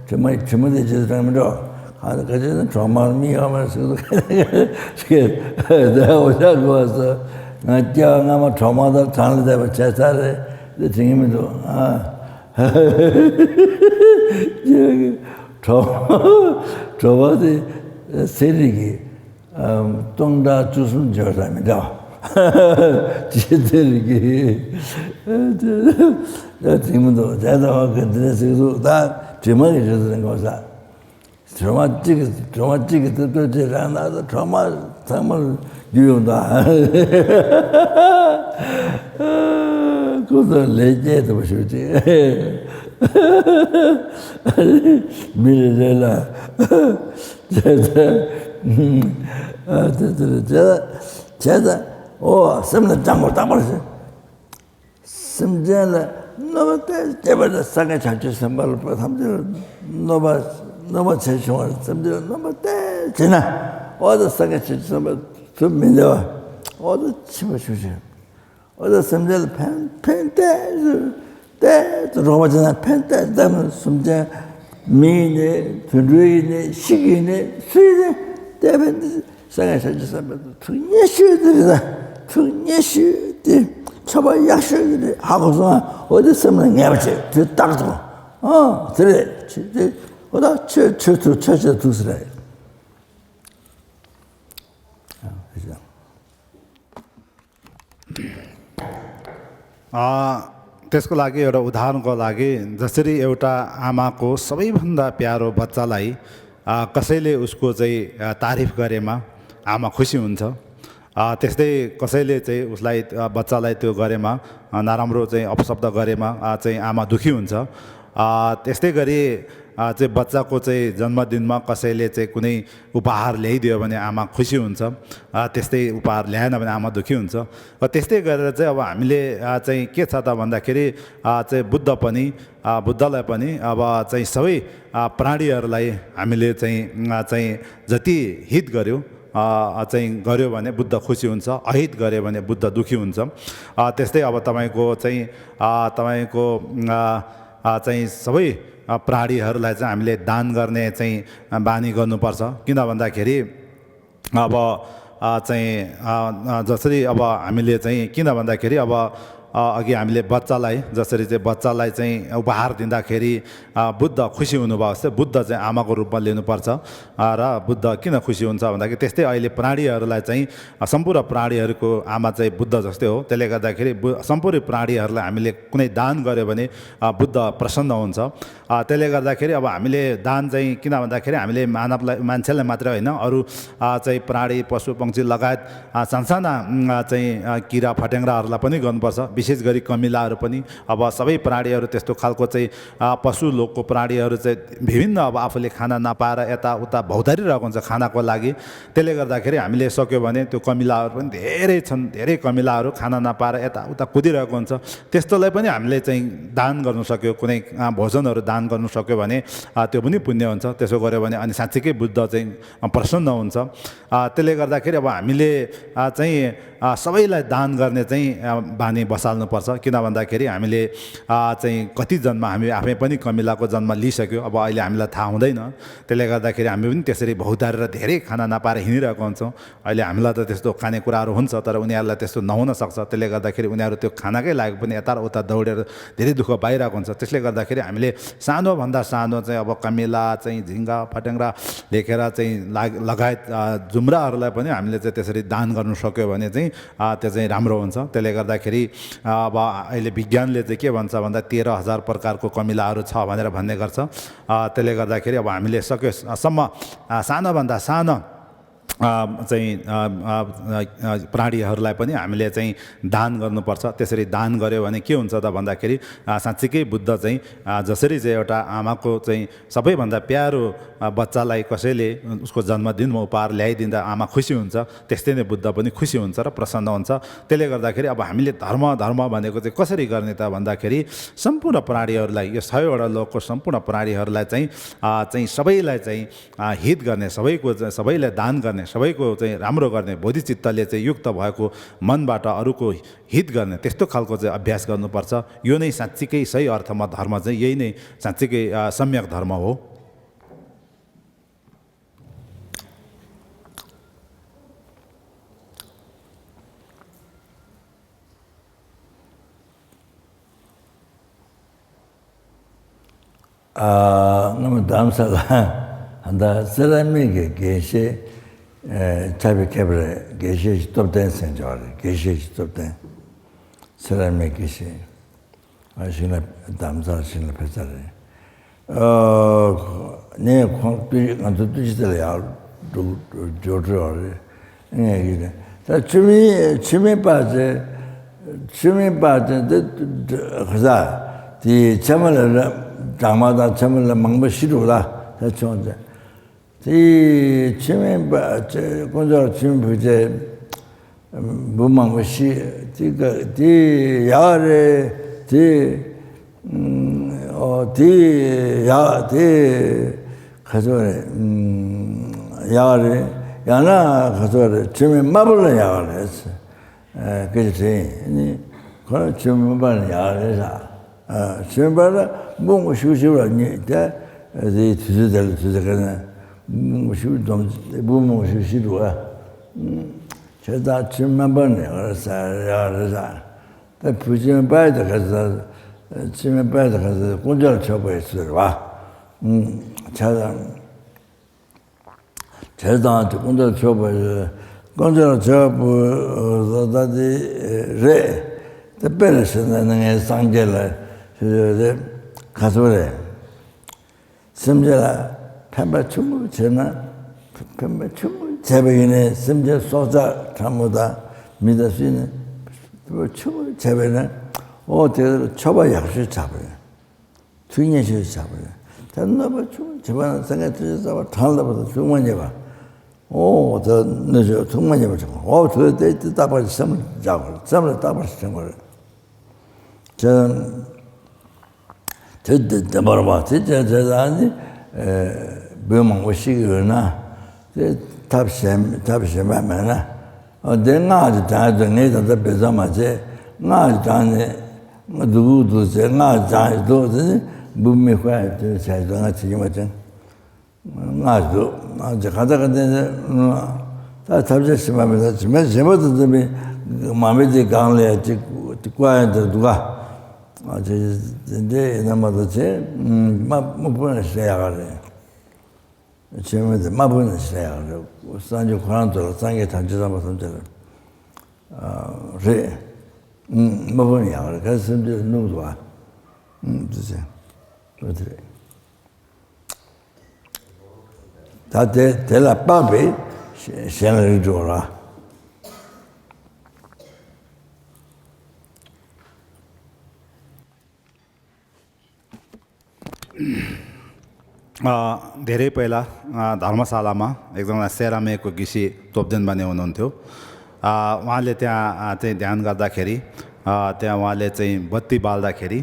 དྲི་མ་དྲི་མ་དེ་རྗེས་སུ་འབྲང་མི་འགྲོ། ག་ཚོད་ག་ཚོད་ན་གྲོག་མ་མི་ཡོད་མ་ཟེར་དུས་ད་འོ་ཅག་གོ་སོ། ང་སྐྱེ་བ་སྔ་མ་གྲོག་མ་དང་བྲང་ལ་བསྡད་པ་བྱས་ཚར་རེད། དེ་དྲན་གྱི་མི་འདུག་ཨ། གྲོག་གྲོག་མ་དེ་ཚན་རིག་གི་ཨམ། སྟོང་ཕྲག་བཅུ་གསུམ་འབྱོར་ས་མི་འདྲ་བ། ཅི་ཟེར་གི། ད་དྲན་མི་འདུག་དེ་ལྟ་བ་གི་འདི་འདྲ་ཟེར་གི་འདུག་ད་དྲི་མ་གི་རྗེས་སུ་འགྲོ་ས། གྲོག་མ་གཅིག་གི་གྲོག་མ་གཅིག་གི་ཏུ་ཏུ་ཅེ་རང་ན་ད་གྲོག་མ་ཚང་མར་རྒྱུས་ཡོང་ད། ཁོ་ཚོ་ལས་སྐྱེས་ཐུབ་པ་ཞུ་ཅིག་མི་རེ་རེ་ལ། བྱས་ཙང་། ཨ་དེ་ཚོ་རེད་བྱས་ཙང་། བྱས་ཙང་། ཨོ་སེམས་ལ་སྦྱང་དགོས་རྟག་པར་ཞིག་སེམས་ཅན་ལ་གནོད་པ་དེ་སྐྱེ་བ་ལ་སངས་རྒྱས་བྱང་ཆུབ་སེམས་དཔའ་ལ་ཐམས་ཅད་ལ་གནོད་པ་གནོད་པ་བྱས་བྱུང་བ་སེམས་ཅན་ལ་གནོད་པ་དེ་བྱེད་ན། ཨོ་ད་སངས་རྒྱས་བྱང་ཆུབ་སེམས་དཔའ་ཐུབ་མི་འདོད་པ། ཨོ་ད་ཕྱིན་པ་ཞུ་ཞིག་ཨོ་ད་སེམས་ཅན་ལ་ཕན་ཕན་ཏེ་ཏེ་རོགས་པ་བྱས་ན་ཕན་ཏེ་ཏེ་སེམས་ཅན་མི་ཡིན་ནའི་དུད་འགྲོ་ཡིན་ནའི་ཤིག་ཡིན་ནའི་སུ་ཡིན་ནའི་ཏེ་ཕན་ཏེ་སངས་རྒྱས་བྱང་ཆུབ་སེམས་དཔའ་ཐུགས་མཉེས་ཤོས་དེ་རེད། ད་ཐུགས་མཉེས་ཤོས་དེ་ཆོ་ག་ཡག་ཤོས་དེ་རེད། ཧ་གོ་སོང་ཨ། ཨོ་དེ་སེམས་ལ་ངེས་པ་བྱེད་དེ་རྟག་ཏུ་ཨ་དེ་རེད་ཆོས་དེ་ཨོ་ད་ཆོས་ཆོས་ཐུགས་ཆོས་བྱེད་ཐུགས་སུ་རེད། अ, त्यसको लागि एउटा उदाहरणको लागि, जसरी एउटा आमाको सबैभन्दा प्यारो बच्चालाई, अ, कसैले उसको चाहिँ, अ, तारिफ गरेमा आमा खुसी हुन्छ। अ, त्यस्तै कसैले चाहिँ उसलाई, अ, बच्चालाई त्यो गरेमा, अ, नराम्रो चाहिँ अपशब्द गरेमा, अ, चाहिँ आमा दुःखी हुन्छ। अ, त्यस्तै गरी, अ, चाहिँ बच्चाको चाहिँ जन्मदिनमा कसैले चाहिँ कुनै उपहार ल्याइदियो भने आमा खुसी हुन्छ। अ, त्यस्तै उपहार ल्याएन भने आमा दुःखी हुन्छ। र त्यस्तै गरेर चाहिँ अब हामीले, अ, चाहिँ के छ त भन्दाखेरि, अ, चाहिँ बुद्ध पनि, अ, बुद्धलाई पनि अब चाहिँ सबै, अ, प्राणीहरूलाई हामीले चाहिँ, अ, चाहिँ जति हित गर्यो, अ, चाहिँ गर्यो भने बुद्ध खुसी हुन्छ, अहित गर्यो भने बुद्ध दुःखी हुन्छ। अ, त्यस्तै अब तपाईँको चाहिँ, अ, तपाईँको, अ, अ, चाहिँ सबै, अ, प्राणीहरूलाई चाहिँ हामीले दान गर्ने चाहिँ, अ, बानी गर्नुपर्छ। किन भन्दाखेरि अब, अ, चाहिँ, अ, अ, जसरी अब हामीले चाहिँ किन भन्दाखेरि अब, अ, अघि हामीले बच्चालाई जसरी चाहिँ बच्चालाई चाहिँ उपहार दिँदाखेरि, अ, बुद्ध खुसी हुनुभयो जस्तै बुद्ध चाहिँ आमाको रूपमा लिनुपर्छ। अ, र बुद्ध किन खुसी हुन्छ भन्दाखेरि त्यस्तै अहिले प्राणीहरूलाई चाहिँ, अ, सम्पूर्ण प्राणीहरूको आमा चाहिँ बुद्ध जस्तै हो। त्यसले गर्दाखेरि बु-, सम्पूर्ण प्राणीहरूलाई हामीले कुनै दान गर्यो भने, अ, बुद्ध प्रसन्न हुन्छ। अ, त्यसले गर्दाखेरि अब हामीले दान चाहिँ किन भन्दाखेरि हामीले मानवलाई, मान्छेलाई मात्रै होइन, अरू, अ, चाहिँ प्राणी, पशु पक्षी लगायत, अ, सानसाना, उम्, अ, चाहिँ, अ, किरा फट्याङ्ग्राहरूलाई पनि गर्नुपर्छ। विशेष गरी कमिलाहरू पनि, अब सबै प्राणीहरू त्यस्तो खालको चाहिँ, अ, पशु लोकको प्राणीहरू चाहिँ विभिन्न, अब आफूले खाना नपाएर यताउता भौतारिरहेको हुन्छ खानाको लागि। त्यसले गर्दाखेरि हामीले सक्यो भने त्यो कमिलाहरू पनि धेरै छन्, धेरै कमिलाहरू खाना नपाएर यताउता कुदिरहेको हुन्छ। त्यस्तोलाई पनि हामीले चाहिँ दान गर्नु सक्यो, कुनै, अ, भोजनहरू दान गर्नु सक्यो भने, अ, त्यो पनि पुण्य हुन्छ। त्यसो गर्यो भने अनि साँच्चीकै बुद्ध चाहिँ, अ, प्रसन्न हुन्छ। अ, त्यसले गर्दाखेरि अब हामीले, अ, चाहिँ, अ, सबैलाई दान गर्ने चाहिँ, अ, बानी बसाल्नुपर्छ। किन भन्दाखेरि हामीले, अ, चाहिँ कति जन्म हामी आफै पनि कमिलाको जन्म लिइसक्यो, अब अहिले हामीलाई थाहा हुँदैन। त्यसले गर्दाखेरि हामी पनि त्यसरी भौतारेर धेरै खाना नपाएर हिँडिरहेको हुन्छौँ। अहिले हामीलाई त त्यस्तो खाने कुराहरू हुन्छ, तर उनीहरूलाई त्यस्तो नहुन सक्छ। त्यसले गर्दाखेरि उनीहरू त्यो खानाकै लागि पनि यता र उता दौडेर धेरै दुःख पाइरहेको हुन्छ। त्यसले गर्दाखेरि हामीले सानोभन्दा सानो चाहिँ अब कमिला चाहिँ झिङ्गा फट्याङ्ग्रा लेखेर चाहिँ लाग-, लगायत, अ, जुम्राहरूलाई पनि हामीले चाहिँ त्यसरी दान गर्नु सक्यो भने चाहिँ, अ, त्यो चाहिँ राम्रो हुन्छ। त्यसले गर्दाखेरि, अ, अब अहिले विज्ञानले चाहिँ के भन्छ भन्दा तेह्र हजार प्रकारको कमिलाहरू छ भनेर भन्ने गर्छ। अ, त्यसले गर्दाखेरि अब हामीले सक्यो सम्म, अ, सानोभन्दा सानो अ, चाहिँ अ, अ, अ, अ, प्राणीहरूलाई पनि हामीले चाहिँ दान गर्नुपर्छ। त्यसरी दान गर्यो भने के हुन्छ त भन्दाखेरि, अ, साँच्चीकै बुद्ध चाहिँ, अ, जसरी चाहिँ एउटा आमाको चाहिँ सबैभन्दा प्यारो, अ, बच्चालाई कसैले उसको जन्मदिनमा उपहार ल्याइदिँदा आमा खुसी हुन्छ, त्यस्तै नै बुद्ध पनि खुसी हुन्छ र प्रसन्न हुन्छ। त्यसले गर्दाखेरि अब हामीले धर्म, धर्म भनेको चाहिँ कसरी गर्ने त भन्दाखेरि, सम्पूर्ण प्राणीहरूलाई, यो सयवटा लोकको सम्पूर्ण प्राणीहरूलाई चाहिँ, अ, चाहिँ सबैलाई चाहिँ, अ, हित गर्ने, सबैको, सबैलाई दान गर्ने, सबैको चाहिँ राम्रो गर्ने बोधिचित्तले चाहिँ युक्त भएको मनबाट अरूको हित गर्ने, त्यस्तो खालको चाहिँ अभ्यास गर्नुपर्छ। यो नै साँच्चीकै सही अर्थमा धर्म चाहिँ यही नै साँच्चीकै, अ, सम्यक धर्म हो। ཨ། སྔོན་མ་རྡ་རམ་ས་ལ་ད་སེ་ར་མིག་གི་དགེ་བཤེས། ཨ། ཆབ་ཡིག་མཁས་པ་རེད། དགེ་བཤེས་ཀྱི་སྟོབས་ལྡན་ཟེར་འཇོག་རེད། དགེ་བཤེས་ཀྱི་སྟོབས་ལྡན། སེ་ར་མིག་དགེ་བཤེས། ཨ། ཞིང་ལ་རྡ་རམ་ས་ལ་ཞིང་ལ་ཕེབས་ཚར་རེད། ཨ། ངས་ཁོང་ཏུ་ང་ཚོ་ཏུ་ཅི་ཏི་ལ་ཡར་འགྲོ་འགྲོ་འགྲོ་བ་རེད། ངས་ཡིན་ད་ཆུ་མིག་ཆུ་མིག་པ་ཚེ། ཆུ་མིག་པ་ཚེ་འདི་ག་ས་དེ་ཚེ་མ་ལ་ལ་སྦྲང་མ་དང་ཚེ་མ་ལ་མང་པོ་ཤི་འགྲོ་ལ་ད་ཆུང་ཚེ། དེ་ཆུ་མིག་པ་ཚེ་དཀོན་མཆོག་ཆུ་མིག་བུ་ཚེ། འབུ་མང་པོ་ཤི། དེ་ག་དེ་ཡག་རེད། དེ་ཨོ་དེ་ཡག་དེ་ག་ཚོད་རེད། ཡག་རེད། ཡང་ན་ག་ཚོད་རེད། ཆུ་མིག་དམར་པོ་ལ་ཡག་རེད། སྐད་ཆ་དྲིས་ཡིན། ནི་ཁོ་རང་ཆུ་མིག་དམར་པོ་ལ་ཡག་རེད་ས། ཆུ་མིག་དམར་པོ་ལ་འབུ་མང་པོ་ཤི་ཤི་བ་ཉིད་དེ་དེ་དུས་ཚོད་དེ་ལ་དུས་ཚོད་ག་ནས་འབུ་མང་པོ་ཤི་འཛོམས་འབུ་མང་པོ་ཤི་ཤི་འགྲོ་བ། བྱས་ཙང་ཆུ་དམར་པོ་ནས་ཡག་རེད་ཟེར། ཡག་རེད་ཟེར། ད་བུ་ཆུ་དམར་པོ་དེ་ག་ཚོད། ཆུ་དམར་པོ་དེ་ག་ཚོད་དཀོན་མཆོག་མཆོད་པའི་ཚུལ་རེད་བ། བྱས་ཙང་། བྱས་ཙང་དེ་དཀོན་མཆོག་མཆོད་པའི་དཀོན་མཆོག་མཆོད་པའི་ད་དེ་རེད། དེ་དཔེ་ལ་བཤད་ན་ངའི་སངས་རྒྱས་ལ་ཞུ་རྒྱུ་རེད། ག་ཚོད་རེད། སེམས་ཅན་ལ་ཕན་པ་ཆེན་པོ་བྱས་ན། ཕན་པ་ཆེན་པོ་བྱས་པ་ཡིན་ནའི་སེམས་ཅན་སྲོག་ཆགས་ཕྲ་མོ་དང་མི་དང་སུ་ཡིན་ནའི་ཕན་པ་ཆེན་པོ་བྱས་པ་ཡིན་ན། ཨོ་དེ་མཆོད་པ་ཡག་ཤོས་ཆགས་པ་ཡིན། ཐུགས་མཉེས་ཤོས་ཆགས་པ་ཡིན། དེ་གནོད་པ་ཆེན་པོ་བྱས་པ་ན་སངས་རྒྱས་ཐུགས་རྗེ་ཆེན་པོ་གྲངས་ལས་འདས་པ་དང་ཐུགས་མ་མཉེས་པ། ཨོ་དེ་གནོད་བྱེད་ཐུགས་མ་མཉེས་པ་བྱུང་བ། ཨོ་དེ་དེ་དེ་རྟག་པར་སེམས་ལ་འཇགས་དགོས་རེད། སེམས་ལ་རྟག་པར་དྲན་དགོས་རེད། དེ་དེ་དེ་འབར་བ་དེ་བྱས་བྱས་ཙང་ནི། ཨེ། འབུ་མང་པོ་ཤི་གི་ཡོད་ན། དེ་ཐབས་གཞན་ཐབས་གཞན་པ་མེད་ན། ཨ། དེ་སྔགས་ཀྱི་གྲངས་དུ་ངས་ད་ལྟ་འབད་རྩོལ་མ་བྱས། སྔགས་ཀྱི་གྲངས་ནི་སྡུག་གུ་སྡུག་ཚེ་སྔགས་ཀྱི་གྲངས་ཡི་སྡུག་དེ་ནི་འབུ་མི་ཁོ་ཡ་དེ་བྱས་ད་ང་བྱེད་ཀྱི་མ་བྱུང་། སྔགས་འདུག་སྔགས་ཀྱི་གང་ལྟར་གང་ལྟར་ནི། ད་ཐབས་ཤེས་བྱེད་མ་མི་ད་བྱེད་མ་བྱེད་མ་དུ་འཛིན་པའི་མ་མི་དེ་གང་ལ་ཡ་ཅིག་བཀའ་ཡང་དེར་འདུག་ག་ཨ་ཅེ་དེ་འདྲའི་ཡིན་ན་མ་གཏོགས་ཆེ། མ་མ་ཕུ་ན་ཤེས་ཡག་རེད། ཆེ་མི་དེ་མ་ཕུ་ན་ཤེས་ཡག་རེད། སངས་རྒྱས་ཁོ་རང་ཚོ་ལ་སངས་རྒྱས་ཐམས་ཅད་ཚང་མ་ཐམས་ཅད་ལ་རེད། མ་ཕུ་ན་ཡག་རེད། གལ་སྲིད་དེ་ནུབ་འདུག་ཨ། དེ་ཚེ་འོ་དེ་རེད། ད་དེ་དེ་ལ་དཔག་པའི་གཞན་ལ་རིགས་འགྲོ་ར། ཨ། དེ་རིང་དཔེ་ལ། ཨ། དྷརྨ་ས་ལ་མ་ཨེག་ཛམ་ལ་སེ་ར་མེ་ཀོ་དགེ་བཤེས་སྟོབས་ལྡན་པ་ནས་འོ་ནོན་ཐུ། ཨ། ཝང་ལེ་ཏེ་ཨ་ཏེ་དྷྱན་གར་ད་ཁེ་རི། ཨ། ཏེ་ཝང་ལེ་ཙེ་བཏི་བལ་ད་ཁེ་རི།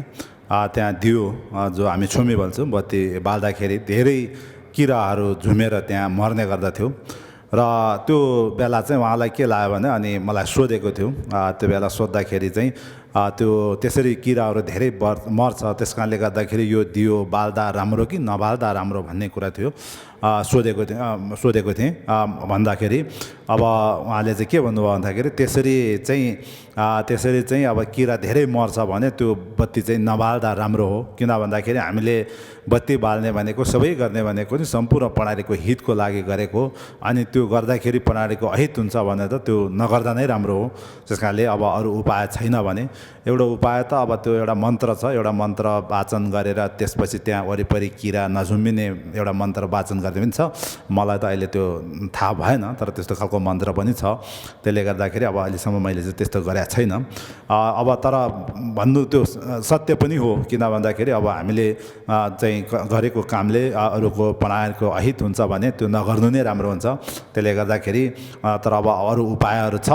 ཨ། ཏེ་དིའུ་ཨ་ཛོ་ཨ་མི་ཆོ་མི་བལ་ཙེ་བཏི་བལ་ད་ཁེ་རི། དེ་རི་ཀི་ར་ཧ་རུ་ཛུ་མེ་ར་ཏེ་མར་ནེ་གར་ད་ཐུ། ར་ཏུ་བེ་ལ་ཙེ་ཝང་ལ་ཀེ་ལ་ཡ་བ་ནི་ཨ་ནི་མ་ལ་སོ་དེ་གོ་ཐུ། ཨ། ཏུ་བེ་ལ་སོ་ད་ཁེ་རི་ཙེ། ཨ། ཏུ་ཏེ་སི་རི་ཀི་ར་རུ་དེ་རི་བར་མར་ཚ་ཏེ་སྐང་ལེ་ག་ད་ཁེ་རི་ཡོ་དིའུ་བལ་ད་རམ་རོ་ཀི་ན་བལ་ད་རམ་རོ་བ་ནི་ཀུ་ར་ཐུ། ཨ། སོ་དེ་གོ་ཐེ། ཨ། སོ་དེ་གོ་ཐེ། ཨ། བན་ད་ཁེ་རི། ཨ་བ་ཨ་ལེ་ཙེ་ཀེ་བན་བ་ད་ཁེ་རི་ཏེ་སི་རི་ཙེ། ཨ། ཏེ་སི་རི་ཙེ་ཨ་བ་ཀི་ར་དེ་རེ་མོར་ས་བ་ནེ་ཏུ་བ་ཏི་ཙེ་ན་བལ་ད་རམ་རོ་ཀི་ན་བན་ད་ཁེ་རི་ཨ་མི་ལེ་བ་ཏི་བལ་ནེ་བ་ནེ་ཀོ་སབ་ཡི་གར་ནེ་བ་ནེ་ཀོ་ནི་སམ་པུ་ར་པ་ན་རི་ཀོ་ཧིད་ཀོ་ལ་གི་ག་རེ་ཀོ་ཨ་ནི་ཏུ་གར་ད་ཁེ་རི་པ་ན་རི་ཀོ་ཨ་ཧིད་ཏུན་ས་བ་ནེ་ད་ཏུ་ན་གར་ད་ནེ་རམ་རོ། ཅེས་ཁ་ལེ་ཨ་བ་ཨ་རུ་ཨུ་པ་ཡ་ཚ་ཡི་ན་བ་ནེ། एउटा उपाय त अब त्यो एउटा मन्त्र छ, एउटा मन्त्र वाचन गरेर त्यसपछि त्यहाँ वरिपरि किरा नझुम्बिने एउटा मन्त्र वाचन ཡ་དེ་མིན་ཚ་མ་ལ་ད་ཨེ་ལེ་དུ་ཐ་བ་ཡ་ན་ད་ར་དེ་སྟོ་ཁལ་ཁོ་མ་འདི་ར་བ་ནི་ཚ། དེ་ལས་གར་ད་ཁེ་རི་ཨ་བ་ཨེ་ལེ་སམ་མ་ཨེ་ལེ་ཟི་དེ་སྟོ་ག་ར་ཚ་ཡིན་ན། ཨ་བ་ད་ར་བ་ནུ་དུ་ས་དེ་པ་ནི་ཧོ་ཀི་ན་བ་ད་ཁེ་རི་ཨ་བ་ཨ་མི་ལེ། ཨ་ཙེ་ག་རི་ཀོ་ཀམ་ལེ་ཨ་རུ་ཀོ་པ་ན་ཡ་ཀོ་ཨ་ཧི་ཐུན་ཚ་བ་ནེ་དུ་ན་གར་ནུ་ནེ་རམ་རོ་ཚ། དེ་ལས་གར་ད་ཁེ་རི་ཨ་ད་ར་བ་ཨ་རུ་ཨུ་པ་ཡ་རུ་ཚ།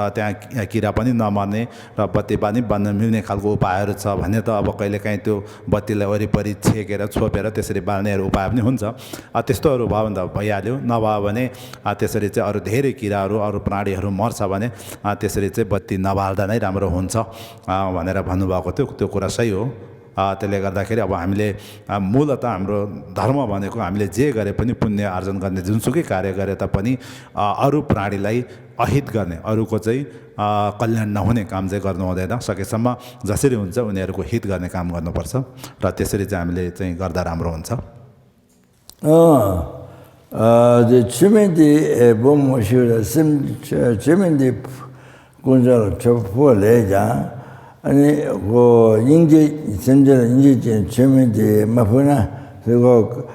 ཨ་དེ་ཀི་ར་པ་ནི་ན་མ་ནེ། ར་བ་ཏི་བ་ནི་བ་ན་མི་ནི་ཁལ་གོ་པ་ཡ་རུ་ཚ་བ་ནི་ད་བ་ཀ་ལེ་ཀ་ཡི་ཏུ་བ་ཏི་ལེ་ཨོ་རི་པ་རི་ཚེ་གེ་ར་ཚོ་པེ་ར་དེ་སི་རི་བ་ནེ་རུ་པ་ཡ་ནི་ཧུན་ཚ། ཨ་དེ་སྟོ་རུ་བ་བ་ད་བ་ཡ་ལེ་ན་བ་བ་ནེ། ཨ་དེ་སི་རི་ཚེ་ཨ་རུ་དེ་རེ་ཀི་ར་རུ་ཨ་རུ་པ་ན་རི་ཨ་རུ་མོར་ཚ་བ་ནེ། ཨ་དེ་སི་རི་ཚེ་བ་ཏི་ན་བ་ལ་ད་ནི་རམ་རུ་ཧུན་ཚ། ཨ་བ་ནེ་ར་བ་ནུ་བ་གོ་ཏུ་ཏུ་ཀུ་ར་ཤ་ཡོ། ཨ་དེ་ལས་གར་ད་ཁེ་རི་ཨ་བ་ཨ་མི་ལེ། ཨ་མུ་ལ་ད་ཨམ་རོ་དྷར་མ་བ་ནེ་ཀོ་ཨ་མི་ལེ་ཛེ་ག་རེ་པ་ནི་པུ་ནེ་ཨར་ཇན་ག་ནེ་ཛུན་སུ་ཀེ་ག་རེ་ག་རེ་ད་པ་ནི། ཨ་ཨ་རུ་པ་ན་རི་ལ་ཡི། ཨ་ཧིད་གར་ནེ་ཨ་རུ་ཀོ་ཙེ། ཨ་ཀལ་ཡན་ན་ཧོ་ནེ་ཀམ་ཛེ་གར་ནོ་དེ་དང་ཤ་ཀེ་ས་མ་ཛ་སི་རི་ཧུན་ཙེ་ཨུ་ནེ་ཨ་རུ་ཀོ་ཧིད་གར་ནེ་ཀམ་གར་ནོ་པར་ས། ར་དེ་སི་རི་ཙེ་ཨ་མི་ལེ་ཙེ་གར་ད་རམ་རོ་ཧུན་ཙེ། ཨ་ཨ་དེ་ཆོས་མིན་དེ་ཨེ་བུ་མོ་ཤི་ར་སེམས་ཆོས་མིན་དེ་དཀོན་མཆོག་ལ་ཆོས་ཕོ་ལས་ཀྱང་ཨ་ནི་གོ་སྙིང་རྗེ་སེམས་ཅན་ལ་སྙིང་རྗེ་ཅན་ཆོས་མིན་དེ་མ་ཕུལ་ན་དེ་གོ་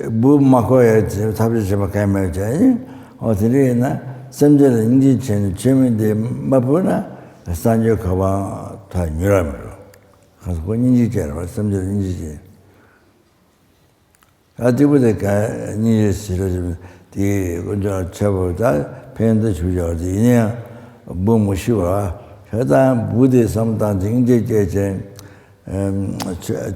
བུ་མ་ཁོ་ཡ་ཐབས་ཤེས་བྱེད་པ་གང་མེད་ཀྱང་ཨོ་དེ་འདྲ་ཡིན་ན་སེམས་ཅན་ལ་སྙིང་རྗེ་ཆེ་ནས་ཆོས་མིན་དེ་མ་ཕུལ་ན་སངས་རྒྱས་གོ་འཕང་ཐོབ་ཡོང་ར་མི་རུང་། གང་ཟག་གོ་སྙིང་རྗེ་ཅན་རེད་བ། སེམས་ཅན་ལ་སྙིང་རྗེ་ཅན། ད་སྐྱིད་པོ་དེ་ག་སྙིང་རྗེ་ཟེར་རོ་ཞེས་པ་དེ་དཀོན་མཆོག་ཆེ་བོ་ད་ཕན་དུ་ཆུ་བཞག་དེ་ཡིན་ཡང་བུ་མོ་ཤི་བ་ཁྱེད་དང་བུ་དེ་བསམ་སྟངས་སྙིང་རྗེ་སྐྱེས་ཅན།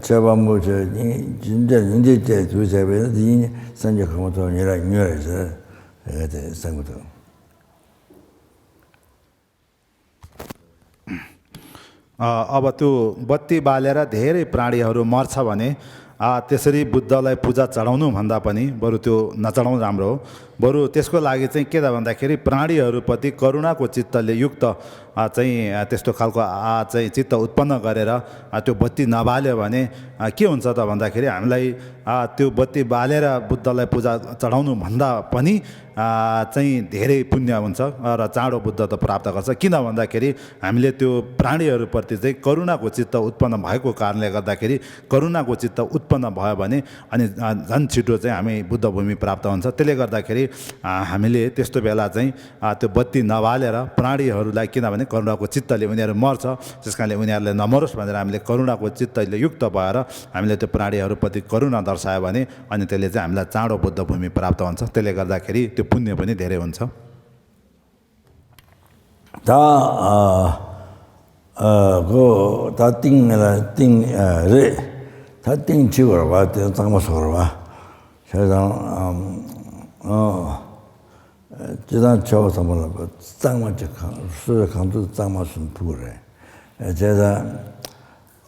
ཆེ་བ་མོ་ཆེ་སྙིང་རྗེ་སྐྱེས་དུས་བྱས་པས་ན་དེ་ཡིན་སངས་རྒྱས་གོ་འཕང་ཐོབ་ཉེ་ར་ཉོས་རེད་ཟེར་དེ་བསམ་གི་འདུག अ, अब त्यो बत्ती बालेर धेरै प्राणीहरू मर्छ भने, अ, त्यसरी बुद्धलाई पूजा चढाउनुभन्दा पनि बरु त्यो नचढाउनु राम्रो हो। बरु त्यसको लागि चाहिँ के त भन्दाखेरि प्राणीहरूप्रति करुणाको चित्तले युक्त, अ, चाहिँ, अ, त्यस्तो खालको, अ, चाहिँ चित्त उत्पन्न गरेर, अ, त्यो बत्ती नबाल्यो भने, अ, के हुन्छ त भन्दाखेरि हामीलाई, अ, त्यो बत्ती बालेर बुद्धलाई पूजा चढाउनुभन्दा पनि, अ, चाहिँ धेरै पुण्य हुन्छ र चाँडो बुद्धत्व प्राप्त गर्छ। किन भन्दाखेरि हामीले त्यो प्राणीहरूप्रति चाहिँ करुणाको चित्त उत्पन्न भएको कारणले गर्दाखेरि, करुणाको चित्त उत्पन्न भयो भने अनि, अ, झन् छिटो चाहिँ हामी बुद्ध भूमि प्राप्त हुन्छ। त्यसले गर्दाखेरि, अ, हामीले त्यस्तो बेला चाहिँ, अ, त्यो बत्ती नबालेर प्राणीहरूलाई, किनभने करुणाको चित्तले उनीहरू मर्छ, त्यस कारणले उनीहरूलाई नमरोस् भनेर हामीले करुणाको चित्तले युक्त भएर हामीले त्यो प्राणीहरूप्रति करुणा दर्शायो भने अनि त्यसले चाहिँ हामीलाई चाँडो बुद्ध भूमि प्राप्त हुन्छ। त्यसले गर्दाखेरि त्यो पुण्य पनि धेरै हुन्छ। ད་ཨ་ཨ་གོ་ད་ཏིང་ལ་ཏིང་ཨ་རེད། ད་ཏིང་ཆི་བར་བ་དེ་གཙང་མ་སོར་བ་ཤ་དང་ཨམ་ཨ་ཅི་དང་ཆེ་བ་ཚང་མ་ལ་གཙང་མ་ཅིག་གང་སུ་གང་དུ་གཙང་མ་སུན་ཕུག་རེད། ཨ་ཅེ་ད་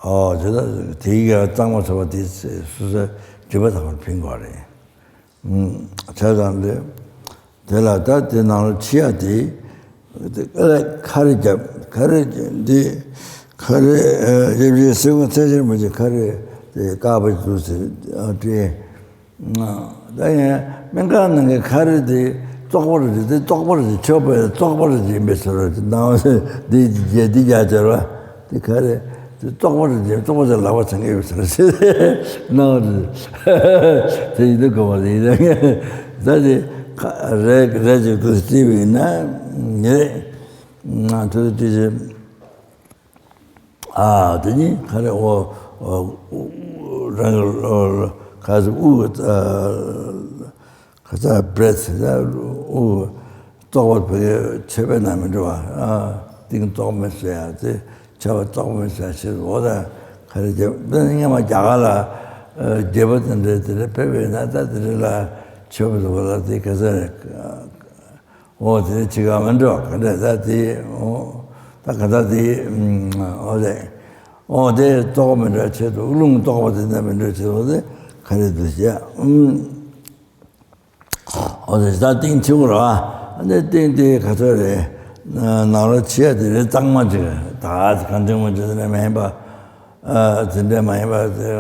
ཨོ་ཅེ་ད་དེ་ཡི་གཙང་མ་ཚོ་བ་དེ་སུ་སུ་སྒྲིབ་པ་དང་པོར་ཕིང་དགོས་རེད། བྱས་ཙང་དེ་དེ་ལ་ད་དེ་ནང་ལ་ཕྱི་ཡ་དེ་དེ་ཁ་རེ་རྒྱབ་ཁ་རེ་འདི་ཁ་རེ་ཡབ་ཡེ་སེ་གོ་ཚེ་ཆེན་མོ་ཅིག་ཁ་རེ་དེ་ཀ་པ་འདུག་ཟེར་སྤྲད། ད་ཡང་སྨན་ཁང་ནང་གི་ཁ་རེ་དེ་བཙོག་པ་རེད་དེ་བཙོག་པ་རེད་ཆོག་པས་བཙོག་པ་རེད་ཡིན་པའི་ཟེར་བ་དེ་ནང་དེ་རྒྱ་དེ་རྒྱ་ཆེར་བ་དེ་ཁ་རེ། དེ་བཙོག་པ་རེད་ཅེས་བཙོག་པ་ཅེས་ལབ་པ་ཚང་གི་ཡོད་ཟེར་ཟེར་ནང་རེད། དེ་ཡིན་དུས་གོ་བ་ལས་ཡིན་ད་དེ་ཁ་རེ་རེ་ཅིག་ཏུ་བརྩིས་པ་ཡིན་ན་ཉེ་རེད། ང་ཚོ་དེ་ཅི་ཨ་དེ་ནི་ཁ་རེ་འོ་རང་གི་ཁ་སི་དབུགས་ཁ་ཚ་བྲེད་ཟེར་ད་དབུགས་བཙོག་པ་བོད་ཆོས་པའི་ནང་མི་འགྲོ་བ། ཨ་ཏིང་བཙོག་མེད་ཟེར་ཡ་ཚེ་ཆ་བ་བཙོག་མེད་ཟེར་ཡ་ཆེ་འོ་ད་ཁ་རེ་རྒྱབ་དཔེར་ན་སྔ་མ་རྒྱ་གར་ལ་རྒྱལ་པོ་དེ་འདྲའི་དེ་འདྲ་ཕེབས་པས་ན་ད་དེ་འདྲ་ལ་ཆོས་པ་འདུག་ལ་དེ་ག་ཚ་རེད། འོ་དེ་འདྲ་ཅི་ག་མི་འགྲོ་ག་འདྲ་ད་དེ་འོ་ད་ག་ད་དེ་འོ་དེ་འོ་དེ་བཙོག་མི་འགྲོ་ཆེད་དུ་རླུང་བཙོག་པ་དེ་འདྲ་མི་འགྲོ་ཆེད་དུ་དེ་ཁ་རེ་འདུག་ཟེར་ཡ། འོ་དེ་ད་ཏིང་ཆེན་པོ་རེད་བ། ཨ་ནི་ཏིང་དེ་ག་ཚོད་རེད། ནང་ལོགས་ཕྱི་ཡ་དེ་རེད་གཙང་མ་ཅིག་རེད། ད་གང་ཐེངས་མ་བྱེད་ནས་མ་ཡིན་པ། ཨ་དེ་འདྲ་མ་ཡིན་པ་དེ་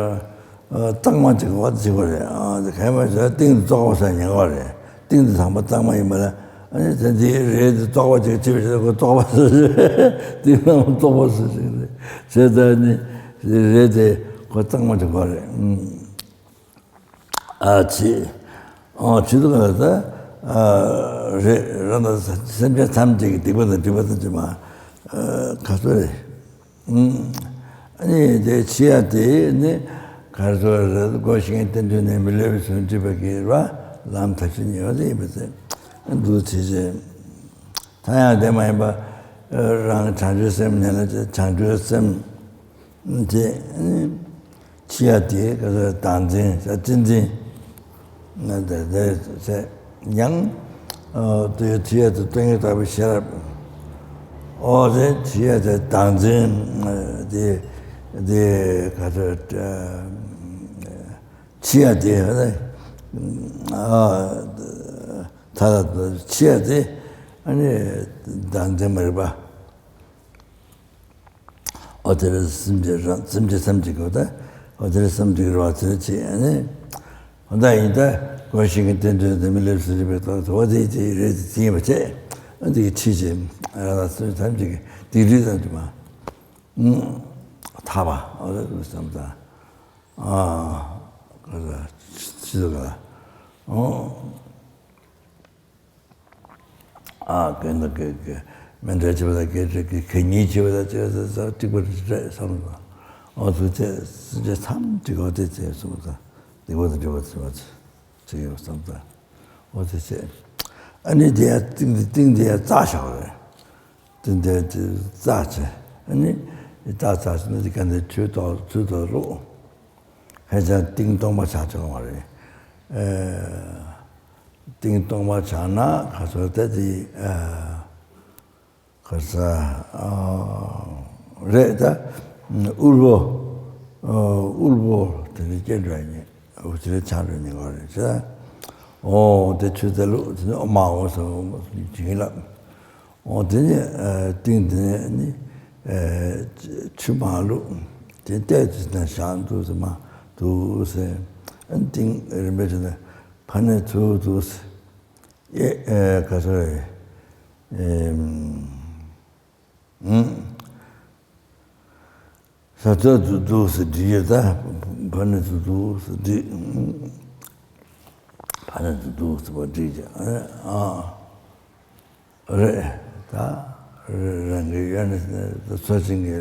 གཙང་མ་ཅིག་བ་ཅིག་པ་རེད། ཨ་དེ་ག་ཡིན་པ་ཞེ་ན་ཏིང་དེ་བཙོག་པ་ཟ་ཉེན་ཁ་རེད། ཏིང་དེ་དང་པོ་གཙང་མ་ཡིན་པ་ལ་ཨ་ནི་དེ་འདི་རེད་དེ་བཙོག་པ་ཅིག་ཅི་བྱེད་ཁོ་བཙོག་པ་ཟ་ཞིག་ཏིང་དང་པོ་བཙོག་པ་ཟ་ཞིག་རེད། བྱས་ཙང་ནི་རེད་དེ་ཁོ་གཙང་མ་ཅིག་པ་རེད། ཨ་ཙི། ཨོ་ཆུ་ཚོད་ག་ལ་ད། རེད། རང་དང་སེམས་ཅན་ཐམས་ཅད་ཀྱི་སྡིག་པ་དང་སྒྲིབ་པ་ཐམས་ཅད་མ། ག་ཚོད་རེད། ཨ་ནི་དེ་ཕྱི་ཡ་དེ་ནི་ག་ཚོད་རེད། སྒོ་ཤིང་བསྟན་དུས་ནས་མི་ལུས་པའི་ཚུལ་འགྲིབ་པ་གི་ར་ལམ་ཐབས་ཤེས་ཉེ་བ་དེ་ཡིན་པ་ཚེ་འདུག་བྱེད་ཅེས། ད་ཡང་དེ་མ་ཡིན་པ། རང་བྱང་ཆུབ་སེམས་ཉལ་ལ་བྱང་ཆུབ་སེམས། དེ་ཕྱི་ཡ་དེ་ག་ཚོད་བདག་འཛིན་བསྟན་འཛིན། ན་དེ་དེ་ཚེ་ཡང་དེ་ཕྱི་ཡ་དེ་སྟོང་ཉིད་རྟོགས་པའི་ཤེས་རབ། ཨོ་དེ་ཕྱི་ཡ་དེ་བདག་འཛིན། དེ་དེ་ག་ཚོད་ཕྱི་ཡ་དེ་ད་ལ་ཕྱི་ཡ་དེ་ཨ་ནི་བདག་འཛིན་མ་རིག་པ། ཨོ་དེ་ལ་སེམས་ཅན་རང་སེམས་ཅན་སེམས་ཅན་གོ་ད། ཨོ་དེ་ལ་སེམས་ཅན་རོ་ཚེ་ཆེ་ཨ་ནི། ཨོ་ད་ཡིན་ད་སྒོ་ཤིང་གི་རྟེན་འབྲེལ་དེ་མི་ལེབ་སུ་རིག་པའི་ཐོག་ཏུ་ཨོ་དེ་དེ་རེད་དེ་ཡིན་པ་བྱས། ཨོ་དེ་གི་ཁྲིད་ཅེས་རང་ལ་སེམས་ཐམས་ཅད་ཀྱི་སྡིག་སྒྲིབ་ཙམ་དུ་མ། ཐག་པ་ཨོ་དེ་བསམ་ད། ཨ་ག་ལ་ཆི་ཟེར་ག་ལ་ཨོ། ཨ་གན་ད་གེ་གེ་མེ་འདྲ་བྱེད་པ་དང་གེ་གེ་གེ་གེ་གཉིས་བྱེད་པ་དང་བྱེད་པ་དང་གཅིག་པ་རེད་བསམ་ལ། ཨོ་ཚུ་ཚེ་སེམས་ཅན་ཐམས་ཅད་ཨོ་དེ་ཚེ་གསུམ་དང་སྡིག་པ་དང་སྒྲིབ་པ་ཚེ་བ་ཚེ་ཡོད་བསམ་དང་ཨོ་དེ་ཚེ། ཨ་ནི་དེ་ཡ་ཏིང་དེ་ཏིང་དེ་ཡ་རྩ་བཞག་རེད། ཏིང་དེ་རྩ་བྱས་ཨ་ནི་རྩ་རྩ་བྱས་ན་དེ་གན་དེ་ཆུ་དོག་ཆུ་དོག་ལུག་ཧེ་ཅང་ཏིང་སྟོང་པ་ཆགས་ཆོག་མ་རེད། ཨ། ཏིང་སྟོང་པ་ཆགས་ན་ག་ཚོད་ལྟ་དེ་ག་ས་རེད་ད། དབུལ་པོ་དབུལ་པོ་དེ་འདྲ་སྐྱེ་འགྲོ་ཡིན། འུ་ཚོའི་ཆགས་འགྲོ་ཡིན་ག་རེད་ཟེར། འོ་དེ་ཆུ་དེ་ལུག་དེ་ནི་ཨོ་མ་འོ་ཟེར་འོ་མ་ཟེར་ནི་བྱིན་ལབ། འོ་དེ་ནི་ཏིང་དེ་ནི་ཆུ་མ་ལུག་དེ་ལྟས་ཅི་དང་བཞག་འདུག་ཟེར་མ་འདུག་ཟེར། ཏིང་རིམ་པས་ཅི་དང་། ཕ་ནས་ཚུར་འདུག་ཨེ་ཨེ་ག་ཚོད་རེད། ཨེ་ཨུམ། ས་ཚོད་དུ་འདུག་ཟེར་འདི་ཡོད་ད། ཕ་ནས་ཚུར་འདུག་ཟེར་འདི། ཕ་ནས་ཚུར་འདུག་ཟེར་བ་འདི་ཡོད་ཨ། རེད་ད། རང་གི་ཡོད་ནས་ཚོ་ཆེན་གྱི་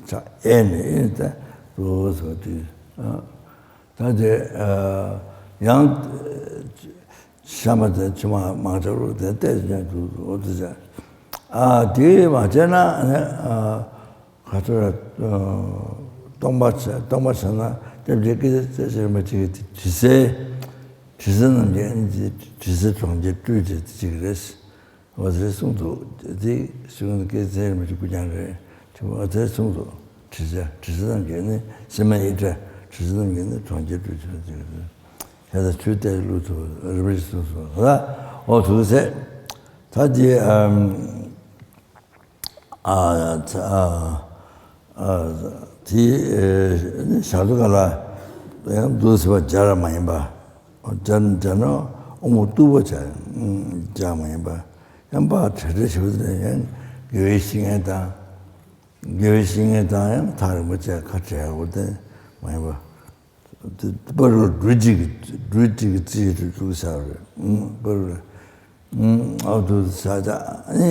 ཆ་ཨེ་ནས་ཨེ་ད་འདུག་ཟེར་བ་འདི། ད་དེ་ཡང་ཤ་མ་དེ་ཕྱི་མ་མང་ཆེ་རུ་དེ་བལྟས་ཀྱང་འདུག་འོ་དེ་ཅག་ཨ་དེ་མ་བྱས་ན་ནི་ག་ཚོད་ར་སྟོང་པ་བྱས་སྟོང་པ་བྱས་ན་ལྟེབ་ཀྱི་སྐད་ཆ་རྩེ་ཆེར་མ་བྱེད་ཀྱི་དྲི་ཟའི་དྲི་ཟ་རྣམས་ཀྱི་ཨ་ནི་དྲི་ཟའི་གྲོང་ཁྱེར་སྤྲུལ་བྱེད་དེ་གཅིག་རེད། འོ་ཟེར་གསུངས་འདུག་དེ་གཞུང་ནི་སྐད་ཆའི་རིན་པོ་ཆེ་སྐུ་རྐྱང་རེད། དྲི་བ་འོ་ཟེར་གསུངས་འདུག་དྲི་ཟ་དྲི་ཟ་རྣམས་ཀྱིས་ནི་སེམས་མ་ཡི་བྲལ་དྲི་ཟ་རྣམས་ཀྱིས་ནི་གྲོང་ཁྱེར་སྤྲུལ་ཆོག་ཅིག་རེད། ད་ཆུ་གཏེར་བླུགས་ཐུབ་རིན་པོ་ཆེ་གསུངས་སོང་ད། འོ་ཐུག་ཚེ་ད་དེ་ཨམ་ཨ་ཚ་ཨ་ཨ་དེ་ཨེ་ནི་ཞག་ཐུག་ག་ལ་ཡང་འདུག་ཟེར་བ་སྦྱར་མ་ཡིན་པ། སྦྱར་སྦྱར་ན་དབང་པོ་རྟུལ་པོ་བྱ་སྦྱར་མ་ཡིན་པ། ཡང་པ་བྲལ་བྲལ་ཞིག་པོ་དེ་ཡང་དགེ་བའི་བཤེས་གཉེན་དང་། དགེ་བའི་བཤེས་གཉེན་དང་ཡང་ཐག་རིང་པོ་བྱས་ཁ་བྲལ་དགོས་ཏེ་མ་ཡིན་པ། དེ་པ་རུ་སྦྲུལ་གཅིག་གི་སྦྲུལ་གཅིག་གི་རྩིས་སུ་བཅུག་བྱ་བ་རེད། པ་རུ་ཨ་དུ་བྱ་བྱ་ཨ་ནི་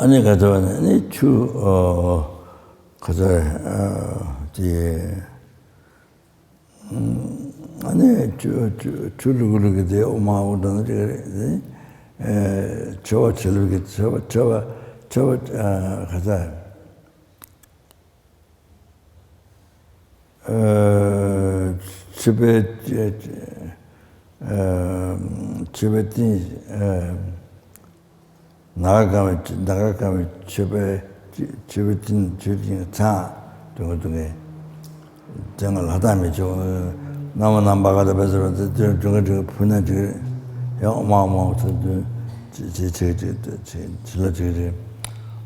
ཨ་ནི་ག་ཚོད་ནི་ཨ་ནི་ཆུ་ག་ཚོད་དེ། ཨ་ནི་ཆུ་ཆུ་ཆུ་ལུག་ལུག་གི་དེ་འོ་མ་འོ་འདྲ་ན་ཅིག་རེད། ཨེ་མཆོད་པ་བྱེད་ལུགས་ཀྱི་མཆོད་པ་མཆོད་པ་མཆོད་པ་ཨ་ག་ས་ཨེ་མཆོད་པའི་ཨེ་མཆོད་པའི་རྟེན་ཨེ། ནཱ་ག་གང་བའི་ནཱ་ག་གང་བའི་མཆོད་པའི་མཆོད་པའི་རྟེན་མཆོད་རྟེན་ཚང་དུ་དུ་ངེས། དེ་ང་ལ་དྭགས་མི་ཆོག་རྣམ་པ་རྣམ་པ་ག་དང་བས་ཟེར་བ་དེ་དུ་དུ་ངེས་དུ་ཕུ་ན་དུ་ཡང་ཨོ་མ་ཨོ་མ་ཚུ་དུ་ཅི་ཅི་ཅི་ཅི་ཅི་ལ་ཅི་རེད།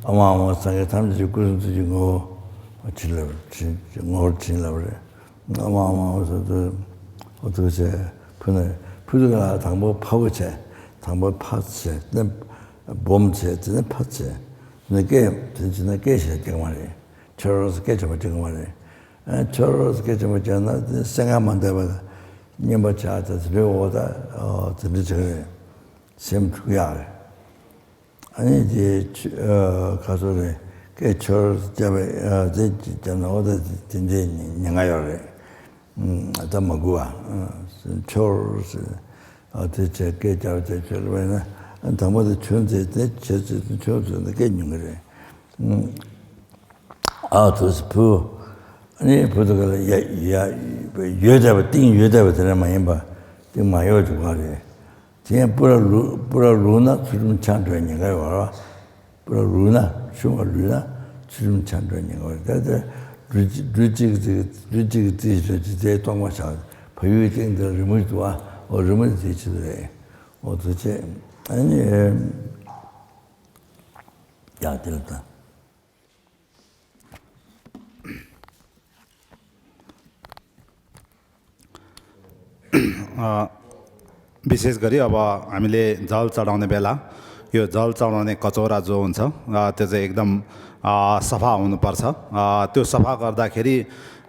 ཨོ་མ་ཨོ་མ་སངས་རྒྱས་ཐམས་ཅད་ཀྱི་སྐུ་གསུང་ཐུགས་ཀྱི་ངོ་བོ་བྱིན་རླབས་བྱིན་ངོ་བོར་བྱིན་རླབས་རེད། ཨ་མ་ཨ་མ་ཨོ་ཟེར་དུས་ཨོ་ཐུག་བྱས་ཕུ་ནས་ཕུ་ཐུག་ལ་དང་པོ་ཕ་བོ་བྱས། དང་པོ་ཕ་བྱས་ནས་སྦོམ་བྱས་དེ་ནས་ཕ་བྱས་ནས་སྐད་དེ་བྱས་ན་སྐད་ཞེས་སྐྱེ་མ་རེད། ཆོས་རོགས་སུ་སྐད་ཆེན་པོ་སྐྱེ་མ་རེད། ཨ་ཆོས་རོགས་སུ་སྐད་ཆེན་པོ་སྐྱེ་ན་དེ་སེམས་ཁམས་མ་འདས་པ་ སྙན་པ་ཆགས་ད་དེ་འདྲའི་འོ་ད་དེ་འདྲ་བྱེད་ཀྱི་རེད། སེམས་འཁྲུག་ཡག་རེད། ཨ་ནི་དེ་ཁ་སོ་རེད། སྐད་ཆོར་བརྒྱབ་པས་དེ་བརྒྱབ་ན་འོ་ད་དེ་འདྲའི་ཉེན་ཁ་ཡོད་རེད། ད་མ་དགོས་པ། ཆོར་ཟེར། ཨ་དེ་བྱས་སྐད་རྒྱབ་བྱས་ཆོར་བས་ན་དང་པོ་དེ་ཆོན་ཚེ་དེ་བྱས་ཚེ་ཆོན་ཚེ་ནི་སྐད་ཉུང་གི་རེད། ཨ་དུ་སི་བུ། ཨ་ནི་བུ་དུ་ག་ལ་ཡ་ཡ་ཡོད་བསྡད་པ་གཏིང་ཡོད་བསྡད་པ་དེ་རེད་མ་ཡིན་པ། གཏིང་མ་ཡོད་ཅིག་ག་རེད། དེ་ཡང་སྤུ་ར་ལུག་སྤུ་ར་ལུག་ན་ཚུལ་ཁྲིམས་ཆག་འགྲོ་ཉེན་ཁ་ཡོད་རེད། སྤུ་ར་ལུག་ན་ཆུང་བ་ལུག་ན་ཚུལ་ཁྲིམས་ཆག་འགྲོ་ཉེན་ཁ་ཡོད་རེད། ད་ལྟ་འབྲུ་གཅིག་འབྲུ་གཅིག་ཙིག་འབྲུ་གཅིག་ཙིག་ཟེར་གྱི་དེ་གཏོང་མ་བྱ། བལ་ཡུལ་སྟེང་དུ་རི་མོ་འདུག་ཨ། འོ་རི་མོ་དེ་ཅི་རེད། འོ་དུ་ཆེ། ཨ་ནི། ཡ་དེ་ལ་ད། अ, विशेष गरी अब हामीले जल चढाउने बेला यो जल चढाउने कचौरा जो हुन्छ, अ, त्यो चाहिँ एकदम, अ, सफा हुनुपर्छ। अ, त्यो सफा गर्दाखेरि,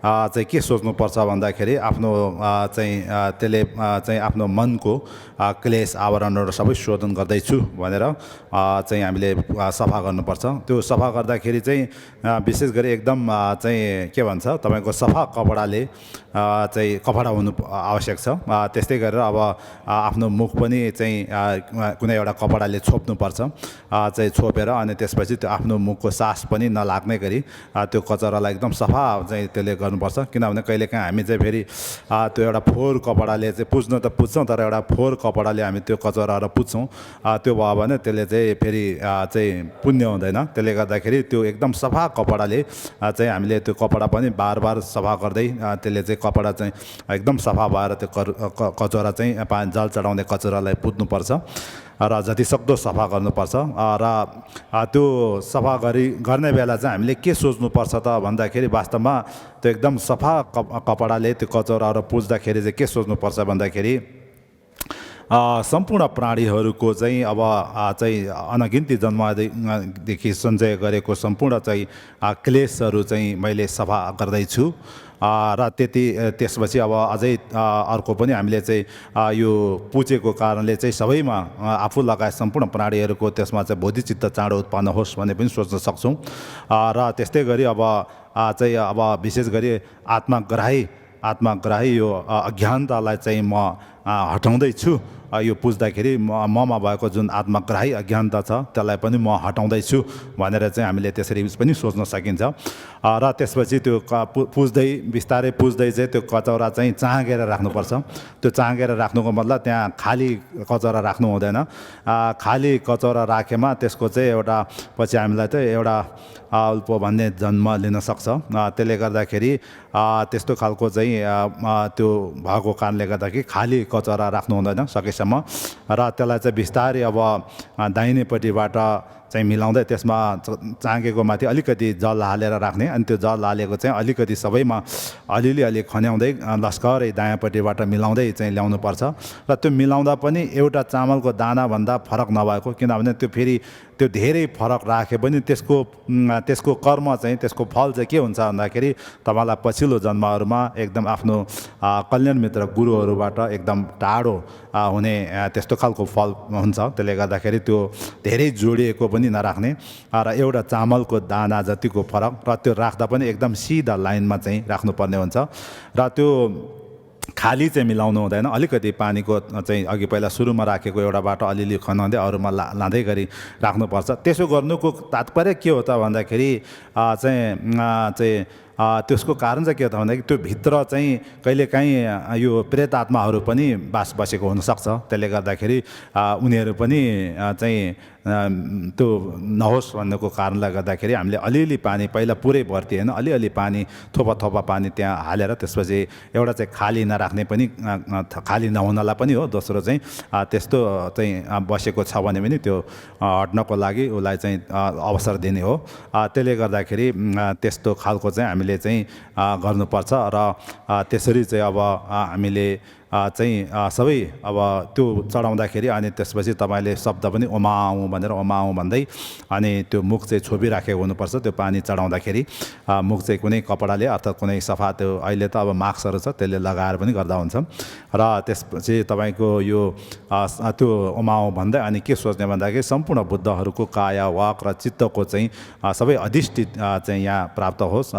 अ, चाहिँ के सोच्नुपर्छ भन्दाखेरि आफ्नो, अ, चाहिँ, अ, त्यसले, अ, चाहिँ आफ्नो मनको, अ, क्लेश आवरणहरू सबै शोधन गर्दैछु भनेर, अ, चाहिँ हामीले, अ, सफा गर्नुपर्छ। त्यो सफा गर्दाखेरि चाहिँ, अ, विशेष गरी एकदम, अ, चाहिँ के भन्छ, तपाईँको सफा कपडाले, अ, चाहिँ कपडा हुनु प-, आवश्यक छ। अ, त्यस्तै गरेर अब, अ, आफ्नो मुख पनि चाहिँ, अ, कुनै एउटा कपडाले छोप्नुपर्छ। अ, चाहिँ छोपेर अनि त्यसपछि त्यो आफ्नो मुखको सास पनि नलाग्ने गरी, अ, त्यो कचौरालाई एकदम सफा चाहिँ त्यसले गर्नुपर्छ। किनभने कहिलेकाहीँ हामी चाहिँ फेरि, अ, त्यो एउटा फोहोर कपडाले चाहिँ पुज्न त पुज्छौँ, तर एउटा फोहोर कपडाले हामी त्यो कचौराहरू पुज्छौँ। अ, त्यो भयो भने त्यसले चाहिँ फेरि, अ, चाहिँ पुण्य हुँदैन। त्यसले गर्दाखेरि त्यो एकदम सफा कपडाले, अ, चाहिँ हामीले त्यो कपडा पनि बार बार सफा गर्दै, अ, त्यसले चाहिँ कपडा चाहिँ एकदम सफा भएर त्यो कर-, अ, क-, कचौरा चाहिँ, अ, पा-, जल चढाउने कचौरालाई पुज्नुपर्छ र जतिसक्दो सफा गर्नुपर्छ। अ, र, अ, त्यो सफा गरी, गर्ने बेला चाहिँ हामीले के सोच्नुपर्छ त भन्दाखेरि वास्तवमा त्यो एकदम सफा कप-, कपडाले त्यो कचौराहरू पुज्दाखेरि चाहिँ के सोच्नुपर्छ भन्दाखेरि, अ, सम्पूर्ण प्राणीहरूको चाहिँ अब, अ, चाहिँ अनगिन्ती जन्मदे-, अ, देखि सञ्चय गरेको सम्पूर्ण चाहिँ, अ, क्लेशहरू चाहिँ मैले सफा गर्दैछु। अ, र त्यति, अ, त्यसपछि अब अझै, अ, अर्को पनि हामीले चाहिँ, अ, यो पुजेको कारणले चाहिँ सबैमा, अ, आफू लगायत सम्पूर्ण प्राणीहरूको त्यसमा चाहिँ बोधिचित्त चाँडो उत्पन्न होस् भन्ने पनि सोच्न सक्छौँ। अ, र त्यस्तै गरी अब, अ, चाहिँ अब विशेष गरी आत्माग्राही आत्माग्राही यो, अ, अज्ञानतालाई चाहिँ म, अ, हटाउँदैछु। अ, यो पुज्दाखेरि म-, ममा भएको जुन आत्माग्राही अज्ञानता छ, त्यसलाई पनि म हटाउँदैछु भनेर चाहिँ हामीले त्यसरी पनि सोच्न सकिन्छ। अ, र त्यसपछि त्यो क-, पु-, पुज्दै, बिस्तारै पुज्दै चाहिँ त्यो कचौरा चाहिँ चाँगेर राख्नुपर्छ। त्यो चाँगेर राख्नुको मतलब त्यहाँ खाली कचौरा राख्नु हुँदैन। अ, खाली कचौरा राखेमा त्यसको चाहिँ एउटा, पछि हामीलाई चाहिँ एउटा, अ, अल्प भन्ने जन्म लिन सक्छ। अ, त्यसले गर्दाखेरि, अ, त्यस्तो खालको चाहिँ, अ, अ, त्यो भएको कारणले गर्दाखेरि खाली कचौरा राख्नु हुँदैन सकेसम्म। र त्यसलाई चाहिँ बिस्तारै अब, अ, दाहिनेपट्टिबाट चाहिँ मिलाउँदै त्यसमा च-, चाँगेको माथि अलिकति जल हालेर राख्ने, अनि त्यो जल हालेको चाहिँ अलिकति सबैमा अलिअलि अलि खन्याउँदै, अ, लस्करै दायाँपट्टिबाट मिलाउँदै चाहिँ ल्याउनुपर्छ। र त्यो मिलाउँदा पनि एउटा चामलको दानाभन्दा फरक नभएको, किनभने त्यो फेरि त्यो धेरै फरक राखे पनि त्यसको, उम्, त्यसको कर्म चाहिँ, त्यसको फल चाहिँ के हुन्छ भन्दाखेरि तपाईँलाई पछिल्लो जन्महरूमा एकदम आफ्नो, अ, कल्याण मित्र गुरुहरूबाट एकदम टाढो, अ, हुने, अ, त्यस्तो खालको फल हुन्छ। त्यसले गर्दाखेरि त्यो धेरै जोडिएको पनि नराख्ने, अ, र एउटा चामलको दाना जतिको फरक र त्यो राख्दा पनि एकदम सिधा लाइनमा चाहिँ राख्नुपर्ने हुन्छ। र त्यो खाली चाहिँ मिलाउनु हुँदैन। अलिकति पानीको चाहिँ अघि पहिला सुरुमा राखेको एउटाबाट अलिअलि खनाउँदै अरूमा ला-, लाँदै गरी राख्नुपर्छ। त्यसो गर्नुको तात्पर्य के हो त भन्दाखेरि, अ, चाहिँ, अ, चाहिँ, अ, त्यसको कारण चाहिँ के हो त भन्दाखेरि त्यो भित्र चाहिँ कहिलेकाहीँ, अ, यो प्रेत आत्माहरू पनि बास बसेको हुनसक्छ। त्यसले गर्दाखेरि, अ, उनीहरू पनि, अ, चाहिँ, अ, त्यो नहोस् भन्नुको कारणले गर्दाखेरि हामीले अलिअलि पानी, पहिला पुरै भर्ती होइन, अलिअलि पानी, थोपा थोपा पानी त्यहाँ हालेर त्यसपछि एउटा चाहिँ खाली नराख्ने पनि, अ, अ, थ-, खाली नहुनलाई पनि हो। दोस्रो चाहिँ, अ, त्यस्तो चाहिँ, अ, बसेको छ भने पनि त्यो, अ, हट्नको लागि उसलाई चाहिँ, अ, अवसर दिने हो। अ, त्यसले गर्दाखेरि, उम्, अ, त्यस्तो खालको चाहिँ हामीले चाहिँ, अ, गर्नुपर्छ र, अ, त्यसरी चाहिँ अब, अ, हामीले चाहिँ सबै अब त्यो चढाउँदाखेरि अनि त्यसपछि तपाईँले शब्द पनि ओमा हुँ भनेर ओमा हुँ भन्दै अनि त्यो मुख चाहिँ छोपिराखेको हुनुपर्छ। त्यो पानी चढाउँदाखेरि मुख चाहिँ कुनै कपडाले अर्थात् कुनै सफा, त्यो अहिले त अब मास्कहरू छ, त्यसले लगाएर पनि गर्दा हुन्छ। र त्यसपछि तपाईँको यो त्यो ओमा हुँ भन्दै अनि के सोच्ने भन्दाखेरि सम्पूर्ण बुद्धहरूको काया वाक र चित्तको चाहिँ सबै अधिष्ठित चाहिँ यहाँ प्राप्त होस्।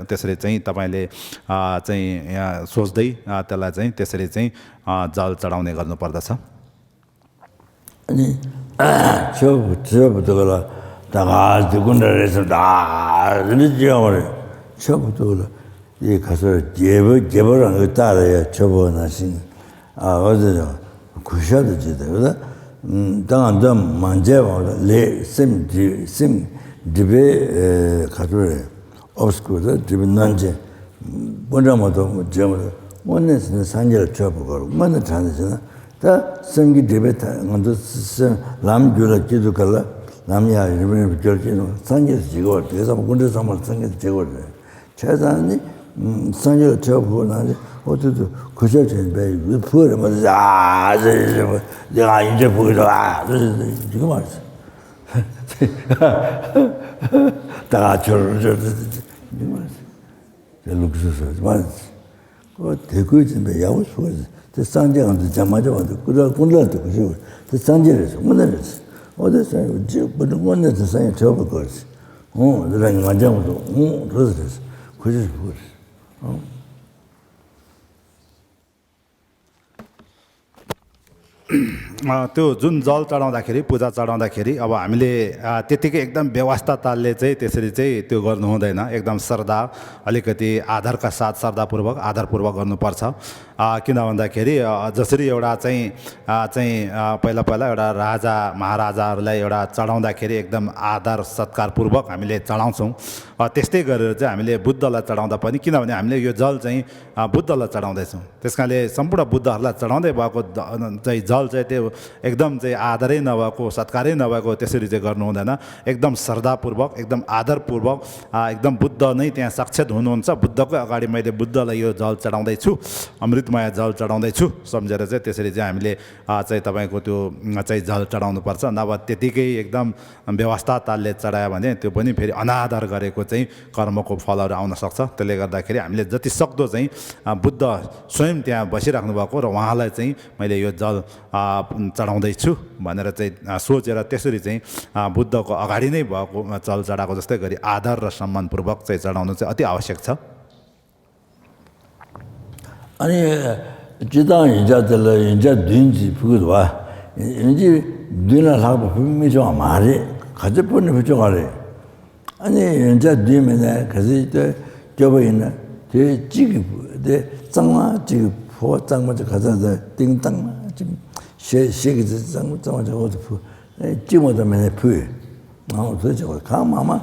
त्यसरी चाहिँ तपाईँले चाहिँ यहाँ सोच्दै त्यसलाई चाहिँ त्यसरी चाहिँ जल चढाउने गर्नुपर्दछ। अनि छेउ छेउ बुद्धको ल ढका दिगुन रहेछ ढा चियावरे छेउ बुद्धको ल ये खसो जेब जेब रंग तार या छेउ बुद्धको नासिङ अझ खुसियात जित ད་ང་འདོན་མ་བྱས་པ་ལས་སེམས་སྒྲིབ་སེམས་སྒྲིབ་པའི་ག་ཚོད་རེད། ཨོབ་སྐུ་དང་སྒྲིབ་པའི་སྣང་བྱེད་སྤུ་འདྲ་མ་གཏོགས་བརྗོད་མ་ཐུབ། དངོས་གནས་ཟེར་ན་སངས་རྒྱས་ལ་ཐོས་པ་དགོས་རེད། དངོས་གནས་དྲང་གནས་བྱས་ན་ད་སེམས་ཀྱི་སྒྲིབ་པའི་ཐ་ང་ཚོ་སེམས་ལམ་རྒྱུད་ལ་སྐྱེ་དུས་ག་ལ་ལམ་ཡང་རིམ་རིམ་སྦྱོར་སྐྱེ་དུས་སངས་རྒྱས་སུ་བྱེད་དགོས་རེད། དེ་ཙམ་སྐུ་འདྲ་ཚང་མར་སངས་རྒྱས་སུ་བྱེད་དགོས་རེད། བྱས་ཙང་ནི་སངས་རྒྱས་ལ་ཐོས་པ་དགོས་ན་ནི་ཨོ་ཏུ་ཏུ་གུས་ཞབས་བྱས་པའི་ཕུག་རེད་མ་ཟེར་ཨ་ཟེར་ཟེར་འདི་ང་ཡིན་ཆོས་ཕུག་གི་འདུག་ཨ་ཟེར་ཟེར་འགྲིག་གི་མ་རེད། ད་ང་ཆོར་ཆོར་ཆོར་ཆོར་ཆོར་ཆོར་ལུགས་སྲོལ་སོགས་མ་ཨོ་དད་གུས་ཅན་པའི་ཡག་པོ་ཞུ་བ་དེ་སངས་རྒྱས་ང་ཚོ་འཇམ་མ་འཇམ་བ་དེ་ཀུན་ལ་ཀུན་ལ་དུ་གུ་ཞུ་བ་དེ་སངས་རྒྱས་རེད་ཟེར་དངོས་གནས་རེད་ཟེར། ཨོ་དེ་སངས་རྒྱས་ཀུན་དངོས་གནས་དེ་སངས་རྒྱས་ཐོས་པ་དགོས་ཟེར། ཨོ་དེ་རང་གི་ང་འཇམ་མ་འདུག་ཨོ་འགྲོ་ཟེར་རེད་ཟེར་གུ་ཞུ་ཞུ་བ་རེད། ཨོ། त्यो जुन जल चढाउँदाखेरि, पूजा चढाउँदाखेरि अब हामीले त्यतिकै एकदम व्यवस्था तालले चाहिँ त्यसरी चाहिँ त्यो गर्नु हुँदैन। एकदम श्रद्धा, अलिकति आदरका साथ, श्रद्धापूर्वक, आदरपूर्वक गर्नुपर्छ। किन भन्दाखेरि जसरी एउटा चाहिँ चाहिँ पहिला पहिला एउटा राजा महाराजाहरूलाई एउटा चढाउँदाखेरि एकदम आदर सत्कारपूर्वक हामीले चढाउँछौँ। त्यस्तै गरेर चाहिँ हामीले बुद्धलाई चढाउँदा पनि, किनभने हामीले यो जल चाहिँ बुद्धलाई चढाउँदैछौँ। त्यस कारणले सम्पूर्ण बुद्धहरूलाई चढाउँदै भएको चाहिँ जल चाहिँ त्यो एकदम चाहिँ आदरै नभएको, सत्कारै नभएको त्यसरी चाहिँ गर्नु हुँदैन। एकदम श्रद्धापूर्वक, एकदम आदरपूर्वक, एकदम बुद्ध नै त्यहाँ साक्षात हुनुहुन्छ, बुद्धकै अगाडि मैले बुद्धलाई यो जल चढाउँदैछु, अमृतमय जल चढाउँदैछु सम्झेर चाहिँ त्यसरी चाहिँ हामीले चाहिँ तपाईँको त्यो चाहिँ जल चढाउनुपर्छ। नभए त्यतिकै एकदम व्यवस्था तालले चढायो भने त्यो पनि फेरि अनादर गरेको चाहिँ कर्मको फलहरू आउन सक्छ। त्यसले गर्दाखेरि हामीले जति सक्दो चाहिँ बुद्ध स्वयं त्यहाँ बसिराख्नु भएको र उहाँलाई चाहिँ मैले यो जल चढाउँदैछु भनेर चाहिँ सोचेर त्यसरी चाहिँ बुद्धको अगाडि नै भएको जल चढाएको जस्तै गरी आदर र सम्मानपूर्वक चाहिँ चढाउनु चाहिँ अति आवश्यक छ। अनि སྤྱིར་བཏང་ཡོན་ཆབ་དེ་ལ་ཡོན་ཆབ་བདུན་ཅིག་ཕུལ་གི་འདུག་བ། ཡོན་ཆབ་བདུན་ལ་ལྷག་པ་ཕུལ་མི་ཆོག་པ་མ་རེད། ག་ཚོད་ཕུལ་ནས་ཕུལ་ཆོག་ག་རེད། ཨ་ནི་ཡོན་ཆབ་བདུན་མིན་ན་ག་ཚོད་ཅིག་སྐྱོ་པོ་ཡིན་ན་དེ་གཅིག་གི་དེ་གཙང་མ་གཅིག་གི་ཕོ་བ་གཙང་མ་ཅིག་ག་ཚོད་ཚོད་ཏིང་གཙང་མ་ཅིག་ཞེ་ཞེ་གི་ཚེ་གཙང་མ་གཙང་མ་ཅིག་འོག་ཏུ་ཕུལ། གཅིག་མ་གཏོགས་མེད་ནས་ཕུལ། ང་ཚོ་བྱེད་དགོས་གང་མང་མང་།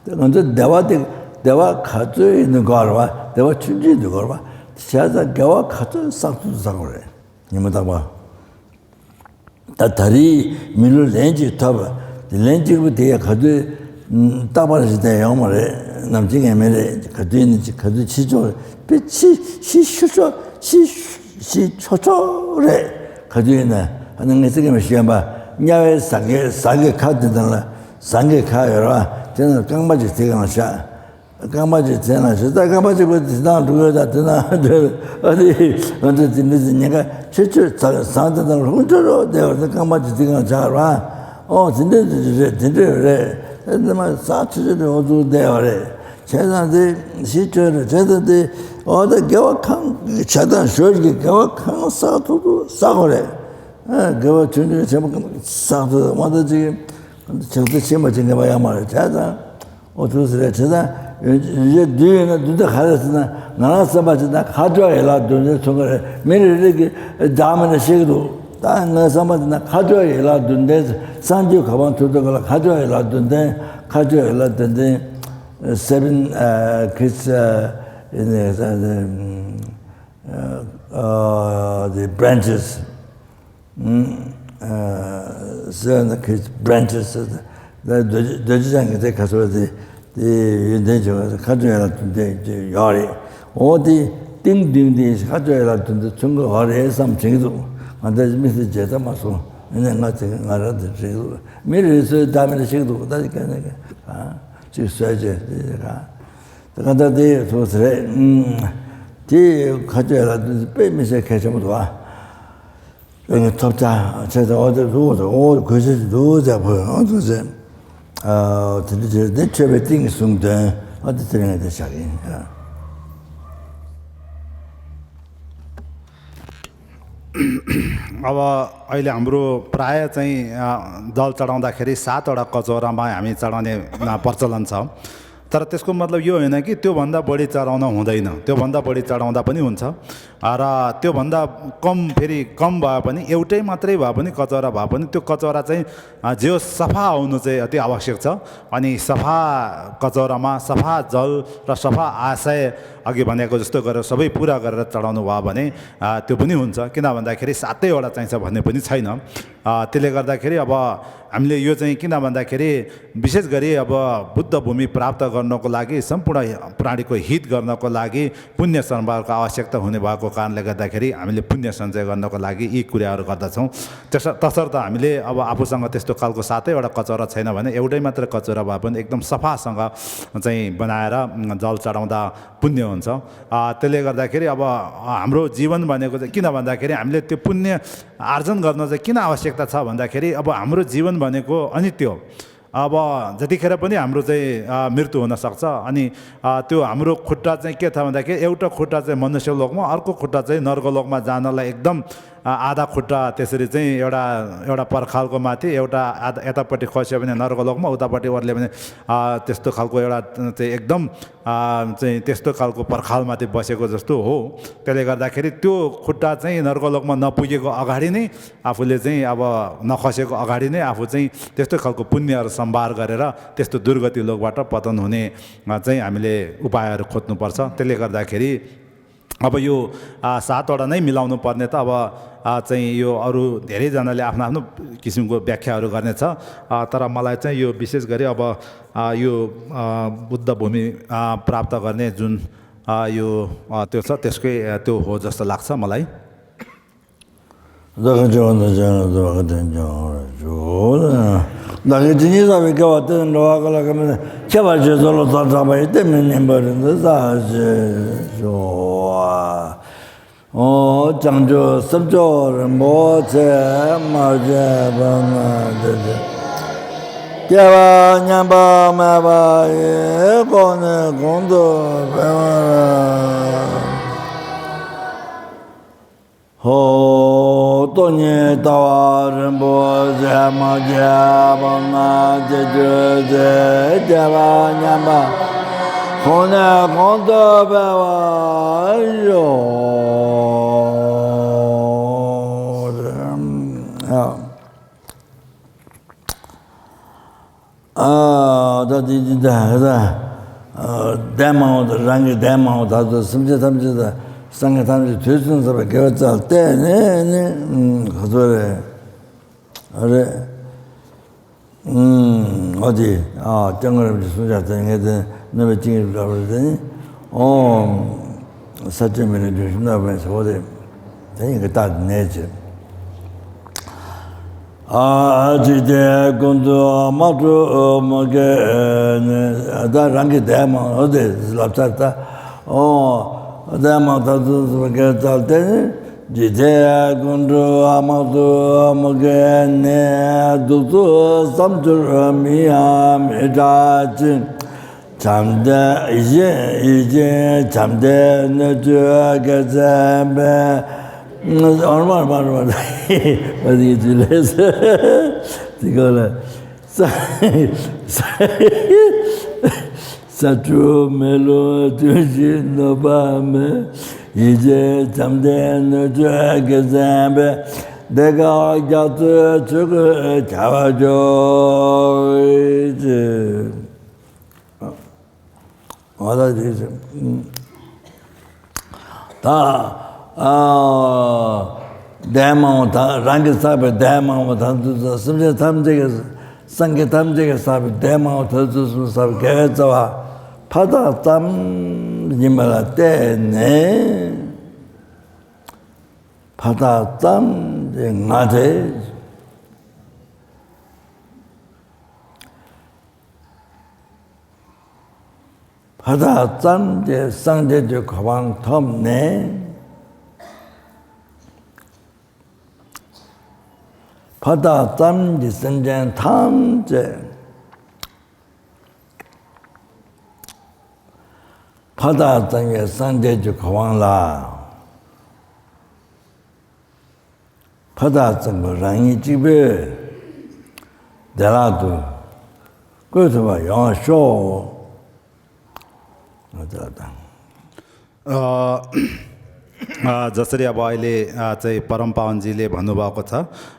དེ་ང་ཚོ་བདེ་བ་དེ་བདེ་བ་ག་ཚོད་ཡིན་ནི་དགོས་རེད་བ། བདེ་བ་ཆུང་ཆུང་དེ་དགོས་རེད་བ། བྱས་ཙང་དགེ་བ་ག་ཚོད་བསགས་ཐུབ་བསགས་དགོས་རེད། ཉི་མ་རྟག་པར། ད་ད་རེས་མི་ལོ་ལན་གཅིག་ཐོབ་པ་དེ་ལན་གཅིག་པོ་དེ་ཡང་ག་དུས་རྟག་པར་ཞིག་བསྡད་ཡོང་མ་རེད། ནམ་ཅིག་ངས་མེད་རེད། ག་དུས་ནི་ག་དུས་ཕྱི་ཕྱོགས་རེད། དཔེ་ཕྱི་ཕྱི་ཤུ་ཤོ་ཕྱི་ཕྱི་ཆོ་ཆོ་རེད། ག་དུས་ཡིན་ན་ཨ་ནི་ངས་ཚིག་གི་མི་ཤེས་པ་དམྱལ་བའི་ཟ་གི་ཟ་གི་ཁ་དེ་དང་ལ་ཟངས་ཀྱི་ཁ་ཡོད་ར་དེ་ནང་རྐང་པ་ཅིག་དེ་གང་བཞག་རྐང་པ་ཅིག་དེ་ན་ཞེ་ད་རྐང་པ་ཅིག་པོ་དེ་ནང་འགྲོ་ཡོད་ད་དེ་ན་འགྲོ་ཨ་དེ་ང་ཚོ་དེ་འདྲ་ཟེར་ཉེན་ཁ་ཆེ་ཆོས་ཟ་ཟངས་དེ་དང་ལྷུང་འཕྲོ་རོ་བསྡད་པ་དེ་རྐང་པ་ཅིག་དེ་གང་བཞག་ར་ཨོ་དེ་འདྲ་དེ་རེད་དེ་འདྲ་རེད་དེ་མ་ཟ་ཆུ་ཆུ་དེ་འོ་ཚུགས་བསྡད་པ་རེད། བྱས་ཙང་དེ་ཞེ་ཆོས་རེད། བྱས་ཙང་དེ་འོ་ད་དགེ་བ་གང་བྱས་ཙང་ཞོལ་གྱི་དགེ་བ་གང་བསགས་ཐུབ་ཐུབ་བསགས་དགོས་རེད། དགེ་བ་ཆུང་ཆུང་ཆེན་པོ་བསགས་ཐུབ་མ་ད་ཅིག་ཆགས་ཚུལ་ཕྱིན་པ་ཅིག་ངེས་པ་ཡོད་མ་རེད། བྱས་ཙང་ཨོ་ཐུགས་སུ་རེད། བྱས་ཙང་ཡོན་ཆབ་བདུན་ཡོད་ན་བདུན་དེ་ག་རེ་ཟེར་ན་ང་རང་བསམ་པ་ཅིག་ན་ཁ་ཕྱོགས་ཡན་ལག་བདུན་ལྡན་མཚོན་གྱི་རེད། མི་རེ་རེ་གིས་འདྲ་མི་འདྲ་བཤད་ཀྱི་འདུག་ད་ངའི་བསམ་པ་ཅིག་ན་ཁ་ཕྱོགས་ཡན་ལག་བདུན་ལྡན་གསང་སྤྱོད་ག་པར་ཐུབ་ཐུབ་ག་ལ་ཁ་ཕྱོགས་ཡན་ལག་བདུན་ལྡན་ཁ་ཕྱོགས་ཡན་ལག་བདུན་ལྡན་seven uh, kids uh, in the, uh, the, uh, uh, the branches. Seven kids branches. རྡོ་རྗེ་འཆང་གི་དེ་ཁ་སོ་དེ་དེ་ཡོན་ཏན་ཆེ་བ་ཁ་ཐུན་ཡང་དུ་དེ་ཡོད་རེད། འོ་དེ་ ཨིན་བདུན་དེ་ཁ་ཅོ་ཡ་ལ་དོན་དུ་ཚུན་གི་བ་རེད་བསམ་དྲན་གི་འདུག་ང་ད་མི་སེར་བརྗེད་ཐབས་མ་སོང་། ཡིན་ནའི་ང་ཚེ་ང་རང་དེ་དྲན་གི་འདུག་མི་རེ་ཚོས་ད་མི་རེ་ཤེས་གི་འདུག་ད་ཅི་ག་ནས་ག་ཅིག་བཟོས་བྱས་དེ་ག་ད་ག་ད་དེ་ཐུག་ཟེར་རེད། དེ་ཁ་ཅོ་ཡ་ལ་དོན་དུ་དཔེ་མི་སྲིད་གལ་ཆེན་པོ་འདུག་ཨ། རང་གི་ཐོབ་བྱ་ཆེད་དུ་འོ་དེ་རུ་འོ་དེ་འོ་དེ་གོས་ཆེད་དུ་འདུག་ཟེར་བོ་འོ་དེ་ཟེར། ཨ་དེ་འདྲ་བྱས་ཏེ་མཆོད་པའི་ཏིང་གི་གསུང་དོན་འོ་དེ་དེ་རིང་དེ་བྱ་གི་ཡིན། अब अहिले हाम्रो प्रायः चाहिँ अ, जल चढाउँदाखेरि सातवटा कचौरामा हामी चढाउने अ, प्रचलन छ। तर त्यसको मतलब यो होइन कि त्योभन्दा बढी चढाउन हुँदैन, त्योभन्दा बढी चढाउँदा पनि हुन्छ। अ, र त्योभन्दा कम, फेरि कम भए पनि, एउटै मात्रै भए पनि, कचौरा भए पनि, त्यो कचौरा चाहिँ अ, जे होस्, सफा हुनु चाहिँ अति आवश्यक छ। अनि सफा कचौरामा सफा जल र सफा आशय, अघि भनेको जस्तो गरेर सबै पुरा गरेर चढाउनु भयो भने अ, त्यो पनि हुन्छ। किन भन्दाखेरि सातैवटा चाहिन्छ भन्ने पनि छैन। अ, त्यसले गर्दाखेरि अब हामीले यो चाहिँ, किन भन्दाखेरि विशेष गरी अब बुद्ध भूमि प्राप्त गर्नको लागि, सम्पूर्ण प्राणीको हित गर्नको लागि पुण्य सम्भारको आवश्यकता हुने भएको कारणले गर्दाखेरि हामीले पुण्य सञ्चय गर्नको लागि यी कुराहरू गर्दछौँ। त्यस तसर्थ हामीले अब आफूसँग त्यस्तो खालको सातैवटा कचौरा छैन भने, एउटै मात्र कचौरा भए पनि एकदम सफासँग चाहिँ बनाएर, उम्, जल चढाउँदा पुण्य हुन्छ। अ, त्यसले गर्दाखेरि अब, अ, हाम्रो जीवन भनेको चाहिँ, किन भन्दाखेरि हामीले त्यो पुण्य आर्जन गर्न चाहिँ किन आवश्यकता छ भन्दाखेरि, अब हाम्रो जीवन भनेको, अनि त्यो अब जतिखेर पनि हाम्रो चाहिँ, अ, मृत्यु हुन सक्छ। अनि, अ, त्यो हाम्रो खुट्टा चाहिँ के छ भन्दाखेरि, एउटा खुट्टा चाहिँ मनुष्य लोकमा, अर्को खुट्टा चाहिँ नर्क लोकमा जानलाई एकदम, अ, आधा खुट्टा त्यसरी चाहिँ एउटा, एउटा पर्खालको माथि, एउटा आधा यतापट्टि खस्यो भने नर्क लोकमा, उतापट्टि ओर्ल्यो भने, अ, त्यस्तो खालको एउटा चाहिँ एकदम अ, चाहिँ त्यस्तो खालको पर्खालमाथि बसेको जस्तो हो। त्यसले गर्दाखेरि त्यो खुट्टा चाहिँ नर्कलोकमा नपुगेको अगाडि नै, आफूले चाहिँ अब नखसेको अगाडि नै आफू चाहिँ त्यस्तो खालको पुण्यहरू सम्भार गरेर त्यस्तो दुर्गति लोकबाट पतन हुने, अ, चाहिँ हामीले उपायहरू खोज्नुपर्छ। त्यसले गर्दाखेरि अब यो, अ, सातवटा नै मिलाउनु पर्ने त अब, अ, चाहिँ यो अरू धेरैजनाले आफ्नो आफ्नो किसिमको व्याख्याहरू गर्नेछ। अ, तर मलाई चाहिँ यो विशेष गरी अब, अ, यो, अ, बुद्ध भूमि, अ, प्राप्त गर्ने जुन, अ, यो, अ, त्यो छ, त्यसकै, अ, त्यो हो जस्तो लाग्छ मलाई। བདག་གིས་ཀྱང་བདག་ཀྱང་བདག་གིས་ཀྱང་བདག་གིས་ཀྱང་བདག་གིས་ཇི་སྙེད་བསགས་པའི་དགེ་བ་དེ་དག་འགྲོ་བ་གང་ལ་གང་མེད་ཁྱབ་པར་བྱེད་ཚུལ་ལོ་ཙཱ་གྲགས་པ་ཡི་ལྟས་མི་སྙན་པ་རིན་ཆེན་གསལ་བྱེད་ཤོག་ཨོ་བྱང་ཆུབ་སེམས་མཆོག་རིན་པོ་ཆེ་མ་སྐྱེས་པ་ན་དེ་དེ་སྐྱེས་པ་ཉམས་པ་མེད་པ་ཡི་གོང་ནས་གོང་དུ་འཕེལ་བར། ཧོ། སྟོང་ཉིད་ལྟ་བ་རིན་པོ་ཆེ་མ་སྐྱེས་པ་ན་སྐྱེ་གྱུར་ཅིག་སྐྱེས་པ་ཉམས་པ་གོང་ནས་གོང་དུ་འཕེལ་བར་ཤོག་ཨ། ཨ། ད་དེ་དེ་ད་ད་ཨ། འདས་མ་འོངས་དང་རང་གི་འདས་མ་འོངས་ད་ཚོ་སེམས་ཅན་ཐམས་ཅད་དང་སངས་རྒྱས་ཐམས་ཅད་དུས་གསུམ་གསུམ་པའི་དགེ་བའི་རྩ་ལ་བརྟེན་ནས་ནི་ག་ཚོད་རེད། ཨ་རེད། ཨ། འོ་དེ་ཨ། སྐྱབས་མགོན་རིན་པོ་ཆེ་གསུང་བྱ་དེ་ངས་དེ་གནོད་པའི་སྤྱིན་རིམ་འདྲ་བ་རེད་དེ་ནི། ཨོ། ས་བཅུ་མི་ལུས་བདུད་ཞི་ནགས་པའི་ཟེར་བ་དེ་དེ་ཡིན་གྱི་རྟགས་ནས་བྱེད། ཨ། འཇིག་རྟེན་ཀུན་ཏུ་དམག་འཁྲུག་མུ་གེ་ནི། ད་རང་གི་འདས་མ་འོངས་དེ་ལབ་ཚར་ད། ཨོ། འདས་མ་འོངས་ད་ཚོད་མུ་གེ་ཙལ་ཏེ་ནི། འཇིག་རྟེན་ཀུན་འཁྲུག་དམག་འཁྲུག་མུ་གེ་ནི། གདུག་རྩུབ་བསམ་སྦྱོར་མི་ཡ་མི་དྲག་ཅིང་། བྱམས་ལྡན་ཡིད་བཞིན་ཡིད་བཞིན་བྱམས་ལྡན་སྣོད་བཅུད་དགེ་མཚན་པས། ཨོ་མ་མ་མ་མ་ཡིད་ཀྱི་ལས་དེ་ག་ལ་ས་ས་ས་འཁྲུག་མེ་རླུང་ལྟོགས་ཤི་གནོད་པ་མེད། ཡིད་བཞིན་བྱམས་ལྡན་སྣོད་བཅུད་དགེ་མཚན་པས། བདེ་དགའ་རྒྱ་མཚོའི་ཆོས་སྐུར་ཁྱབ་པར་ཤོག་ཨ་ད་དེ་ད་ཨ་འདས་མ་འོངས་ད་རང་གིས་བསགས་པའི་འདས་མ་འོངས་ད་དུས་སུ་སེམས་ཅན་ཐམས་ཅད་ཀྱིས་སངས་རྒྱས་ཐམས་ཅད་ཀྱིས་བསགས་པའི་འདས་མ་འོངས་ད་དུས་སུ་བསགས་པའི་དགེ་བའི་རྩ་བ་ཕར་དང་ཙམ་ ཉི་མ་ལ་བལྟས་ནས་ཕ་རྟགས་ཙམ་གྱི་ང་དེ། ཕ་རྟགས་ཙམ་གྱི་སངས་རྒྱས་ཀྱི་གོ་འཕང་ཐོབ་ནས། ཕ་རྟགས་ཙམ་གྱི་སེམས་ཅན་ཐམས་ཅད་ཕ་རྟགས་ཙམ་གྱི་སངས་རྒྱས་ཀྱི་གོ་འཕང་ལ། ཕ་རྟགས་ཙམ་པོ་རང་ཉིད་གཅིག་པོས་བདེ་བླག་ཏུ་བཀོད་ཐུབ་པ་ཡོང་ཤོག་ཨ། ད་ད། अ, अ, जसरी अब अहिले, अ, चाहिँ परम पावनजीले भन्नुभएको छ,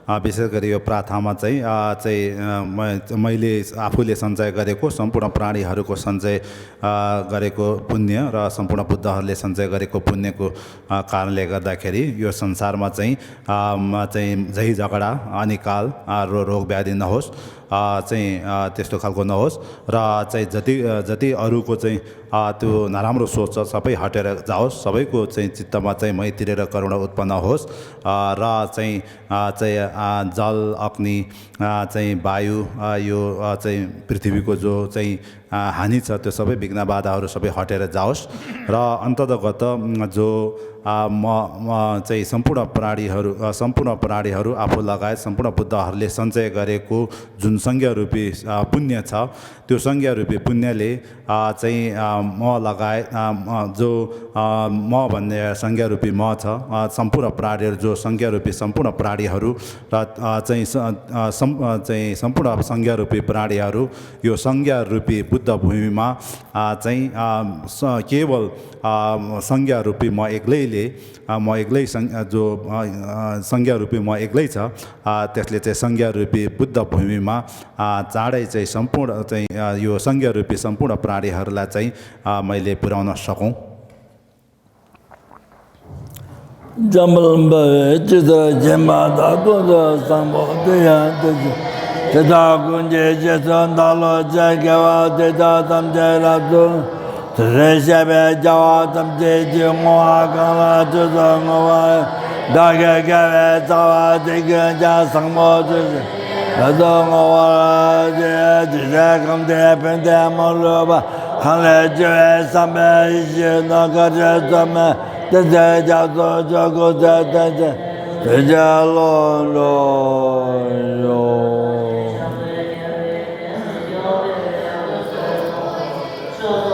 अ, विशेष गरी यो प्रार्थनामा चाहिँ, अ, चाहिँ, अ, म-, मैले आफूले सञ्चय गरेको सम्पूर्ण प्राणीहरूको सञ्चय, अ, गरेको पुण्य र सम्पूर्ण बुद्धहरूले सञ्चय गरेको पुण्यको, अ, कारणले गर्दाखेरि यो संसारमा चाहिँ, अ, म-, चाहिँ झै झगडा, अनिकाल, अ, रो-, रोग व्याधि नहोस्, अ, चाहिँ, अ, त्यस्तो खालको नहोस् र चाहिँ जति, अ, जति अरूको चाहिँ, अ, त्यो नराम्रो सोच छ, सबै हटेर जाओस्, सबैको चाहिँ चित्तमा चाहिँ मैत्री र करुणा उत्पन्न होस्, अ, र चाहिँ, अ, चाहिँ, अ, जल, अग्नि, अ, चाहिँ वायु, अ, यो, अ, चाहिँ पृथ्वीको जो चाहिँ, अ, हानि छ, त्यो सबै विघ्न बाधाहरू सबै हटेर जाओस् र अन्ततगत, अ, जो, अ, म, म चाहिँ सम्पूर्ण प्राणीहरू, अ, सम्पूर्ण प्राणीहरू आफू लगायत सम्पूर्ण बुद्धहरूले सञ्चय गरेको जुन संज्ञा रूपी, अ, पुण्य छ, त्यो संज्ञा रूपी पुण्यले, अ, चाहिँ, अ, म लगायत, अ, म, जो, अ, म भन्ने संज्ञा रूपी म छ, अ, सम्पूर्ण प्राणीहरू जो संज्ञा रूपी सम्पूर्ण प्राणीहरू र, अ, चाहिँ स-, अ, सम-, अ, चाहिँ सम्पूर्ण संज्ञा रूपी प्राणीहरू यो संज्ञा रूपी बुद्ध भूमिमा, अ, चाहिँ, अ, स-, केवल, अ, संज्ञा रूपी म एक्लैले, अ, म एक्लै सं-, अ, जो, अ, अ, संज्ञा रूपी म एक्लै छ, अ, त्यसले चाहिँ संज्ञा रूपी बुद्ध भूमिमा, अ, चाँडै चाहिँ सम्पूर्ण चाहिँ, अ, यो संज्ञा रूपी सम्पूर्ण प्राणीहरूलाई चाहिँ, अ, मैले पुर्याउन सकौँ। འཇམ་དཔལ་དཔའ་བོས་སྤྱི་དང་སྦྱིན་པ་དང་ཀུན་ཏུ་བཟང་པོ་དེ་ཡང་དེ་བཞིན་དེ་དག་ཀུན་གྱི་རྗེས་སུ་བདག་སློབ་ཅིང་། དགེ་བ་འདི་དག་ཐམས་ཅད་རབ་ཏུ་དེ་རེ་བཤད་པའི་བྱ་བ་ཐམས་ཅད་ཀྱི་བསྔོ་བ་གང་ལ་ཆོས་སུ་བསྔོ་བ། བདག་གི་དགེ་བའི་རྩ་བ་དེ་ཀུན་ཀྱང་བཟང་པོ་ཆོས་ཀྱི་རབ་ཏུ་བསྔོ་བར་བགྱི། དེ་ཚེ་གང་དེ་ཕན་བདེ་མ་ལུས་པ། གང་ལས་སྐྱེ་བའི་བསམ་པའི་ཡེ་ཤེས་རྣམས་ག་ཚོད་ཐོབ་མིན། དེ་ཚེ་རྒྱ་མཚོ་ཆོས་སྐུ་ཚེ་ཐམས་ཅད་དོན་ཆེན་ལོངས་སྤྱོད་ཤོག